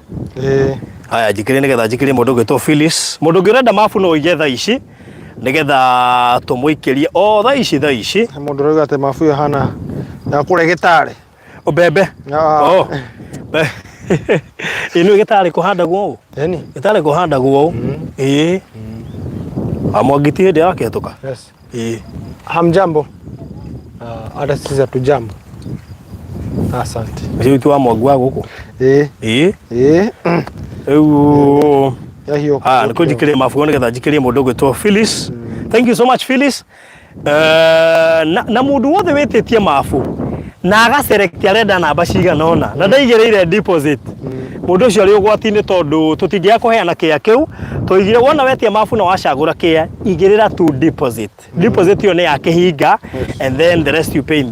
Eh. Haya njikĩrie nĩgetha njikĩrie mũndũ ũgwĩtwo Phyllis. Mũndũ ũngĩ ũrenda mabu no ũige thaa ici nĩgetha tũmũikĩrie o thaa ici thaa ici. Mũndũ ũrauga atĩ mabu ĩyo hana ya kũrĩa gĩtarĩ. Mbembe. Ah. Oh. Ĩ nĩ gĩtarĩ kũhandagwo ũũ? Ĩni. Gĩtarĩ kũhandagwo ũũ. Ĩĩ. Amwangi ti hĩndĩ arakĩhetũka. Yes. Ĩĩ. Hamjambo. Hata sisi hatujambo. Asante. Ũcio witũ wa Mwangi wa gũkũ. Ĩĩ. Ĩĩ. Ĩĩ. Rĩu Yahiyo. Ah, nĩ kũnjikĩria mabuku nĩgetha njikĩrie mũndũ ũgwĩtwo Phyllis. Thank you so much Phyllis. Eh, na mũndũ wothe wĩtĩtie mabu na agaselect arenda namba cigana ũna na ndaigĩrĩire deposit mũndũ ũcio arĩ ũgwati-inĩ tondũ tũtingĩaga kũheana kĩa kĩu tũigire wona wetia mabu na wacagũra kĩa igĩrĩra tu deposit. Deposit ĩyo nĩ ya kĩhinga and then the rest you pay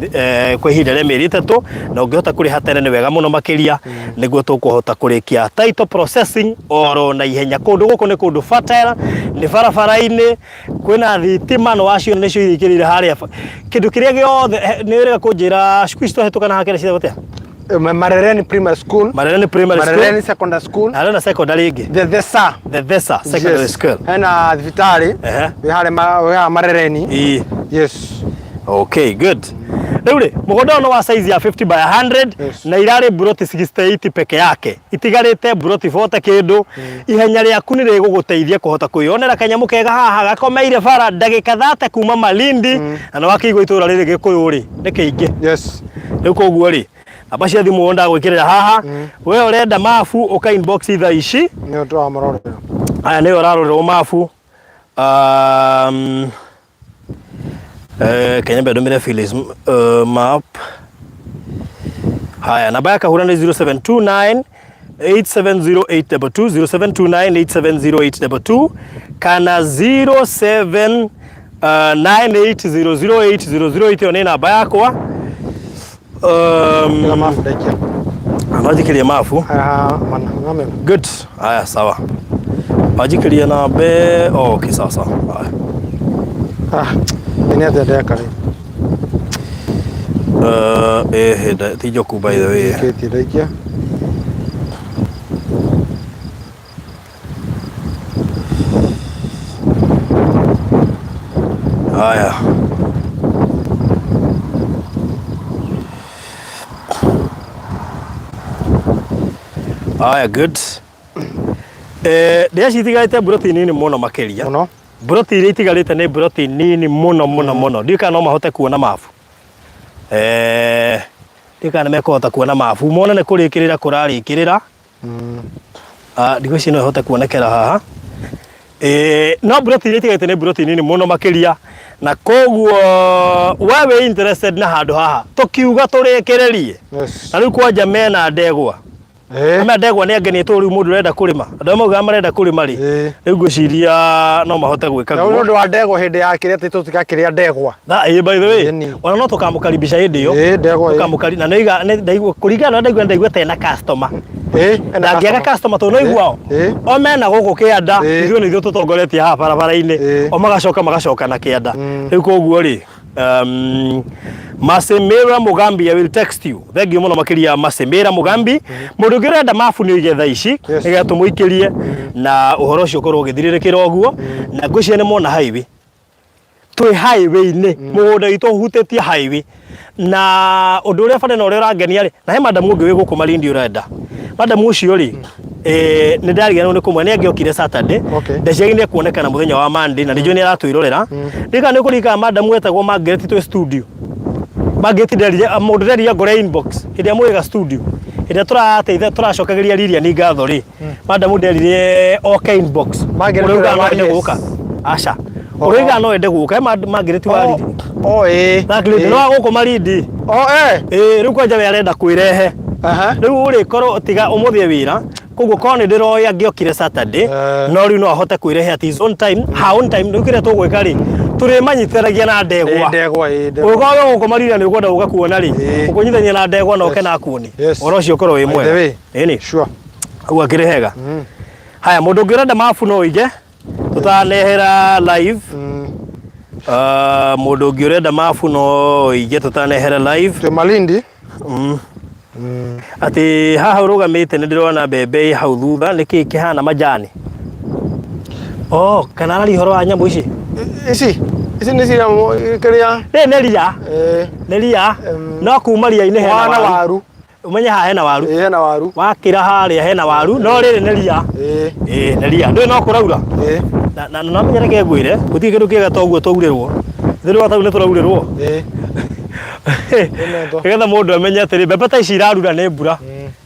kwa ihinda rĩa mĩeri ĩtatũ na ũngĩhota kũrĩha tene nĩ wega mũno makĩria nĩguo tũkũhota kũrĩkia title processing oro na ihenya. Kũndũ gũkũ nĩ kũndũ fertile, nĩ barabara-inĩ, kwĩna thitima no wacio nĩcio irĩkĩrĩire harĩa kĩndũ kĩrĩa gĩothe nĩ ũrega kũnjĩra cukuru ici twahĩtũka na hakere ciĩtagwo atĩa? Marereni Primary School. Marereni Primary School. Marereni Secondary School. Na harĩa secondary ĩngĩ? The Thesa. The Thesa Secondary Yes. School. Hena thibitarĩ. Ehe. Wĩ harĩa wĩ haha Marereni. Ĩĩ. Yes. Okay, good. Rĩu rĩ, mũgũnda ũyũ nĩ wa size ya 50 by 100 Yes. na irarĩ mburoti 68 peke yake. Itigarĩte mburoti 40 kĩndũ. Ihenya rĩaku nĩ rĩgũgũteithia kũhota kwĩyonera kanyamũ kega haha gakomeire bara ndagĩka 30 kuma Malindi na nĩ wakĩigua itũra rĩrĩ Gĩkũyũ rĩ nĩ kĩingĩ. Yes. Rĩu koguo rĩ, namba cia thimũ ndagwĩkĩrĩra haha. We ũrenda mabu ũka inbox thaa ici. Nĩ ũndũ wa marorero. Aya nĩyo ũrarorerwo mabu. Kenya ndũmĩre Phyllis map. Haya, namba ya kahũra nĩ 0729 870822 0729 870822 kana 07 9800808 ĩyo nĩ namba yakwa. Ĩra mabu ndaikia. Wanjikĩrie mabu. Haha mana ng'ame. Good. Haya, sawa. Wanjikĩrie nambe. Oh, okay, sawa sawa. Haya. Ah, nĩ atĩa ndeka rĩ? Ti njoku by the way. Ndikĩtie ndaikia. Haya. Haya, good. Ndĩreciria itigarĩte mburoti nini mũno makĩria. Mũno. Mburoti iria itigarĩte nĩ mburoti nini mũno mũno mũno. Ndiũĩ kana no mahote kuona mabu. Ndiũĩ kana nĩ mekũhota kuona mabu. Mone nĩ kũrĩkĩrĩra kũrarĩkĩrĩra. Ndigwĩciria no ĩhote kuonekera haha. No mburoti iria itigarĩte nĩ mburoti nini mũno makĩria na koguo we wĩ interested na handũ haha tũkiuga tũrĩkĩrĩrie. Yes. Na rĩu kwanja mena ndegwa. Ama ndegwa nĩ angenie tondũ rĩu mũndũ ũrenda kũrĩma. Andũ arĩa maugaga marenda kũrĩma rĩ, rĩu ngwĩciria no mahote gwĩka Na guo. ũndũ wa ndegwa hĩndĩ ya kĩrĩa atĩ tũtigakĩrĩa ndegwa. Na ĩĩ by the way, Ĩni. ona no tũkamũkaribisha hĩndĩ ĩyo. Ĩĩ, ndegwa, ĩĩ. Tũkamũkari na nĩiga nĩ ndaigua kũringana na ndaigua ndaigua ta ena customer. Ĩĩ, ena Ndangĩaga customer tondũ no iguao. Ĩĩ. O mena gũkũ kĩanda, Ĩĩ. ithuĩ nĩ ithuĩ tũtongoretie haha barabara-inĩ. Ĩĩ. O magacoka magacoka na kĩanda. Rĩu koguo rĩ, Masemera Mugambi, I will text you. Thank you muno makiria Masemera Mugambi. Mundu ũngĩ ũrenda mabu nĩ oige thaa ici nĩgetha tũmũikĩrie na ũhoro ũcio ũkorwo ũgĩthirĩrĩkĩra ũguo. Na ngwĩciria nĩ mona highway. Twĩ highway-inĩ, mũgũnda witũ ũhutĩtie highway. Na ũndũ ũrĩa bata na ũrĩa ũrangenia rĩ, na he madam ũngĩ wĩ gũkũ Malindi ũrenda. Madam ũcio rĩ, nĩ ndariganĩrwo nĩ kũmwĩra nĩ angĩokire Saturday. Ndeciria nĩ ekuonekana mũthenya wa Monday na nĩ njũĩ nĩ aratwĩrorera. Ndiũĩ kana nĩ ũkũririkana madam wetagwo Margaret twĩ studio. Margaret nderire, mũndũ nderire angore inbox hĩndĩ ĩrĩa mũgĩka studio. Hĩndĩ ĩrĩa tũrateithia tũracokagĩria Lilian ngatho rĩ, madam nderire oke inbox. Margaret Ũrĩa ugaga ũrĩa no wa ende yes. gũka. Aca. Ũrĩa ugaga no ende gũka, he Margaret wa Lili. Oh, ĩĩ. Margaret Ĩĩ. no gũkũ Malindi. Oh, eh. Ĩĩ, rĩu kwanja we arenda kwĩrehe. Rĩu rĩ korwo tiga ũmũthĩ e wĩra, koguo korwo nĩ ndĩroĩ angĩokire Saturday, no rĩu no ahote kwĩrehe at his own time, her own time, rĩu kĩrĩa tũgwĩka rĩ, tũrĩmanyitithanagia na ndegwa. Ĩĩ, ndegwa, ĩĩ, ndegwa. Ũngĩkorwo wĩ gũkũ Malindi na nĩ ũkwenda gũka kuona rĩ, ũkũnyitithania na ndegwa na ũke na akuoni. Ũhoro ũcio ũkorwo wĩ By the mwega. way. Ĩni. Sure. Hau akĩrĩ hega. Haya, mũndũ ũngĩ ũrenda mabu no oige tũtanehera live. Mũndũ ũngĩ ũrenda mabu no oige tũtanehera live. Twĩ Malindi. Atĩ haha ũrũgamĩte nĩ ndĩrona mbembe ĩ hau thutha, nĩ kĩĩ kĩhana majani? Oh, kana araria ũhoro wa nyamũ ici? Ici, ici nĩ cia kĩrĩa. Rĩrĩ nĩ ria. Nĩ ria. No kuma ria-inĩ hena Wana waru. waru. Ũmenye haha hena waru. Ĩĩ, hena waru. Wakĩra harĩa hena waru, no rĩrĩ nĩ ria. Ĩĩ. Ĩĩ, nĩ ria. Ndũĩ no kũraura? Ĩĩ. Na na menye reke ngwĩre, gũtirĩ kĩndũ kĩega ta ũguo twaurĩrwo. Ithuĩ rĩu rĩu nĩ tũraurĩrwo. Ĩĩ. Nĩgetha mũndũ amenye atĩrĩ, mbembe ta ici irarura nĩ mbura.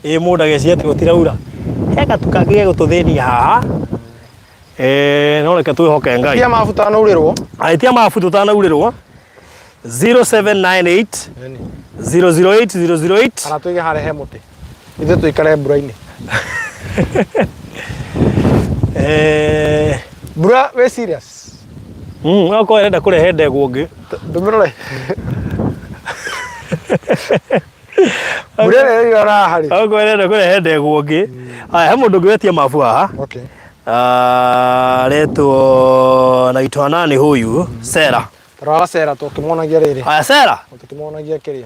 Ĩĩ mũndũ ageciria atĩ gũtiraura. He gatu kangĩ gegũtũthĩnia haha. No reke twĩhoke Ngai. Tia mabu tũtanaurĩrwo. Tia mabu tũtanaurĩrwo. 0798 008 008. Kana tũige harĩa he mũtĩ. Ithuĩ tũikare mbura-inĩ. Mbura wĩ serious? Okorwo ĩrenda kũrehe ndegwa ũngĩ. Ndũmĩrore. Mbura ĩrĩa ĩraura haha rĩ. Okorwo ĩrenda kũrehe ndegwa ũngĩ. Haya, he mũndũ ũngĩ wetia mabu haha. Okay. Aretwo naitwa nani huyu? Sera. Rora Sera tũkĩmuonagia rĩrĩ. Haya Sera. Tũkĩmuonagia kĩrĩa.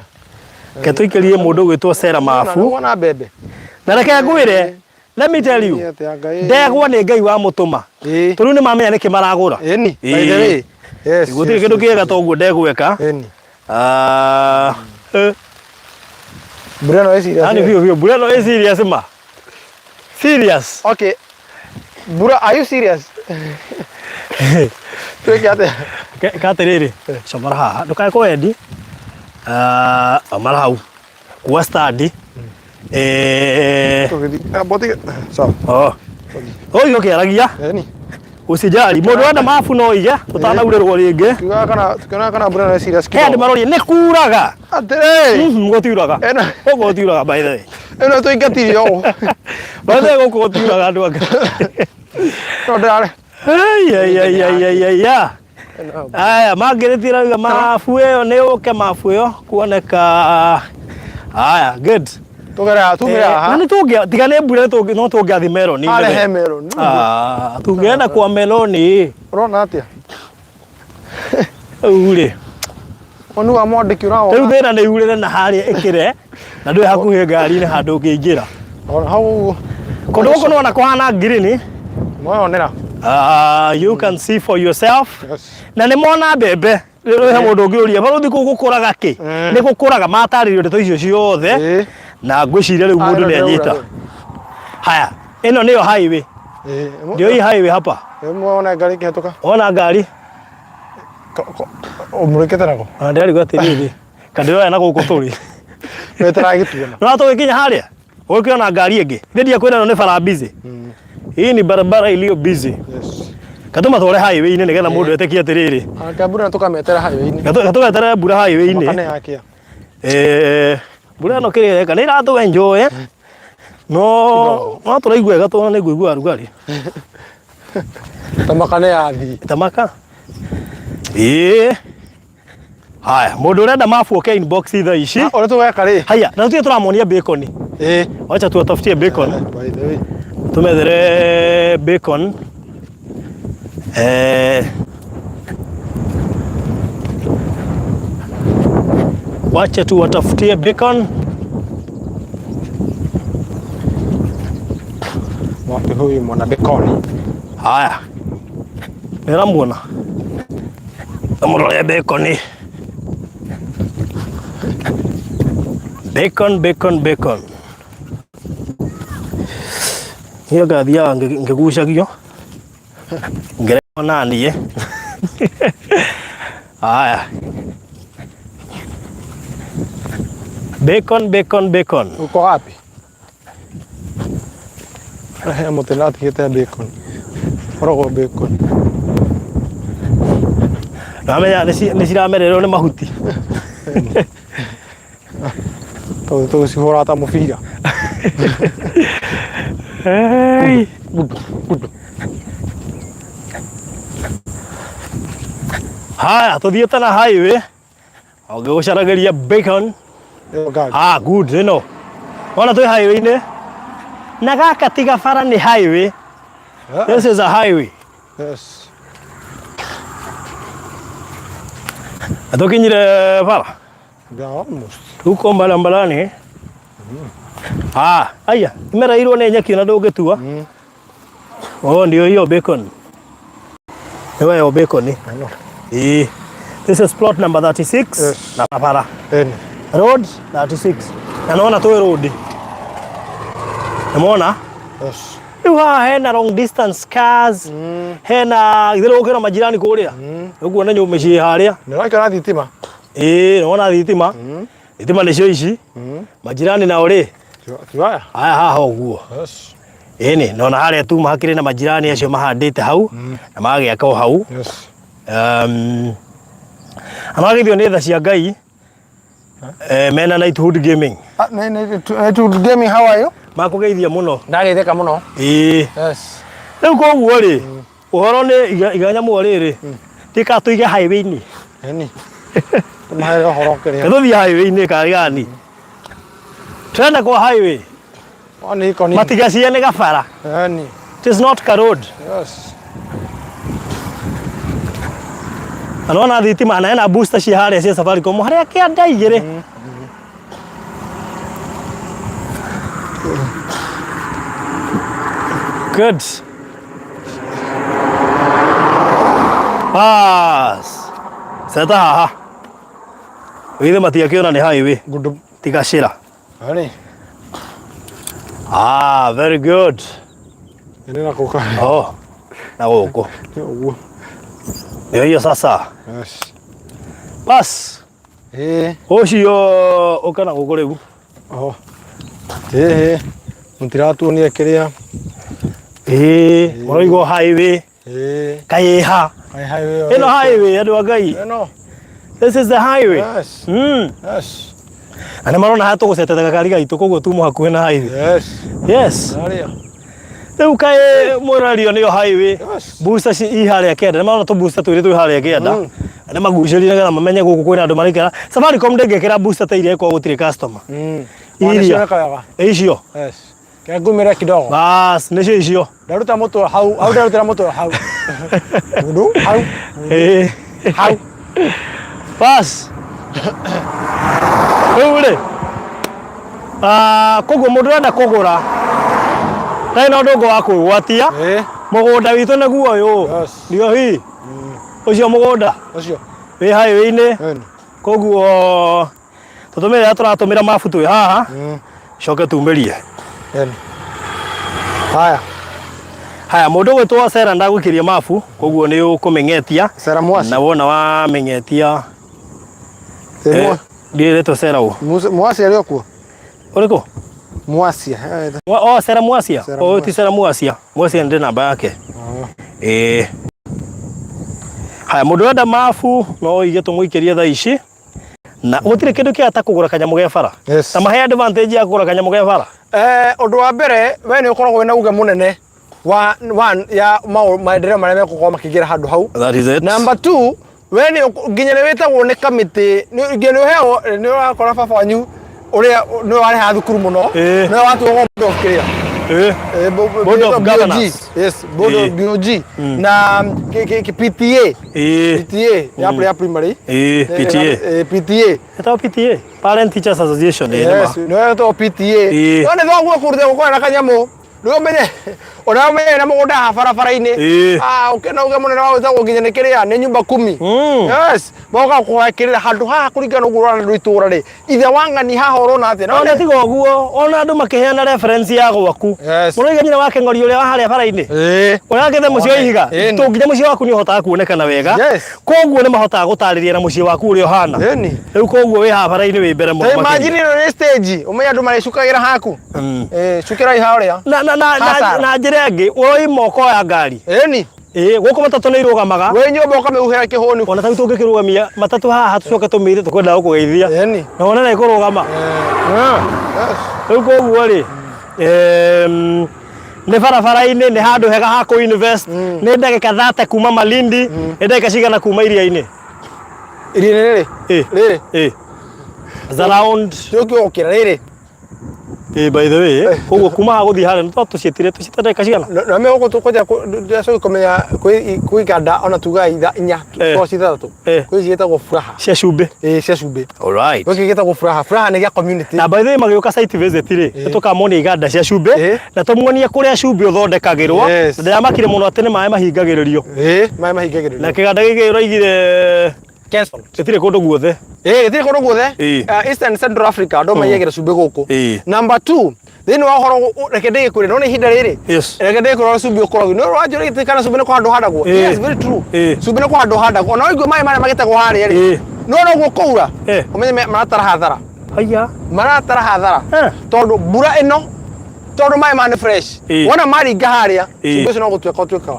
Reke tũikĩrie mũndũ ũgwĩtwo Sera mabu. Wona mbembe. Na reke ngwĩre, let me tell you, ndegwa nĩ Ngai wamũtũma. Tondũ nĩ mamenya nĩkĩ maragũra. Ĩni, by the way. Yes. Gũtirĩ kĩndũ kĩega ta ũguo ndegwa ĩka. Ĩni. Mbura ĩno ĩ serious. Yaani biũ biũ, mbura ĩno ĩ serious ma. Serious. Okay. Mbura, are you serious? Twĩke atĩa? Ka atĩrĩrĩ, comora haha, ndũkae kwendi. Comora hau. Kua stand. Sawa. Oh. Ũyũ ũkĩaragia. Usijali, mũndũ wenda mabu no oige, tũtanaurĩrwo rĩngĩ. Tukiugaga kana tukionaga kana mbura ĩno ĩ serious He andũ maroria nĩ kuraga. Atĩrĩrĩ. Gũtiuraga. Gũkũ gũtiuraga by the way. Ĩno tũingatirio ũũ. By the way gũkũ gũtiuraga andũ anga. No ndĩrarĩ. Ai ai ai ai ai ai ya. Aya mangĩrĩtie rauga mabu ĩyo nĩ ũke mabu ĩyo kuoneka. Aya good. Tũgere haha, tumĩre haha. Na nĩ tũngĩa tiga nĩ mbura no tũngĩathi meloni. Harĩa he meloni. Ah, tũngĩenda kwa meloni. Ũrona atĩa? Rĩu rĩ. Onu wa mwandĩki ũrawona. Rĩu thĩna nĩ yurĩre na harĩa ĩkĩre na ndũrĩ hakuhĩ ngari-inĩ handũ ũngĩingĩra. Ona hau ũguo. Kũndũ gũkũ nĩwona kũhana ngirini. Mweyonera. You can see for yourself. Yes. Na nĩ mona mbembe. Rĩu he mũndũ ũngĩũria barũthi kũu gũkũraga kĩ? Nĩ gũkũraga matarĩrio ndeto icio ciothe na ngwĩciria rĩu mũndũ ĩno nĩ anyita. ndĩraura Haya, ĩno nĩyo highway. Ndio hii highway hapa. Mwona ngari ĩkĩhetũka. Wona ngari? Ũmũrĩkĩte nako. Ona ndĩrarigwo atĩrĩrĩ. Kandĩroya na gũkũ tũrĩ. Wetera gĩtuona. No tũgĩkinya harĩa. Ũgĩkĩona ngari ĩngĩ. Ithe ndiakwĩra ĩno nĩ bara busy. Hii ni barabara iliyo busy. Yes. Katũmatware highway-inĩ nĩgetha mũndũ etĩkie atĩrĩrĩ. Kambura tũkametera highway-inĩ. Gatũgeterere mbura highway-inĩ. Makane yakia. Eh, mbura ĩno kĩrĩa ĩreka nĩ ĩratũ enjoy no no tũraigua wega tondũ nĩ ngũigua rugarĩ. Tamakane yathi. Tamaka. Ĩĩ. Haya, mũndũ ũrenda mabu oke inbox thaa ici. Ũrĩa tũgeka rĩ. Haya, na tũtige tũramonia bacon. Ĩĩ. Wacha tuwatafutie bacon. By the way. Tumethere bacon. Eh, wacha tuwatafutie bacon. Wapi huyu mwana bacon? Haya, nĩramuona amũrore bacon. Bacon, bacon, bacon. Niĩ ngathiaga ngĩgucagio ngĩrehwo na niĩ. Haya, bacon, bacon, bacon. Uko wapi? He mũtĩ ndatigĩte bacon. Koragwo bacon. Namenya nĩ ciramererwo nĩ mahuti. Tondũ tũgũcihũra ta mũbira. Hey. Haya, tũthiĩte na highway ũngĩgũcaragĩria bacon. Ĩyo ngari. Ah, good ĩno. Wona twĩ highway-inĩ na gaka ti gabara nĩ highway. This is a highway. Yes. Na tũkinyire bara. Yeah, almost. Huko mbalambalani. Ah, aya, imereirwo nĩ nyeki na ndũngĩtua. Oh, ndio hiyo bacon. Ndio hiyo bacon. Ĩno. Eh. This is plot number 36 Yes. na bara. Ĩni. Road 36. Na naona twĩ road. Nĩmona? Yes. Rĩu haha hena long distance cars. Hena githĩ ũkĩona majirani kũrĩa. Ũkuona nyũmba ciĩ harĩa. Nĩ ũrakĩona thitima? Ĩĩ, nĩwona thitima. Thitima nĩcio ici. Majirani nao rĩ, Tiwaya. haya haha ũguo. Yes. Ĩni, nona harĩa tuma hakĩrĩ na majirani acio mahandĩte hau na magagĩaka o hau. Yes. Na magagĩthio nĩ tha cia Ngai eh, mena Knighthood Gaming. Ah, nĩ gaming how are you? Makũgeithia mũno. Ndageithĩka mũno. Ĩĩ. Yes. Rĩu koguo rĩ, ũhoro nĩ iga nyamũ rĩrĩ, tika tũige highway-inĩ. Ĩni. Tũmahere ũhoro kĩrĩa. Tũthiĩ highway-inĩ karĩ gani? Twende kwa highway. Oni iko nini? Matigacie nĩ gabara. Ĩni. It is not ka road. Yes. Na nona thitima na hena booster cia harĩa cia Safaricom harĩa kĩanda igĩrĩ. Good. Bas. Seta haha. Withe matiakĩona nĩ highway. Good. Tigacĩra. Ĩni. Ah, very good. Ĩni na kũka. Oh. Na gũkũ. Ũguo. Ndio hiyo sasa. Yes. Bas. Ĩĩ. Ũcio ũka na gũkũ rĩu. Oh. Ĩĩ. Mũtiratuonia kĩrĩa. Ĩĩ, mũroigwo highway. Ĩĩ. Kaĩha. Kaĩ highway. Ĩno highway andũ a Ngai. Ĩno. This is the highway. Yes. Yes. Na nĩ marona haha tũgũcetete gakari gaitũ koguo tuma hakuhĩ na highway. Yes. Yes. Harĩa. Rĩu kaĩ mũrario nĩyo highway. Yes. Booster ci i harĩa kĩanda. Nĩ marona tũ booster twĩrĩ twĩ harĩa kĩanda. Na nĩ magucĩrĩrie nĩgetha mamenye gũkũ kwĩna andũ maraikara. Safaricom ndĩngĩkĩra booster ta iria ĩkorwo gũtirĩ customer. Iria. Iria. Wega. Icio. Yes. Kĩa ngumĩre kidogo. Bas, nĩcio icio. Ndaruta mũtwe hau, hau ndarutĩra mũtwe hau. Mundu hau. Ĩĩ. Hau. Bas. Rĩu rĩ, ah, koguo mũndũ ũrenda kũgũra ndarĩ na ũndũ ũngĩ wa kwĩgwatia. Ĩĩ. Mũgũnda witũ nĩguo ũyũ. Yes. Ndio hii. Ũcio mũgũnda Ũcio. wĩ highway-inĩ. Ĩni. Koguo tũtũmĩre rĩrĩa tũratũmĩra mabu twĩ haha coke tumĩrie. Ĩni. Haya. Haya, mũndũ ũgwĩtwo Sera ndagũikĩria mabu, koguo nĩ ũkũmĩng'etia. Sera Mwasi. Na wona wamĩng'etia. Ndiĩrĩtwo Sera ũ? Mwasi arĩ o kuo. Ũrĩkũ? Mwasia. Oh, Sera Mwasia. Oh, ti Sera Mwasia. Mwasia ndĩ namba yake. Ĩĩ. Haya, mũndũ ũrenda mabu no oige tũmũikĩrie thaa ici. Na gũtirĩ kĩndũ kĩega ta kũgũra kanyamũ ge bara. Yes. Ta mahe advantage ya kũgũra kanyamũ ge bara. Ũndũ wa mbere we nĩ ũkoragwo wĩna uge mũnene wa one ya maendeleo marĩa megũkorwo makĩingĩra handũ hau. That is it. Number two, we nĩ nginya nĩ wĩtagwo nĩ kamĩtĩ nginya nĩ ũheagwo nĩ ũrakora baba wanyu ũrĩa nĩ warehaga thukuru mũno nĩwe watuagwo board of kĩrĩa. Board of BOG. Governors. Yes, board of BOG na PTA. PTA ya primary. PTA. PTA. Ĩtagwo PTA. Parent Teachers Association. Yes, nĩwe ĩtagwo PTA. No nĩ thoguo kũruta gũkorwo na kanyamũ. Rĩu ũmenye ona ũmenye na mũgũnda haha barabara-inĩ. Ah, ũkĩona uge mũnene wa gwĩtagwo nginya nĩ kĩrĩa nĩ nyumba kumi. Yes, moka kũhoya kĩrĩra handũ haha kũringana ũguo ũrona andũ itũra rĩ. Ithe wa ng'ani haha ũrona atĩa? Ona tiga ũguo, ona andũ makĩheana reference ya gwaku. Yes. Mũraiga nyina wa Kĩng'ori ũrĩa wa harĩa bara-inĩ. Ũrĩa wakĩte mũciĩ wa ihiga. To nginya mũciĩ waku nĩ ũhotaga kuonekana wega. Yes. Koguo nĩ mahotaga gũtarĩria na mũciĩ waku ũrĩa ũhana. Rĩu koguo wĩ haha bara-inĩ wĩ mbere mũno. Ta imagine ĩno nĩ stage, ũmenye andũ marĩcukagĩra haku. Cukĩrai harĩa. Na na na Hasara. na njĩra ĩngĩ, ũroima ũkoya ngari. Ĩni. Gũkũ matatũ nĩ irũgamaga. Wĩ nyũmba ũkamĩhuhĩra kĩhũni. Ona ta rĩu tũngĩkĩrũgamia matatũ haha tũcoke tũmĩire tũkwenda gũkũgeithia. Ĩni. Na wone nĩ ĩkũrũgama. Rĩu koguo rĩ, nĩ barabara-inĩ, nĩ handũ hega ha kũ invest, nĩ ndagĩka 30 kuma Malindi, nĩ ndagĩka cigana kuma iria-inĩ? Iria-inĩ rĩrĩ? Rĩrĩ? It's around Nĩ ũkĩra rĩrĩ. By the way, koguo kuma haha gũthiĩ harĩa nĩ tũciĩtire tũciĩte ndagĩka cigana? Na me gũkũ tũkwenja ndĩracoka kũmenya kwĩ iganda ona tugaga itha inya korwo ci ithathatũ. Kwĩ ciĩtagwo Furaha. Cia cumbĩ. Ĩĩ cia cumbĩ. Alright. Gwĩ kĩngĩ gĩtagwo Furaha. Furaha nĩ gĩa community. Na by the way magĩũka site visit rĩ, nĩ tũkamonia iganda cia cumbĩ na tũmuonie kũrĩa cumbĩ ũthondekagĩrwo. Yes. Na ndĩramakire mũno atĩ nĩ maĩ mahingagĩrĩrio. Ĩĩ maĩ mahingagĩrĩrio. Na kĩganda gĩkĩ ũraigire Kenson. Gĩtirĩ kũndũ guothe. Ĩĩ gĩtirĩ kũndũ guothe. Ĩĩ. East and Central Africa andũ maiyagĩra cumbĩ gũkũ. Ĩĩ. Number 2, thĩinĩ wa ũhoro reke ndĩgĩkwĩre no nĩ ihinda rĩrĩ. Yes. Reke ndĩgĩkwĩre ũrĩa cumbĩ ũkoragwo. Nĩ ũranjũria kana cumbĩ nĩ kũhandwo handagwo. Ĩĩ. Yes, very true. Ĩĩ. Cumbĩ nĩ kũhandwo handagwo. Ona waigua maĩ marĩa magĩtegwo harĩa rĩ. Ĩĩ. No noguo kũura. Ĩĩ. Ũmenye maratara hathara. Haiya. Maratara hathara. Tondũ mbura ĩno tondũ maĩ ma nĩ fresh. Ĩĩ. Wona maringa harĩa Ĩĩ. cumbĩ ũcio no gũtuĩka ũtuĩkaga.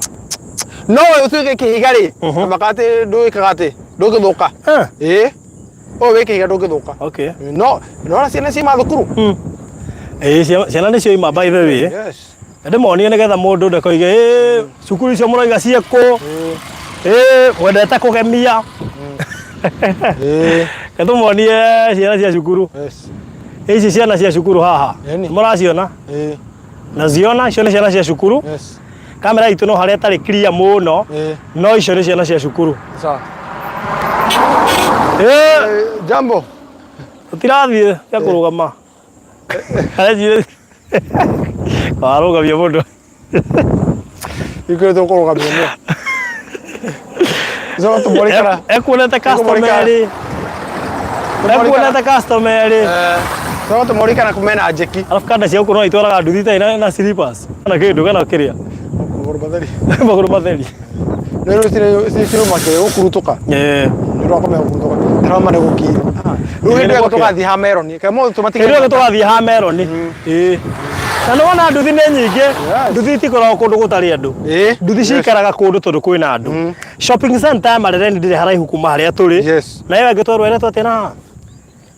No we ũtuĩke kĩhiga rĩ, maka atĩ ndũĩkaga atĩ ndũngĩthũka. Ĩĩ. Ũyũ wĩ kĩhiga ndũngĩthũka. Okay. No nĩwona ciana ciuma thukuru? Ĩĩ ciana nĩcio ima by the way. Yes. Ndĩmonie nĩgetha mũndũ ndakoige ĩĩ cukuru icio mũroiga ciĩkũ. Ĩĩ mwendete kũgemia. Ĩĩ. Reke tũmonie ciana cia cukuru. Yes. Ici ciana cia cukuru haha. Ĩni. Mũraciona? Ĩĩ. Naciona icio nĩ ciana cia cukuru. Yes. Kamera itũ no harĩa ĩtarĩ clear mũno. No icio nĩ ciana cia cukuru. Sawa. Jambo. Tũtirathiĩ cia kũrũgama. Aranjĩra warũgamia mũndũ. Ikuĩtwo kũrũgamia mũndũ. Coka tũmũrĩkana. Ekuonete customer rĩ. Ekuonete customer rĩ. Coka tũmũrĩkana kumena njeki. Alafu kanda cia gũkũ no itwaraga nduthi itarĩ na slippers. Kana kĩndũ kana kĩrĩa. Magũrũ matheri. Magũrũ matheri. Nĩ rĩu ciruma kĩrĩa gũkurutũka. Nĩ ũndũ wa kũmenya gũkurutũka. Ndĩroma nĩ gũkira. Rĩu hĩndĩ ĩyo tũgathiĩ ha meroni. Kaĩ mũthĩ tũmatigĩre. Hĩndĩ ĩyo tũgathiĩ ha meroni. Ĩĩ. Na nĩ wona nduthi nĩ nyingĩ. Nduthi itikoragwo kũndũ gũtarĩ andũ. Nduthi cikaraga kũndũ tondũ kwĩna andũ. Shopping center ya Marereni ndĩrĩ haraihu kuma harĩa tũrĩ. Na ĩyo ĩngĩ twerwo ĩretwo atĩa na haha?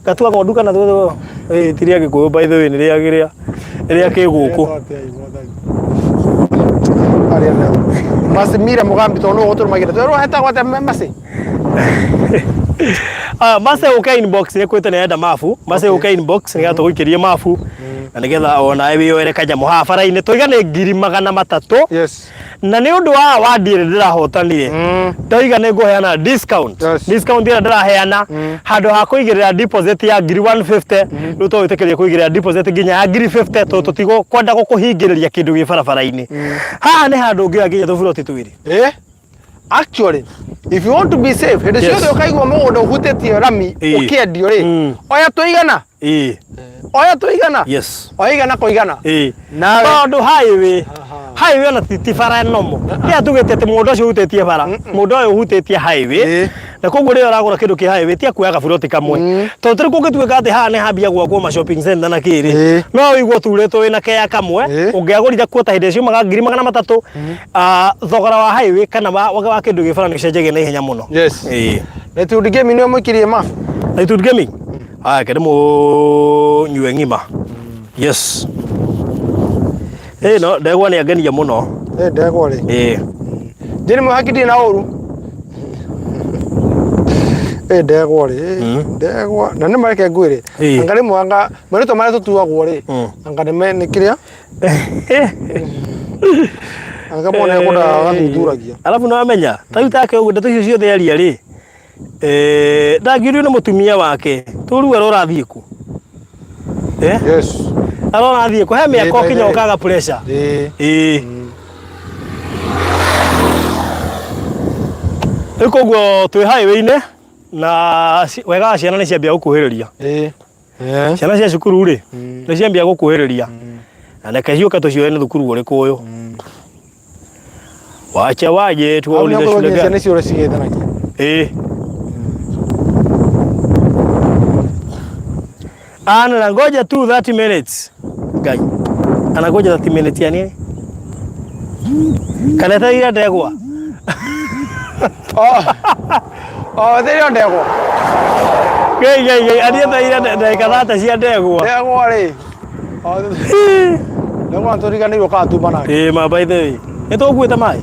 Gatua ng'ondu kana ĩĩ ti rĩa Gĩkũyũ by the way nĩ rĩa rĩa rĩa kĩgũkũ. Masimira Mugambi tondũ nĩwe ũgũtũrũmagĩra. Twerwo hetagwo atĩa Masi? Ah, Mase ũke inbox nĩ kwĩte nĩ arenda mabu. Mase ũke inbox nĩgetha tũgũikĩrie mabu na nĩgetha onawe wĩyoere kanyamũ haha bara-inĩ. Tũiga nĩ 300,000. Yes. Na nĩ ũndũ wa award ĩrĩa ndĩrahotanire ndoiga nĩ ngũheana discount. Discount ĩrĩa ndĩraheana handũ ha kũigĩrĩra deposit ya 150,000 rĩu tũgwĩtĩkĩria kũigĩrĩra deposit nginya ya 50,000 tondũ tũtigũkwenda gũkũhingĩrĩria kĩndũ gĩ barabara-inĩ. Haha nĩ handũ ũngĩoya nginya tũburoti twĩrĩ. Actually, if you want to be safe, hĩndĩ ciothe ũkaigua mũgũnda ũhutĩtie rami ũkĩendio rĩ, oya tũigana. Oya tũigana. Yes. Oya igana kwa igana. Nawe. Tondũ highway, Highway ona ti bara nomo. Tia tugite ati mundu ucio uhutitie bara, mundu uyu uhutitie highway. Na koguo rĩrĩa ũragũra kĩndũ kĩ highway tia kuoya gaburoti kamwe. Tondũ tarĩu kũngĩtuĩka atĩ haha nĩ hambia gwakwo ma shopping center na kĩrĩ, no ũigue ũturĩtwo wĩna keya kamwe, ũngĩagũrire kuo ta hĩndĩ ĩrĩa ciumaga 300,000, thogora wa highway kana wa kĩndũ gĩ bara nĩ ũcenjagia na ihenya mũno. Yes. Latitude Gaming nĩwe mũikirie ma. Latitude Gaming? Haya, kende mũnyue ng'ima. Yes. No ndegwa nĩ angenia mũno. Ndegwa rĩ. Njĩni mũhaki ndirĩ na ũru. Ndegwa rĩ. Ndegwa. Na nĩ mareke ngwĩre. Anga rĩmwe anga marĩtwa marĩa tũtuagwo rĩ. Anga nĩ kĩrĩa? Anga mwana ekũnda agathuthuragia. Alafu nĩ wamenya, ta rĩu take ũguo ndeto icio ciothe aria rĩ, ndangĩũrio nĩ mũtumia wake, tũrue ũrathiĩ kũ? Yes. Arorathiĩ kũ? He mĩaka ũkinya ũkaga pressure. Rĩu koguo twĩ highway-inĩ na wega wa ciana nĩ ciambia gũkuhĩrĩria. Ciana cia cukuru rĩ, nĩ ciambia gũkuhĩrĩria. Na reke ciũke tũcioe nĩ thukuru ũrĩkũ ũyũ. Wacha waje tuwaulize shule gani. Ciana icio ũrĩa cigethanagia. Ana ngoja tu 30 minutes. Ngai. Anangoja 30 minutes ya nini? Kana etereire ndegwa. Oh, etereire ndegwa. Ngai ngai ngai ari etereire ndagĩka 30 cia ndegwa. Ndegwa rĩ. Ndegwa tũriganĩirwo kana tuma nake. Ma by the way. Nĩ tũkuĩte maĩ?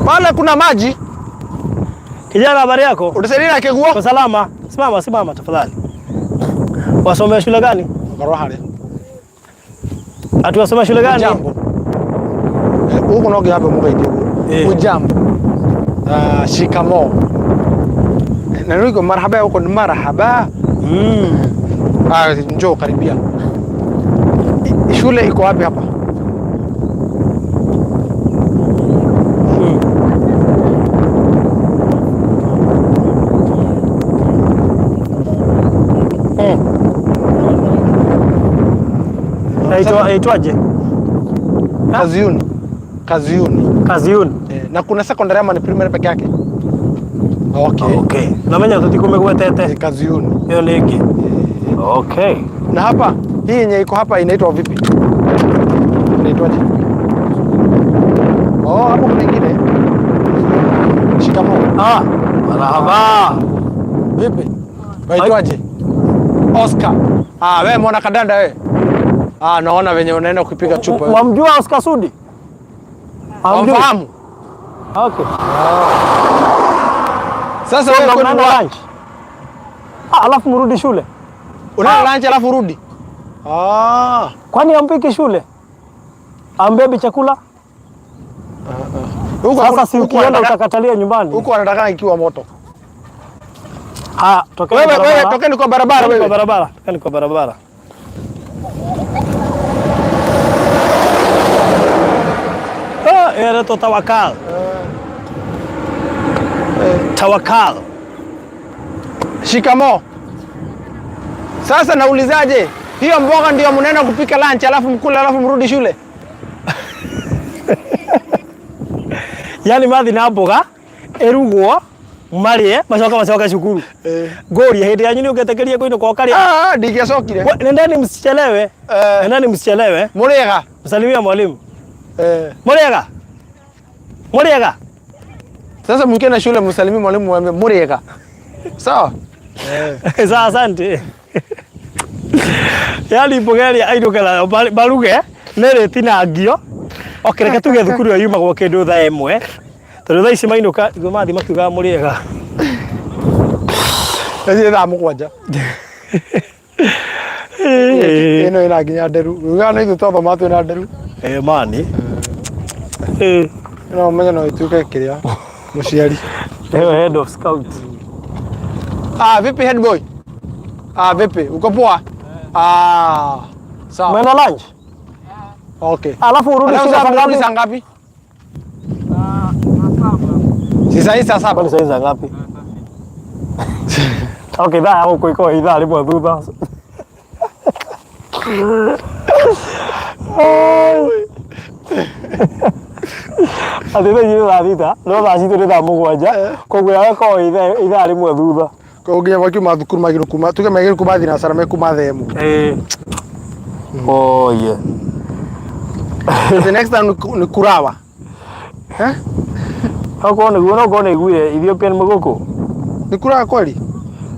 Pale kuna maji. Kijana, habari yako? Utasaidia na kiguo? Kwa salama. Simama, simama tafadhali. Wasomea shule gani? Karohare. Ati wasomea shule gani? Ujambo. Huko no giabe mugaithie guo. Ujambo. Shikamo. Na niko marhaba huko ni marhaba. Njoo karibia. Shule iko wapi hapa? Aitwaje? Kaziuni. Kaziuni. Kaziuni. Na kuna secondary ama ni primary peke yake? Okay. Okay. Na menya tutikumegwetete. Kaziuni. Hiyo ni ingi. Okay. Na hapa hii yenye iko hapa inaitwa vipi? Inaitwaje? Oh, hapo kuna nyingine. Shikamoo. Marhaba. Vipi? Waitwaje? Oscar. Wewe mwana kadanda wewe. Naona venye unaenda kupiga chupa. Wamjua Oscar Sudi? Wamfahamu? Okay. Sasa wewe kwenu lunch. Alafu mrudi shule. Una lunch alafu rudi. Kwani ampiki shule? Ambebi chakula? Sasa si ukienda utakatalia nyumbani. Huko anataka ikiwa moto. Tokeni kwa barabara. Wewe tokeni kwa barabara wewe. Kwa barabara, tokeni kwa barabara. Era to Tawakal. Tawakal. Shikamo. Sasa naulizaje? Hiyo mboga ndio mnaenda kupika lunch alafu mkule alafu mrudi shule? Yaani mathi na mboga erugwo marie macoka macoka cukuru. Ngoria hindi yanyu ni ungetekeria kuinuka ukaria. Ndingĩacokire. Nendeni msichelewe. Nendeni msichelewe. Mũrĩega. Msalimia mwalimu. Mũrĩega. Mũrĩega. Sasa mkienda shule msalimie mwalimu mwambie mũrĩega. Sawa? Sawa, asante. Yaani mboga ĩrĩa ainũke nayo maruge nĩ ĩrĩtinangio. Okay, reke tuge thukuru ĩyo yumagwo kĩndũ thaa 1. Tondũ thaa ici mainũka niguo mathiĩ makiugaga mũrĩega. Ĩĩ thaa 7. Ĩno ĩna nginya nderu. Ugaga nĩ ithuĩ twathoma twĩna nderu. Mani. No ũmenye no ĩtuĩke kĩrĩa mũciari. Eyo head of scout. Vipi head boy? Vipi? Uko poa? Sawa. Umeenda lunch? Okay. Alafu urudi shule saa ngapi? Saa ngapi? Si saa hii saa 7. Kwani saa hii saa ngapi? Okay, thaa huko iko ithaa rĩmwe thutha. Atĩ thaa ici nĩ thaa 6, no thaa citũ nĩ thaa 7, koguo yawe ĩkoragwo ĩ ithaa 1 thutha. Koguo nginya makiuma thukuru magĩrĩirwo kuma, tuge magĩrĩirwo kuma thinacara me kuma thaa 1. Ĩĩ. Oh yeah. The next time ni kurawa. Eh? Okorwo nĩguo no korwo nĩaiguire Ethiopian mũgũkũ. Ni kurawa kweli?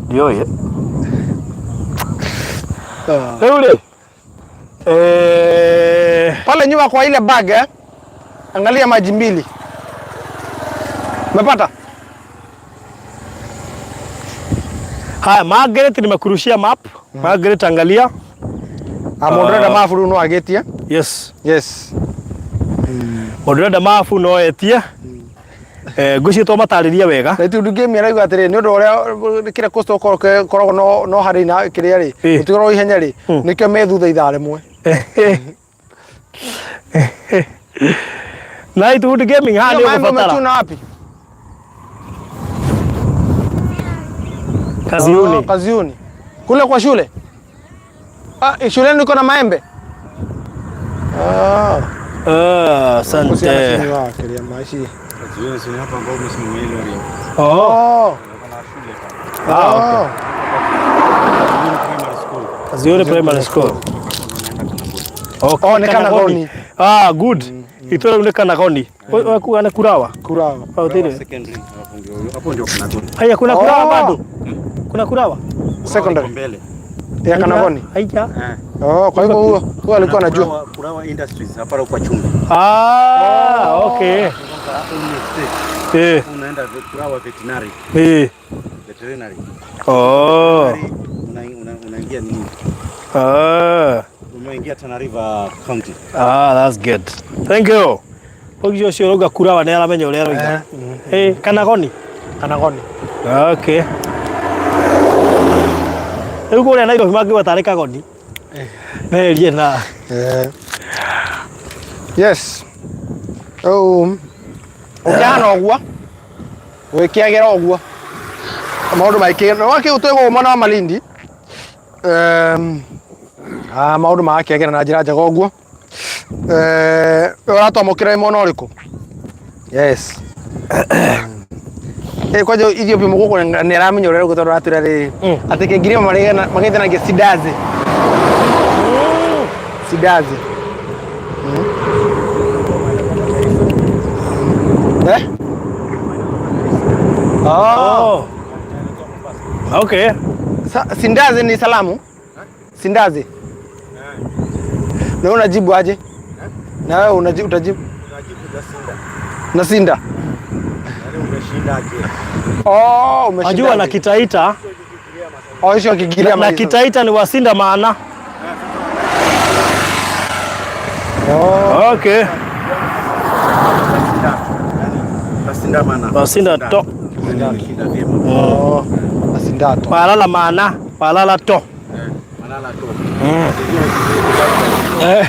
Ndiũĩ. Rĩu rĩ, eh, Pale nyuma kwa ile bag eh? Angalia maji mbili. Umepata? Haya, Margaret nimekurushia map. Margaret angalia. Ah, mũndũ ũrenda mabu rĩu no agĩtie. Yes. Yes. Mũndũ ũrenda mabu no etie. Eh, ngwĩciria twamatarĩria wega. Na itu ndingĩmia arauga atĩrĩ nĩ ũndũ ũrĩa kĩrĩa coastal koragwo no no harĩ na kĩrĩa rĩ gũtikoragwo ihenya rĩ nĩkĩo me thutha ithaa rĩmwe. Na Nightwood Gaming haha nĩ Maembe ũgũbatara. umechuna wapi? Kaziuni. Oh, Kaziuni. Kule kwa shule? Ah, shuleni uko na maembe? Ah. Ah, asante. Kaziuni si hapa ambao umesimama ile lori. Oh. Oh. Ah, okay. Oh. Primary school. Kaziuni Primary School. Okay. Oh, nĩ Kanagoni. Ah, good. Itũra rĩu nĩ Kanagoni. Wewe kuga nĩ Kurawa? Kurawa. Oh, thĩinĩ. Secondary hapo ndio hapo ndio Kanagoni. Haya, kuna Kurawa Oh. bado? Kuna Kurawa? Secondary. Mbele. Ya Kanagoni. Haija. Oh, kwa hivyo huyo huyo alikuwa anajua. Kurawa, Kurawa Industries hapa kwa chumvi. Ah, okay. Hapo ni state. Unaenda Kurawa veterinary. Veterinary. Oh. Unaingia nini? Ah. Umeingia Tana River County. Ah, that's good. Thank you. Ũgio ũcio ũrauga Kurawa nĩ aramenya ũrĩa aroiga. Eh, Kanagoni. Kanagoni. Okay. Rĩu kũrĩa Nairobi mangĩgwa tarĩ Kagoni. Merie na. Eh. Yes. Oh. Ũkĩhana ũguo gwĩkĩagĩra ũguo maũndũ maingĩ no wakĩgũtwĩgwo mwena wa Malindi maũndũ magakĩagĩra na njĩra njega ũguo. Ũratwamũkĩra wĩ mwena ũrĩkũ? Yes. Kwanja Ethiopia mũgũkũ nĩ aramenya ũrĩa tondũ aratwĩra rĩrĩ atĩ kĩngirima magĩthanagia sidazi. Sidazi. Eh? Oh. Oh. Okay. Sindazi ni salamu? Sindazi. Na wewe unajibu aje? Na wewe unajibu utajibu? Na sinda. Oh, umeshinda. Ajua na Kitaita. Oh, hiyo Kigiria Na Kitaita ni wasinda maana. Oh. Okay. Wasinda maana. Wasinda to. Oh. Wasinda to. Walala maana, walala to. Malala to. Eh.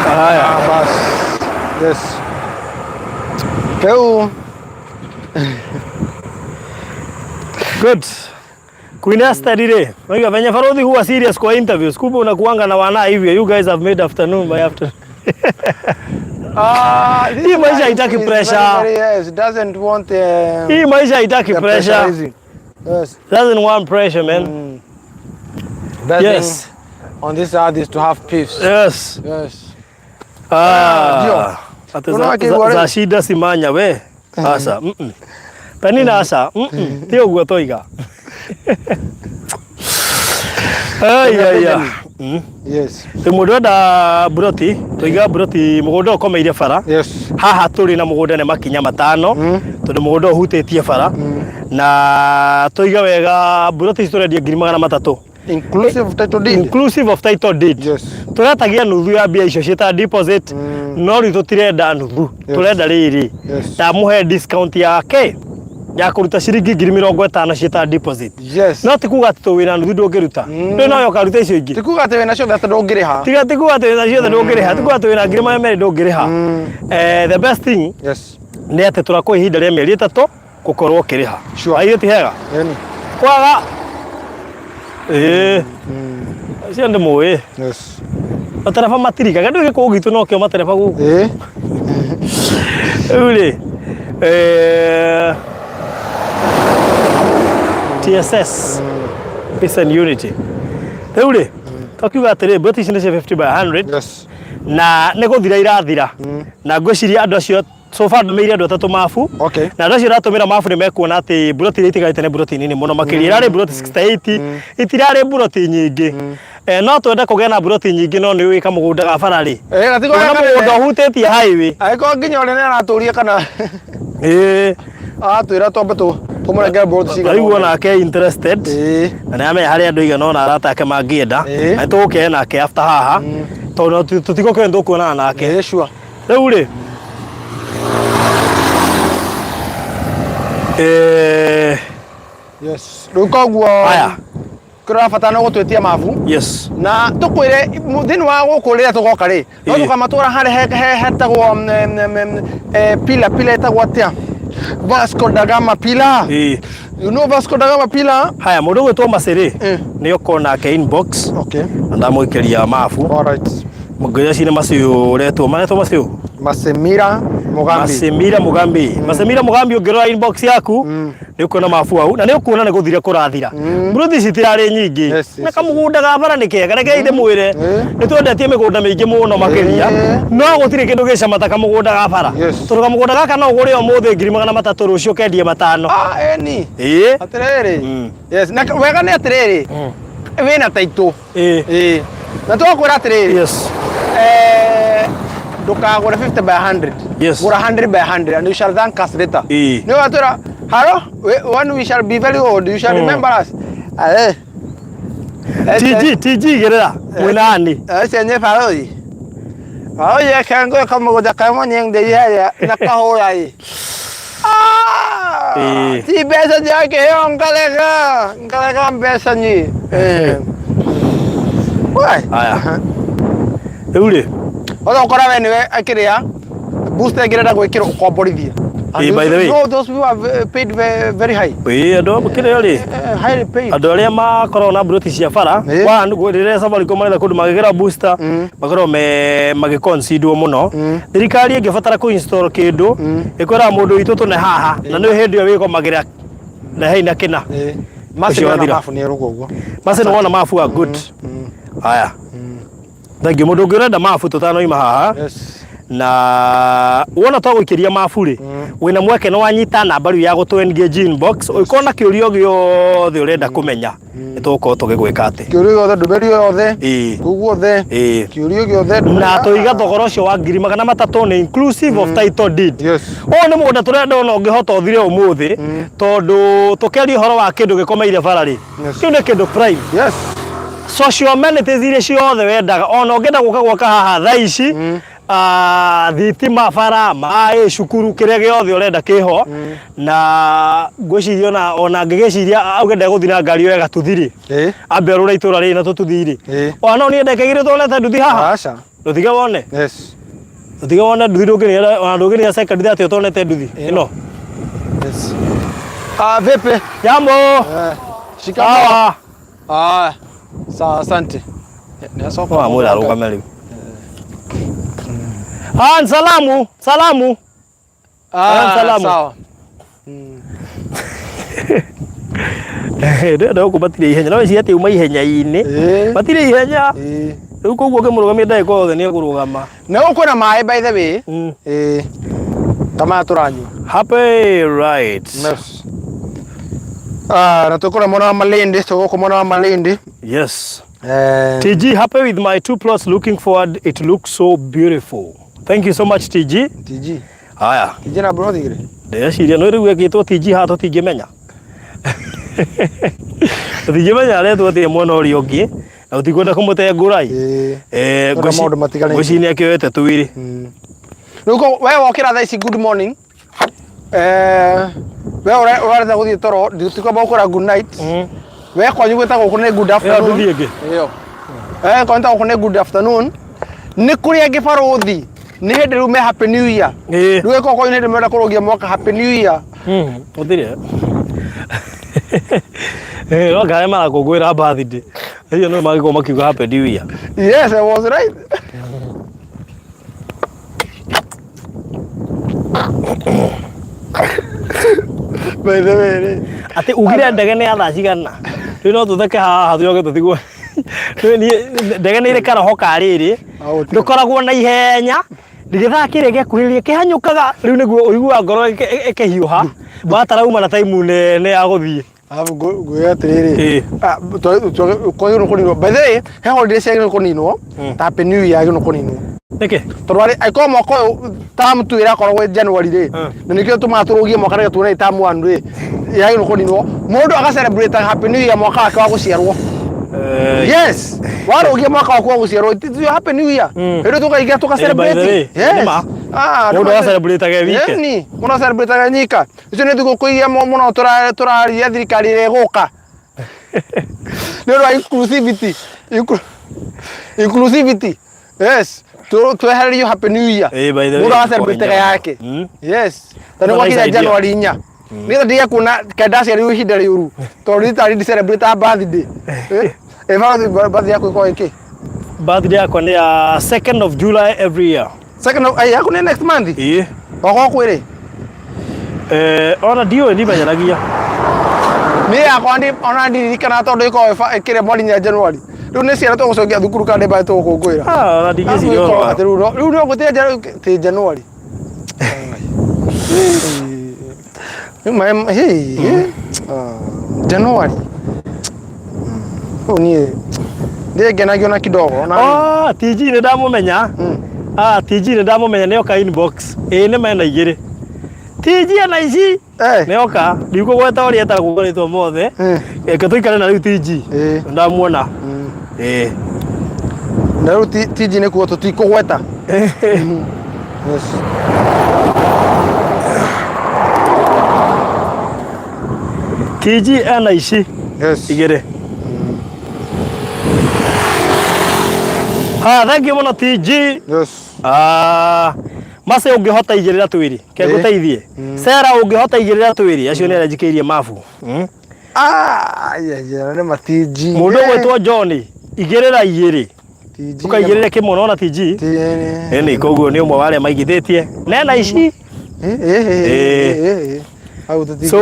Haya. Ah, bas. Yes. Peu. Good. Queen Esther rĩ, unajua venye Farodhi huwa serious kwa interviews, kumbe unakuanga na wana hivyo. You guys have made afternoon by afternoon. Ah, this Hii maisha life haitaki is pressure. Very, very, yes, doesn't want Hii maisha haitaki the pressure. pressurizing. Yes. Doesn't want pressure, man. Best Yes. thing on this earth is to have peace. Yes. Yes. Ah. Ndio. Ate Unaona za, kigware- za shida simanya we. Asa. Penina asa. Ti ũguo toiga. Ai ai ai. Yes. Rĩu mũndũ enda mburoti, tũiga mburoti mũgũnda ũkomeire bara. Yes. Haha tũrĩ na mũgũnda nĩ makinya 5 tondũ mũgũnda ũhutĩtie bara. Na tũiga wega mburoti ici tũrendia ngiri 300. Inclusive title deed. Inclusive of title deed. Yes. Tũretagia nuthu ya mbia icio ciĩta deposit no rĩu tũtirenda nuthu. Yes. Tũrenda rĩrĩ. Yes. Ndamũhe discount yake ya kũruta ciringi ngiri 50 ciĩta deposit. Yes. No ti kuga atĩ wĩna nuthu ndũngĩruta. Rĩu no ũkaruta icio ingĩ. Ti kuga atĩ wĩna ciothe atĩ ndũngĩrĩha. Tiga ti kuga atĩ wĩna ciothe ndũngĩrĩha. Ti kuga atĩ wĩna ngiri 200 ndũngĩrĩha. The best thing Yes. nĩ atĩ tũrakũhe ihinda rĩa mĩeri 3 gũkorwo ũkĩrĩha. Sure. Aithĩ ti hega? Yani. Kwaga Ĩĩ. Acio ndĩmũĩ. Yes. Matereba matirikaga ndũĩ gĩkũũ gitũ nokĩo matereba gũkũ. Ĩĩ. Rĩu rĩ eh, TSS Peace and Unity. Rĩu rĩ twakiuga atĩrĩ mbũti ici nĩ cia 50 by 100 Yes. na nĩ gũthira irathira na ngwĩciria andũ acio so far ndũmĩire andũ atatũ mabu Okay. na andũ acio ũratũmĩra mabu nĩ mekuona atĩ mburoti iria itigarĩte nĩ mburoti nini mũno makĩria irarĩ mburoti 68 itirarĩ mburoti nyingĩ Eh, no twende kũgĩa na mburoti nyingĩ no nĩ ũĩ kamũgũnda ga bara rĩ Eh, gatiko Ona mũgũnda ũhutĩtie highway Angĩkorwo nginya ũrĩa nĩ aratũria kana ĩĩ aratwĩra twambe tũmũrengere mburoti cigana rĩu onake interested Ĩĩ. na nĩ amenya harĩ andũ aigana ũna arata ake mangĩenda Ĩĩ. na nĩ tũgũkĩaria nake after haha tondũ tũtigũkĩũĩ nĩ tũkuonana nake Ĩĩ, sure. Rĩu rĩ eh, Yes. Rĩu koguo Haya. kĩrĩa ũrabatara no gũtwĩtia mabu yes na tũkwĩre thĩinĩ wa gũkũ rĩrĩa tũgoka rĩ no Ĩĩ. tũkamatwara harĩa hetagwo pila pila ĩtagwo atĩa Vasco da Gama pila Ĩĩ. you know Vasco da Gama pila haya mũndũ ũgwĩtwo Macĩ rĩ nĩ ũkorwo nake inbox okay na ndamũikĩria mabu all right ngwĩciria nĩ Macĩ ũretwo maretwo Macĩ ũ Masemira Mugambi Masemira Mugambi Masemira Mugambi ũngĩrora inbox yaku nĩ ũkuona mabu hau na nĩ ũkuona nĩ gũthira kũrathira mburoti ici itirarĩ nyingĩ Yes, yes, na kamũgũnda ga bara nĩ kega rekei ndĩmwĩre nĩ twendetie mĩgũnda mĩingĩ mũno makĩria no gũtirĩ kĩndũ gĩcama ta kamũgũnda ga bara Yes. tondũ kamũgũnda gaka no ũgũre ũmũthĩ 300,000 rũciũ ũkendie 500 ah eni ĩĩ atĩrĩrĩ yes na wega nĩ atĩrĩrĩ wĩna taitũ ĩĩ ĩĩ na tũgakwĩra atĩrĩrĩ yes eh, ndũkagũre 50 by 100 Yes. gũra 100 by 100 and you shall thank us later Ĩĩ. nĩ ũgatwĩra haro when we shall be very old you shall remember us eh TG TG igĩrĩra mwĩna ani acio nĩ barothi barothi ekengo kamũgũnda kamwe nĩ ndeithia na kahũra ĩ Ah! Ĩĩ. Ti mbeca ndirakĩheo ngarega ngarega mbeca niĩ Eh. Wai. haya rĩu rĩ Wothe ũkora we nĩwe akĩrĩa booster ĩngĩrenda gwĩkĩrwo ũkomborithie. And Ĩĩ, by the way. No, those people are paid very high. ĩĩ andũ kĩrĩa rĩ Eh, highly paid. andå arä a makoragwo na mburoti cia bara Ĩĩ. one rĩrĩa Safaricom maretha kũndũ magĩgĩra booster makoragwo me magĩconsiderwo mũno thirikari ĩngĩbatara kũ install kĩndũ ĩkwĩraga mũndũ witũ tũne haha na nĩ hĩndĩ ĩyo wĩgomagĩra rehei na kĩna Ĩĩ. Ũcio Macio wathira. mabu nĩ erũgwo ũguo. maci nĩ wona mabu are good haya thengiũ mũndũ ũngĩ ũrenda mabu tũtanoima haha Yes. na wona twagũikĩria mabu rĩ wĩna mweke nĩ wanyita namba rĩu ya gũtũ engage inbox ũngĩkorwo na kĩũria o gĩothe ũrenda kũmenya nĩ tũgũkorwo tũgĩgwĩka atĩ Kĩũria gĩothe ndũmĩrĩri o yothe. Ĩĩ. Kũu guothe. Ĩĩ. Kĩũria gĩothe ndũmĩrĩri. na tũiga thogora ũcio wa 300,000 nĩ inclusive of title deed Yes. ũyũ nĩ mũgũnda tũrenda ona ũngĩhota ũthire ũmũthĩ tondũ tũkĩaria ũhoro wa kĩndũ gĩkomeire bara rĩ Yes. kĩu nĩ kĩndũ prime Yes. social amenities iria ciothe wendaga ona ũngĩenda gũka gwaka haha thaa ici thitima bara maĩ cukuru kĩrĩa gĩothe ũrenda kĩho na ngwĩciria ona ngĩgĩciria auge ndegũthiĩ na ngari oe gatuthi rĩ Ĩĩ. ambe arũre itũra rĩrĩ na tũtuthi rĩ Ĩĩ. ona no niĩ ndagĩka igĩrĩ tuonete nduthi haha Aca. ndũtige wone Yes. ndũtige wone nduthi ndũngĩrĩa ona ndũngĩrĩa second atĩ ũtonete nduthi ĩno Yes. Ah, vipi? jambo Eh. Shikamoo. sawa Ah. Sawa, asante. Nĩacoka. wamwĩra arũgame rĩu Ah, salamu salamu Ah, salamu. sawa. ndĩrenda gũkũ matirĩ ihenya no wĩcirie atĩ uma ihenya-inĩ Ĩĩ. matirĩ ihenya Ĩĩ. rĩu koguo ũngĩmũrũgamia ndagĩka o yothe nĩ ekũrũgama Na gũkũ kwĩna maĩ by the way. Ĩĩ. Ta maya tũranyua. happy right Yes. Ah, na tũkũrĩa mwena wa Malindi, tũgũkũ mwena wa Malindi. yes Eh, TG happy with my two plots looking forward it looks so beautiful thank you so much TG TG. haya TG na bro thigire. ndĩreciria no rĩu ekĩtwo TG haha tũtingĩmenya tũtingĩmenya aretwo atĩa mwena ũrĩa ũngĩ na tũtikwenda kũmũtengũra ĩ Ĩĩ. Eh, Kwĩna maũndũ matiganĩte. ngwĩciria nĩ akĩoete twĩrĩ Rĩu ko we wokĩra thaa ici good morning. Eh, we ũrarenda gũthiĩ toro, nditikwamba gũkwĩra good night. We kwanyu gwĩtagwo gũkũ nĩ good afternoon. nduthi ĩngĩ. Ĩyo. Eh, kwanyu gwĩtagwo gũkũ nĩ good afternoon. Nĩ kũrĩ angĩ barũthi. Nĩ hĩndĩ rĩu me happy new year. Ĩĩ. Rĩu ĩkorwo kwanyu nĩ hĩndĩ marenda kũrũgia mwaka happy new year. Gũtirĩ. Eh, no ngare marakũngũĩra birthday. Hiyo no magĩkorwo makiuga happy new year. Yes, I was right. By the way, rĩ, Atĩ ugire ndege nĩ ya thaa cigana? Rĩu no tũtheke haha tũcoke tũtigwo. Rĩu niĩ ndege nĩ ĩrĩ karoho ka rĩrĩ. Ah, ũtiga. Ndũkoragwo na ihenya. Gĩthaa kĩrĩa gĩakuhĩrĩria kĩhanyũkaga rĩu nĩguo ũiguaga ngoro ĩkĩhiũha watarauma na taimu nene ya gũthiĩ. Alafu ngwĩre atĩrĩrĩ Ĩĩ. ah, kwagĩrĩirwo kũninwo. By the way, he holiday ciagĩrĩirwo kũninwo ta Happy New Year yagĩrĩirwo kũninwo. Nĩkĩ? Tondũ arĩ angĩkorwo mwaka ũyũ term two ĩrakoragwo ĩ January rĩ, na nĩkĩo tũmaga tũrũgie mwaka nĩgetha tuone term one rĩ, yagĩrĩirwo kũninwo. Mũndũ aga celebrate Happy New Year mwaka wake wa gũciarwo. Yes, warũgia mwaka waku wa gũciarwo, it is your Happy New Year. Hĩndĩ tũkaingĩra tũka Eh, by the way, celebrate. Yes. nĩ ma. Ah, Mũndũ aga celebrate wike. Ĩni, mũndũ aga celebrate nyika. Icio nĩ thigũkũ iria mũno tũraria thirikari ĩrĩa ĩgũka. Nĩ ũndũ wa inclusivity. Inclusivity. Yes. Twehererio Happy New Year. Eh, by the way, Mũndũ aga celebrate yake. Yes. Tondũ That's a gwakinya nice idea. January inya. Nĩgetha ndige kuona kaĩ ndaciarirwo ihinda rĩũru. Tondũ rita rĩ celebrate birthday. Eh, eh, birthday yaku ĩkoragwo ĩkĩ? Birthday yakwa nĩ ya 2nd of July every year. Second of, eh, yaku nĩ next month? Ĩĩ. Okorwo kwĩrĩ? Eh, ona ndiũĩ ndimenyanagia. Niĩ yakwa ndi ona ndirikana tondũ ĩkoragwo ĩkĩrĩa mweri nya January. Rĩu nĩ ciana tũgũcokia thukuru kana nĩ mbaĩ tũgũkũngũĩra. Ah, ona ndingĩciria ũhoro wayo. Atĩ rĩu no gũtirĩ ti January. Rĩu maĩ hey, ah, January. Rĩu niĩ ndĩngenagio na kidogo na Oh, TG nĩ ndamũmenya. Ah, TG nĩ ndamũmenya nĩ oka inbox. Ĩĩ nĩ mena igĩrĩ. TG ena ici. Eh. Nĩ oka. Ndikũgweta ũrĩa etagwo rĩtwa mothe. Reke tũikare na rĩu TG. Ĩĩ. Nĩ ndamuona. Ĩĩ. Na rĩu TG nĩ kuo tũtikũgweta. Yes. TG ena ici. Yes. Igĩrĩ. Ah, thank you mũno TG. Yes. Ah, Mace ũngĩhota igĩrĩra twĩrĩ, ke Ĩĩ. ngũteithie. Sera ũngĩhota igĩrĩra twĩrĩ, acio nĩ arĩa njikĩirie mabu. Ah, yeah, yeah, nĩ ma TG. Mũndũ ũgwĩtwo John, igĩrĩra igĩrĩ. TG. Ũkaigĩrĩre kĩmwe nona TG. Ĩni, koguo nĩ ũmwe wa arĩa maigithĩtie. Nena ici. Eh, eh, eh, eh, eh. Hau tũtingĩ- So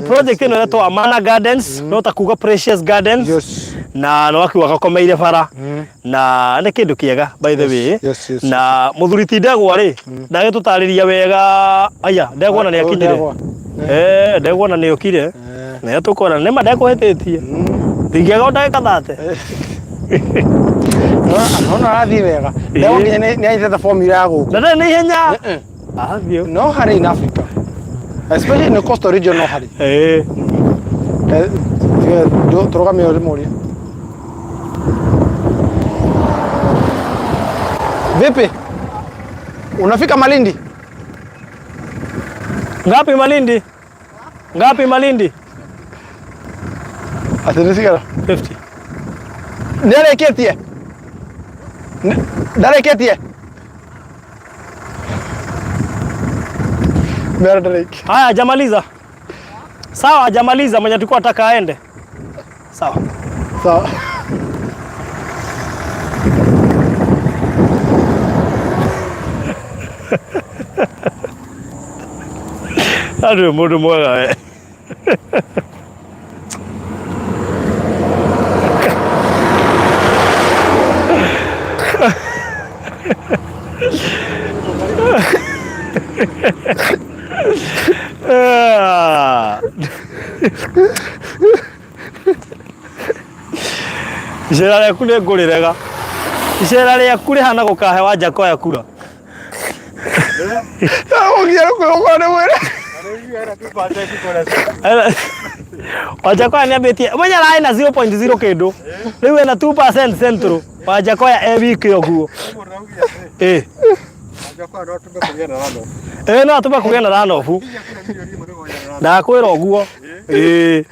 project ĩno ĩretwo Amana Gardens, no ta kuga Precious Gardens. Yes. Na nĩ wakiuga gakomeire bara. Na nĩ kĩndũ kĩega by the way. yes, yes. Na mũthuri ti ndegwa rĩ, ndagĩtũtarĩria wega. Aya, ndegwa na nĩ Oh, akinyire. Ndegwa. Eh, ndegwa na nĩ okire. Na tũkora nĩ ma ndekũhĩtĩtie. Ndingĩaga o ndagĩka thate. Ona arathiĩ wega. Ndegwa nginya nĩ anyitĩte formula ya gũkũ. Na ndarĩ na ihenya. Athiĩ. No hurry in Africa. Especially in the coastal region no hurry. Eh. Tũrũgamie ũrĩmũrie. Vipi? Unafika Malindi? Ngapi Malindi? Ngapi Malindi? Atĩ nĩ cigana? 50. Nĩarĩkĩtie? Ndarĩkĩtie? Mera ndarĩkia. Haya, hajamaliza. Sawa, hajamaliza mwenye tulikuwa nataka aende. Sawa. Sawa. Andũ mũndũ mwega we. Ah. Icera rĩaku nĩ ngũrĩrega. Icera rĩaku rĩhana gũkahe Wanjakoya kura. Ũgiera kwĩhũgũra nĩ mwĩrĩ. Wanjakoya nĩ ambĩtie mwenye ararĩ na 0.0 kĩndũ rĩu ena 2% central Wanjakoya e wiki ũguo ĩ ĩ no atũme kũgĩe na ranobu ndakwĩra ũguo ĩ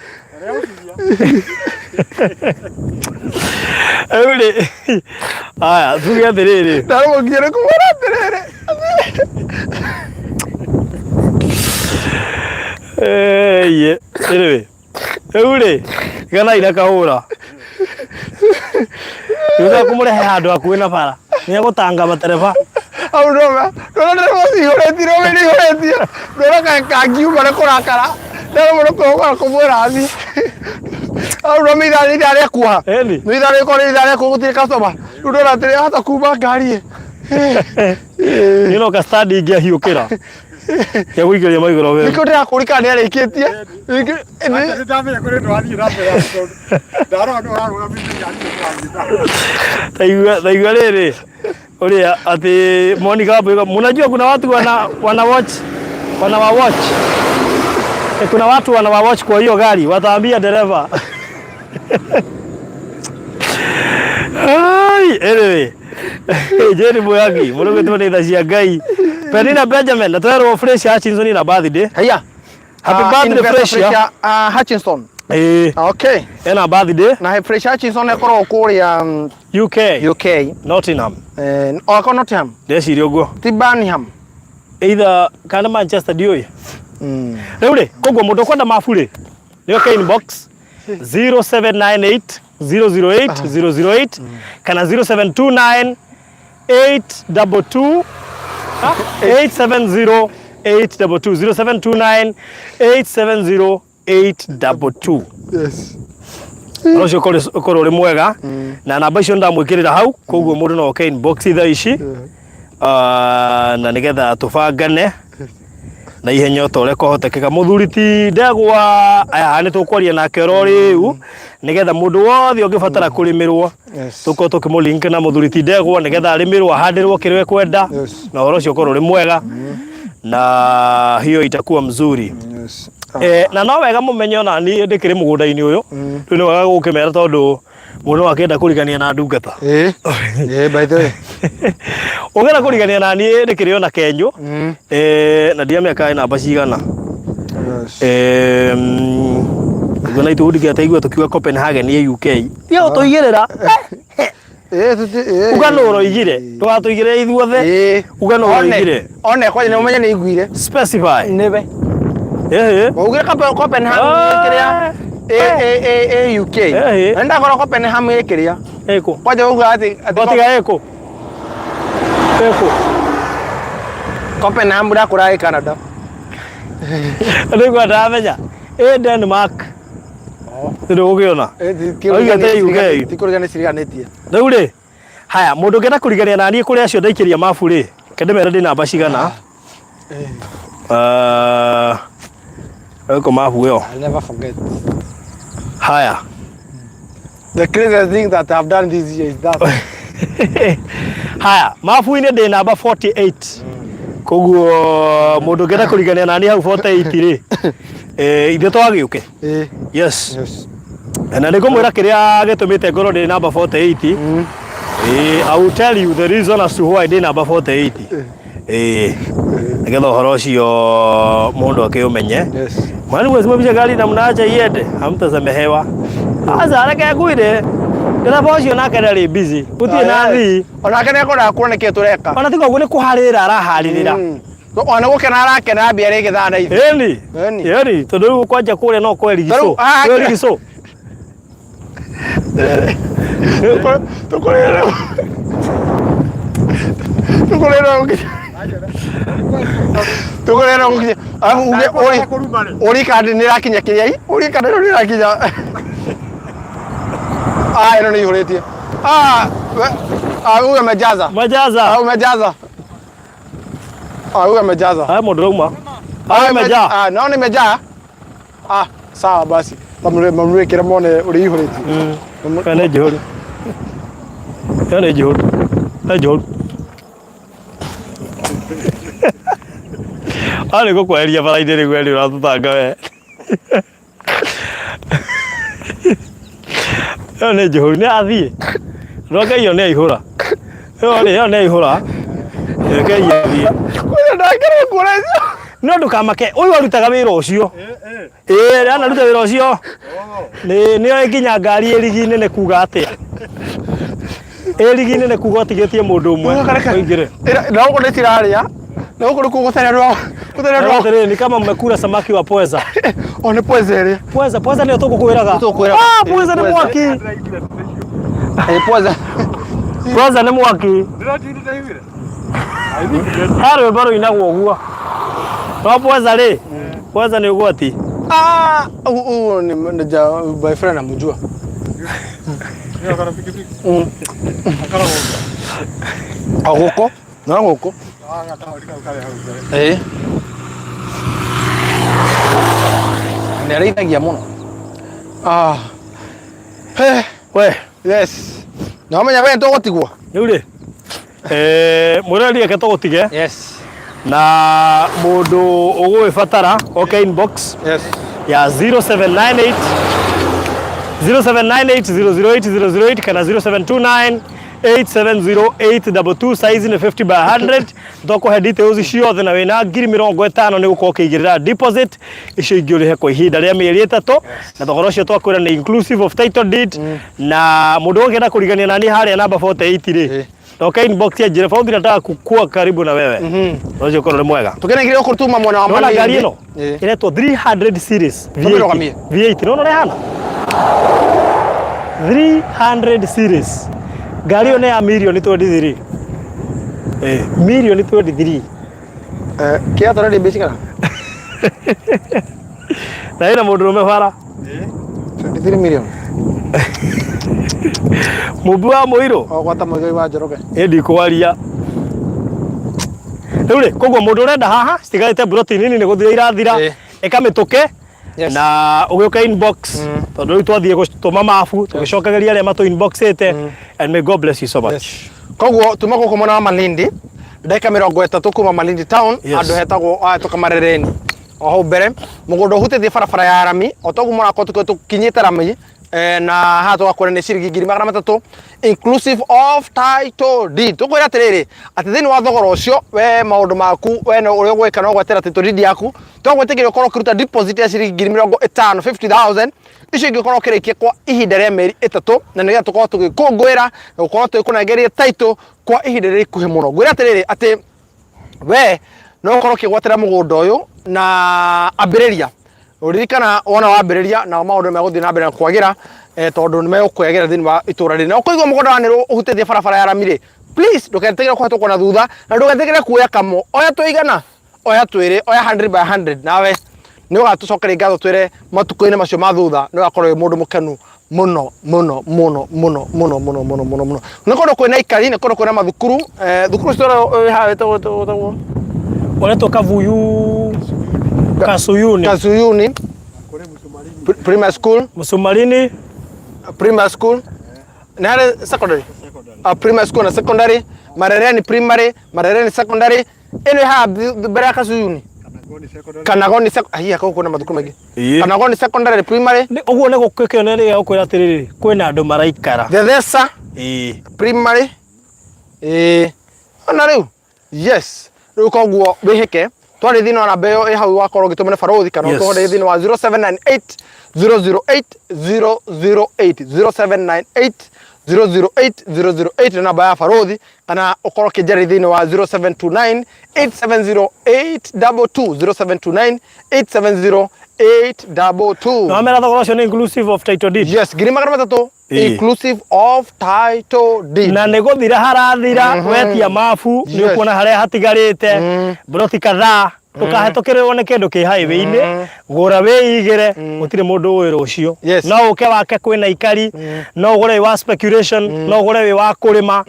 rĩu rĩ aya tuge atĩrĩrĩ Ndarũgũkia nĩ kumwĩra atĩrĩrĩ. Ĩĩ, anyway. Rĩu rĩ, ganai na kahũra. Rĩu kũmũrehe handũ hakuhĩ na bara. Nĩ egũtanga matereba. Hau ndona ndona ndereba cihũrĩtie ndona nĩ ihũrĩtie ndona kangiuma nĩ kũrakara ndona mũno kũhũra kũmwĩra athiĩ hau ndona ithaa nĩ ithaa rĩa kuoha Ĩni. nĩ ithaa rĩkorwo nĩ ithaa rĩa kuoha gũtirĩ customer rĩu ndona atĩrĩ ahota kuma ngari Niĩ no ka stand ingĩahiũkĩra. Ya gũikĩria maigũrũ we. nĩkĩo ndĩrakũrikana nĩ arĩkĩtie Nĩ ndamenya kũrĩ ndwathiĩ na mbere tondũ ndarora nĩ ũrarũgamĩte ngari ĩyo ũrathiĩ. Taigua taigua rĩrĩ ũrĩa atĩ Monica Wambui mnajua kuna watu wana wana watch wana wa watch e, kuna watu wana wa watch kwa hiyo gari wataambia dereva. Ai, anyway Jane Muyagi mũrũgĩtwo nĩ tha cia Ngai. Penina Benjamin na twerwo Fresh Hutchinson na birthday. Haya. Happy birthday, Fresh, Hutchinson. Ĩĩ, Okay. ena birthday Na he Fresh Hutchinson ekoragwo kũrĩa UK, UK. Nottingham. Okorwo Nottingham. Ndeciria ũguo. Ti Birmingham. Either kana Manchester ndiũĩ. Rĩu rĩ, koguo mũndũ ũkwenda mabu rĩ, nĩ oke inbox 0798 008 008 kana 0729 822 870 822 0729 870 822. Yes. Ũhoro ũcio ũkorwo ũrĩ mwega na namba icio ndamwĩkĩrĩra hau koguo mũndũ no oke inbox thaa ici. Ah, na nĩgetha tũbangane na ihenya o ta ũrĩa kwahotekeka. Mũthuri ti ndegwa aya nĩ tũkwaria nake oro rĩu nĩgetha mũndũ wothe ũngĩbatara kũrĩmĩrwo tũkorwo tũkĩmũ-link na mũthuri ti ndegwa nĩgetha arĩmĩrwo ahandĩrwo kĩrĩa ekwenda na ũhoro ũcio ũkorwo ũrĩ mwega na hiyo itakuwa mzuri. Na no wega mũmenye ona niĩ ndĩkĩrĩ mũgũnda-inĩ ũyũ. Rĩu nĩ wega gũkĩmera tondũ mũndũ no akĩenda kũrigania na ndungata. Ĩĩ, by the way. Ũngĩenda kũrigania na niĩ ndĩkĩrĩ ona kenyũ. Na ndiramenya kana namba cigana. Ũguo na itũ ndingĩataigua tũkiuga Copenhagen ĩ UK. Tiga gũtũigĩrĩra. Ĩĩ, ĩĩ. Uga nũ ũroigire. Ndũgatũigĩrĩre ithuothe. Uga nũ One. ũroigire. One kwanja nĩ ũmenye nĩ iguire. Specify. Nĩwe. Ĩhĩ. Waugire Copenhagen Ah. kĩrĩa ĩ ĩ ĩ UK. Ĩhĩ. Na ndakora Copenhagen ĩ kĩrĩa. Ĩkũ. Kwanja uga atĩ Gotiga ĩkũ. Ĩkũ. Copenhagen ndakora ĩ Canada. Rĩu ndamenya. Ĩ Denmark. Nĩ ũgũkĩona. Oigĩte UK. Ti kũrigania ciriganĩtie. Rĩu rĩ, haya mũndũ ũngĩenda kũrigania na niĩ kũrĩ acio ndaikĩria mabu rĩ, reke ndĩmere ndĩ namba cigana. Ah, ĩkũ mabu ĩyo. I'll never forget. Haya. The craziest thing that I've done this year is that. Haya, mabu-inĩ ndĩ namba 48. Koguo mũndũ ũngĩenda kũrigania na niĩ hau 48 rĩ, ithuĩ twagĩũke. Yes. Yes. Na nĩ ngũmwĩra kĩrĩa gĩtũmĩte ngorwo ndĩ namba 48. I will tell you the reason as to why ndĩ namba 48. Nĩgetha ũhoro ũcio mũndũ akĩũmenye. Mwani mwesimamisha gari na mnaacha iende, hamtasamehewa. Sasa reke ngwire, ndereba ũcio nake ndarĩ busy. Gũtirĩ na thii. Onake nĩ akwendaga kuona nĩkĩĩ tũreka. Ona tiga ũguo nĩ kũharĩrĩra araharĩrĩra. Ona gũkena arakena mbia rĩgĩthaa na ithuĩ. Ĩni. Ĩni. Ĩni, tondũ rĩu kwanja kũrĩa no kwerigicũ. Tarĩu, ah, Kwerigicũ. Tũkũrĩra tũkũrĩra tũkũrĩra gũkinya arabu uge ũri ũri kandi nĩ ĩrakinya kĩrĩa i ũri kandi ĩno nĩ ĩrakinya. Ah, ĩno nĩ ihũrĩtie. Ah, ah, uge mejaza. Majaza. Ah, umejaza. Ah, uge mejaza. Haya mũndũ rauma. Haya meja. Ah, no nĩ mejaa. Ah, sawa basi. Mamwĩkĩre mone ũrĩa ihũrĩtie. Ĩyo nĩ njihũru. Ĩyo nĩ njihũru. Nĩ njihũru. Arĩ gũkweheria bara-inĩ rĩu we nĩ ũratũtanga we. Ĩyo nĩ njihũru nĩ athiĩ. Rwa Ngai ĩyo nĩ aihũra. Ĩyo rĩ, ĩyo nĩ aihũra. Reke athiĩ. Kwĩna ndakĩrwo kuona icio. No ndũkamake, ũyũ arutaga wĩra ũcio. Ĩĩ, anaruta wĩra ũcio. Nĩ nĩoĩ nginya ngari ĩrigi-inĩ nĩ kuga atĩa. Ĩrigi-inĩ nĩ kuga ũtigĩtie mũndũ ũmwe ũingĩre. Na ũguo nĩ cirarĩa. Na gũkũ nĩkuo gũtererwo gũtererwo. Atĩrĩrĩ, ni kama mmekula samaki wa pweza. O nĩ pweza ĩrĩa. Pweza, pweza nĩyo tũgũkwĩraga. Tũgũkwĩraga. Ah, pweza nĩ Pweza. mwaki. Ĩ pweza. Pweza nĩ mwaki. He rwĩmbo rũinagwo ũguo. No pweza rĩ, pweza nĩ ũgwati. Ah, huyu ni boyfriend namjua. O gũkũ. No gũkũ. Ĩĩ. Nĩ arĩithagia mũno. Ah. He. We, Yes. Na wamenya we tũgũtigwo. rĩu rĩ, eh, mwĩroreri reke tũgũtige Yes. na mũndũ ũgũgĩbatara oke inbox Yes. ya 0798 0798 008 008 kana 0729 870822 size nĩ 50 by 100 tũkũhe details ciothe na wĩna 50,000 nĩ gũkorwo ũkĩigĩrĩra deposit icio ingĩ ũrĩhe kwa ihinda rĩa mĩeri ĩtatũ na thogora ũcio twakwĩra nĩ inclusive of title deed na mũndũ ũngĩenda kũrigania nani harĩa namba 48 rĩ Toka inbox ya njĩra Fauzi nataka kukua karibu na wewe. Ũcio ũkorwo nĩ mwega. Tũkenagĩrĩra gũkũ tuma mwena wa Nona ngari Malindi. ĩno Ĩĩ. ĩretwo 300 series V8. Tũmĩrũgamie. V8 nona ũrĩa ĩhana 300 series ngari ĩyo nĩ ya mirioni 23 eh mirioni 23 Eh, kĩa tũrendie mbia cigana? Na ĩna mũndũrũme bara 23 million. Mũmbi wa mũirũ O gwata mũigai wa Njoroge. Ĩ ndikwaria rĩu rĩ koguo mũndũ ũrenda haha citigarĩte mburoti nini nĩ gũthira irathira Ĩ. ĩkamĩtũke Yes. na ũgĩũka inbox tondũ rĩu twathiĩ gũtũma mabu tũgĩcokagĩria arĩa matũ inboxĩte and may God bless you so much. Yes. Koguo tuma gũkũ mwena wa Malindi ndagĩka 30 kuma Malindi town Yes. handũ hetagwo Tũkamarereni o hau mbere mũgũnda ũhutĩtie barabara ya rami o toguo mũrakorwo tũkorwo tũkinyĩte rami na haha tũgakwĩra nĩ ciringi 300,000 inclusive of title deed. Tũkwĩra atĩrĩrĩ atĩ thĩinĩ wa thogora ũcio we maũndũ maku we no ũrĩa ũgwĩka no gwetera title deed yaku twagwĩtĩkĩria ũkorwo ũkĩruta deposit ya ciringi 50,000 50,000 icio ingĩ ũkorwo ũkĩrĩkia kwa ihinda rĩa mĩeri 3 na nĩgetha tũkorwo tũgĩkũngũĩra na gũkorwo tũgĩkũnengeria title kwa ihinda rĩrĩa ikuhĩ mũno. Ngwĩra atĩrĩrĩ atĩ we no ũkorwo ũkĩgwatĩra mũgũnda ũyũ na ambĩrĩria ũririkana wona wambĩrĩria nao maũndũ megũthiĩ na mbere na kwagĩra tondũ nĩ megũkwagĩra thĩinĩ wa itũra rĩrĩ na ũkũigua mũgũnda wa nĩrwo ũhutĩtie barabara ya rami rĩ please ndũgetĩkĩre kũhetũkwo na thutha na ndũgetĩkĩre kuoya kamo oya tũigana oya twĩrĩ oya 100 by 100 nawe nĩ ũgatũcokeria ngatho twĩre matukũ-inĩ macio ma thutha nĩ ũgakorwo wĩ mũndũ mũkenu mũno mũno mũno mũno mũno mũno mũno mũno mũno nĩ kũndũ kwĩna ikari nĩ kũndũ kwĩna mathukuru thukuru ũcio wĩ haha wĩtagwo Ũretwo Kavuyu Kasuyuni Kasuyuni primary school Msumarini primary school na harĩ secondary primary school na secondary Marereni primary Marereni secondary ĩno ĩ haha mbere ya Kasuyuni Kanagoni hiya kũu kwĩna mathukuru maingĩ Kanagoni secondary primary Ũguo nĩ gũkĩonereria gũkwĩra atĩrĩrĩ kwĩna andũ maraikara Thethesa primary ona rĩu yes rĩu koguo wĩhĩke twarĩ thĩinĩ wa namba ĩyo ĩ hau wakorwo ũgĩtũmĩra barũthi kana ũtũhũrĩre thĩinĩ wa 0798 008 008 0798 008 008 nĩ namba ya barũthi kana ũkorwo ũkĩnjarĩria thĩinĩ wa 0729 870 822 0729 870 822 Na wamera thogora ũcio nĩ inclusive of title deed. Yes, 300,000 inclusive of title deed. Na nĩ gũthira harathira wetia mabu nĩ ũkuona harĩa hatigarĩte mburoti kadhaa ndũkahetũkĩrĩrwo nĩ kĩndũ kĩ highway-inĩ gũra wĩigĩre gũtirĩ mũndũ ũĩ rũciũ no ũke wake kwĩna ikari no ũgũre wĩ wa speculation no ũgũre wĩ wa kũrĩma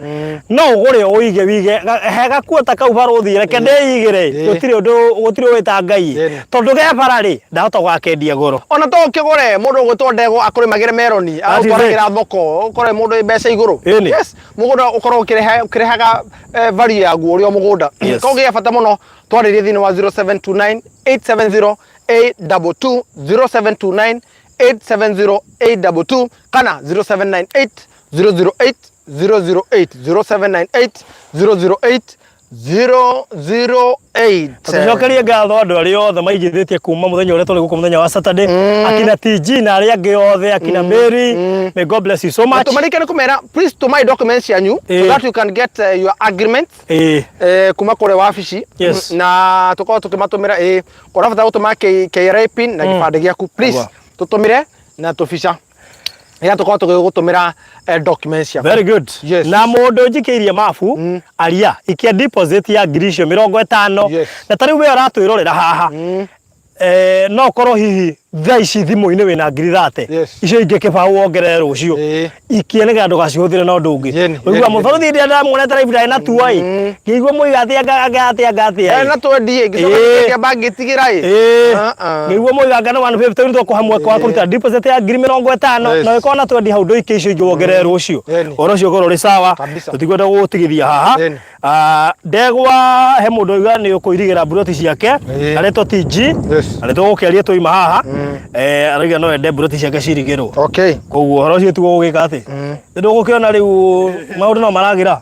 no ũgũre ũige wige he gakuo ta kau barũthi reke ndĩigĩre gũtirĩ ũndũ gũtirĩ ũĩ ta Ngai tondũ ge bara rĩ ndahota gũgakendia goro ona to ũkĩgũre mũndũ ũgwĩtwo ndego akũrĩmagĩre meroni agũtwaragĩra thoko ũkore mũndũ wĩ mbeca igũrũ yes mũgũnda ũkorwo ũkĩrehaga value yaguo ũrĩ o mũgũnda koguo gĩa bata mũno twarĩrie thĩinĩ wa 0729 870 822 0729 870 822 kana 0798 008 008 0798 008 008. Tũcokerie ngatho andũ arĩa othe maigithĩtie kuma mũthenya ũrĩa tũrĩ gũkũ mũthenya wa Saturday, akina TG na arĩa angĩ othe, akina Mary, may God bless you so much. Tũmarĩke kũmera please tũmai documents cianyu so that you can get your agreement kuma kũrĩa wabici. Na tũkorwo tũkĩmatũmĩra ũrabatara gũtũma KRA pin na gĩbandĩ gĩaku, please. Tũtũmĩre na tũbica nĩgetha tũkorwo tũgĩgũtũmĩra documents ciaku. Very good. Yes. Na mũndũ njikĩirie mabu aria ikia deposit ya ngiri icio 50. Na ta rĩu we ũratwĩrorera haha, no ũkorwo hihi thaa ici thimũ-inĩ wĩna ngiri 30. Icio ingĩ kĩbaũ wongerere rũciũ. Ikia nĩgetha ndũgacihũthĩre na ũndũ ũngĩ. Ũigua mũbaruthi hĩndĩ ĩrĩa ndamuonete live ndarĩ na tuo ĩ, ngĩigua mũiga atĩ anga anga atĩ anga atĩ na twendi ngĩcoka ngĩamba ngĩtigĩra ĩ. Ngĩigua mũiga anga nĩ 150, rĩu tũkũhe mweke wa kũruta deposit ya ngiri 50 na ũgĩkorwo na twendi hau ndũikie icio ingĩ wongerere rũciũ. Ũhoro ũcio ũkorwo ũrĩ sawa. Tũtikwenda gũgũtigithia haha. Ndegwa he mũndũ oiga nĩ ũkũirigĩra mburoti ciake aretwo TG na nĩ tũgũkĩaria twaima haha, arauga no ende mburoti ciake cirigĩrwo. Koguo ũhoro ũcio tiguo gũgĩka atĩ nĩ ndũgũkĩona rĩu maũndũ no maragĩra.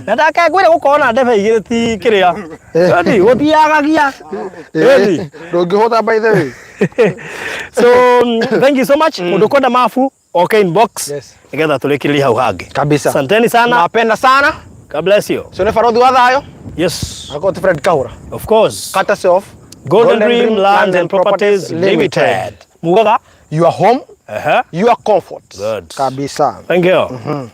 Na ndake ngwĩre gũkorwo na ndebe igĩrĩ ti kĩrĩa. Ĩni gũtiagagia. Ĩni Ndũngĩhũta by the way. So thank you so much. Mũndũ ũkwenda mabu oke inbox nĩgetha tũrĩkĩrĩrie hau hangĩ. Kabisa. Asanteni sana. Napenda sana. God bless you. So nĩ barothi wa thayũ. Yes. Akorwo ti Fred Kahura. Of course. Courtesy of Golden Dream Lands and Properties Limited. Mugaga your home, your comfort. Good. Kabisa. Thank you.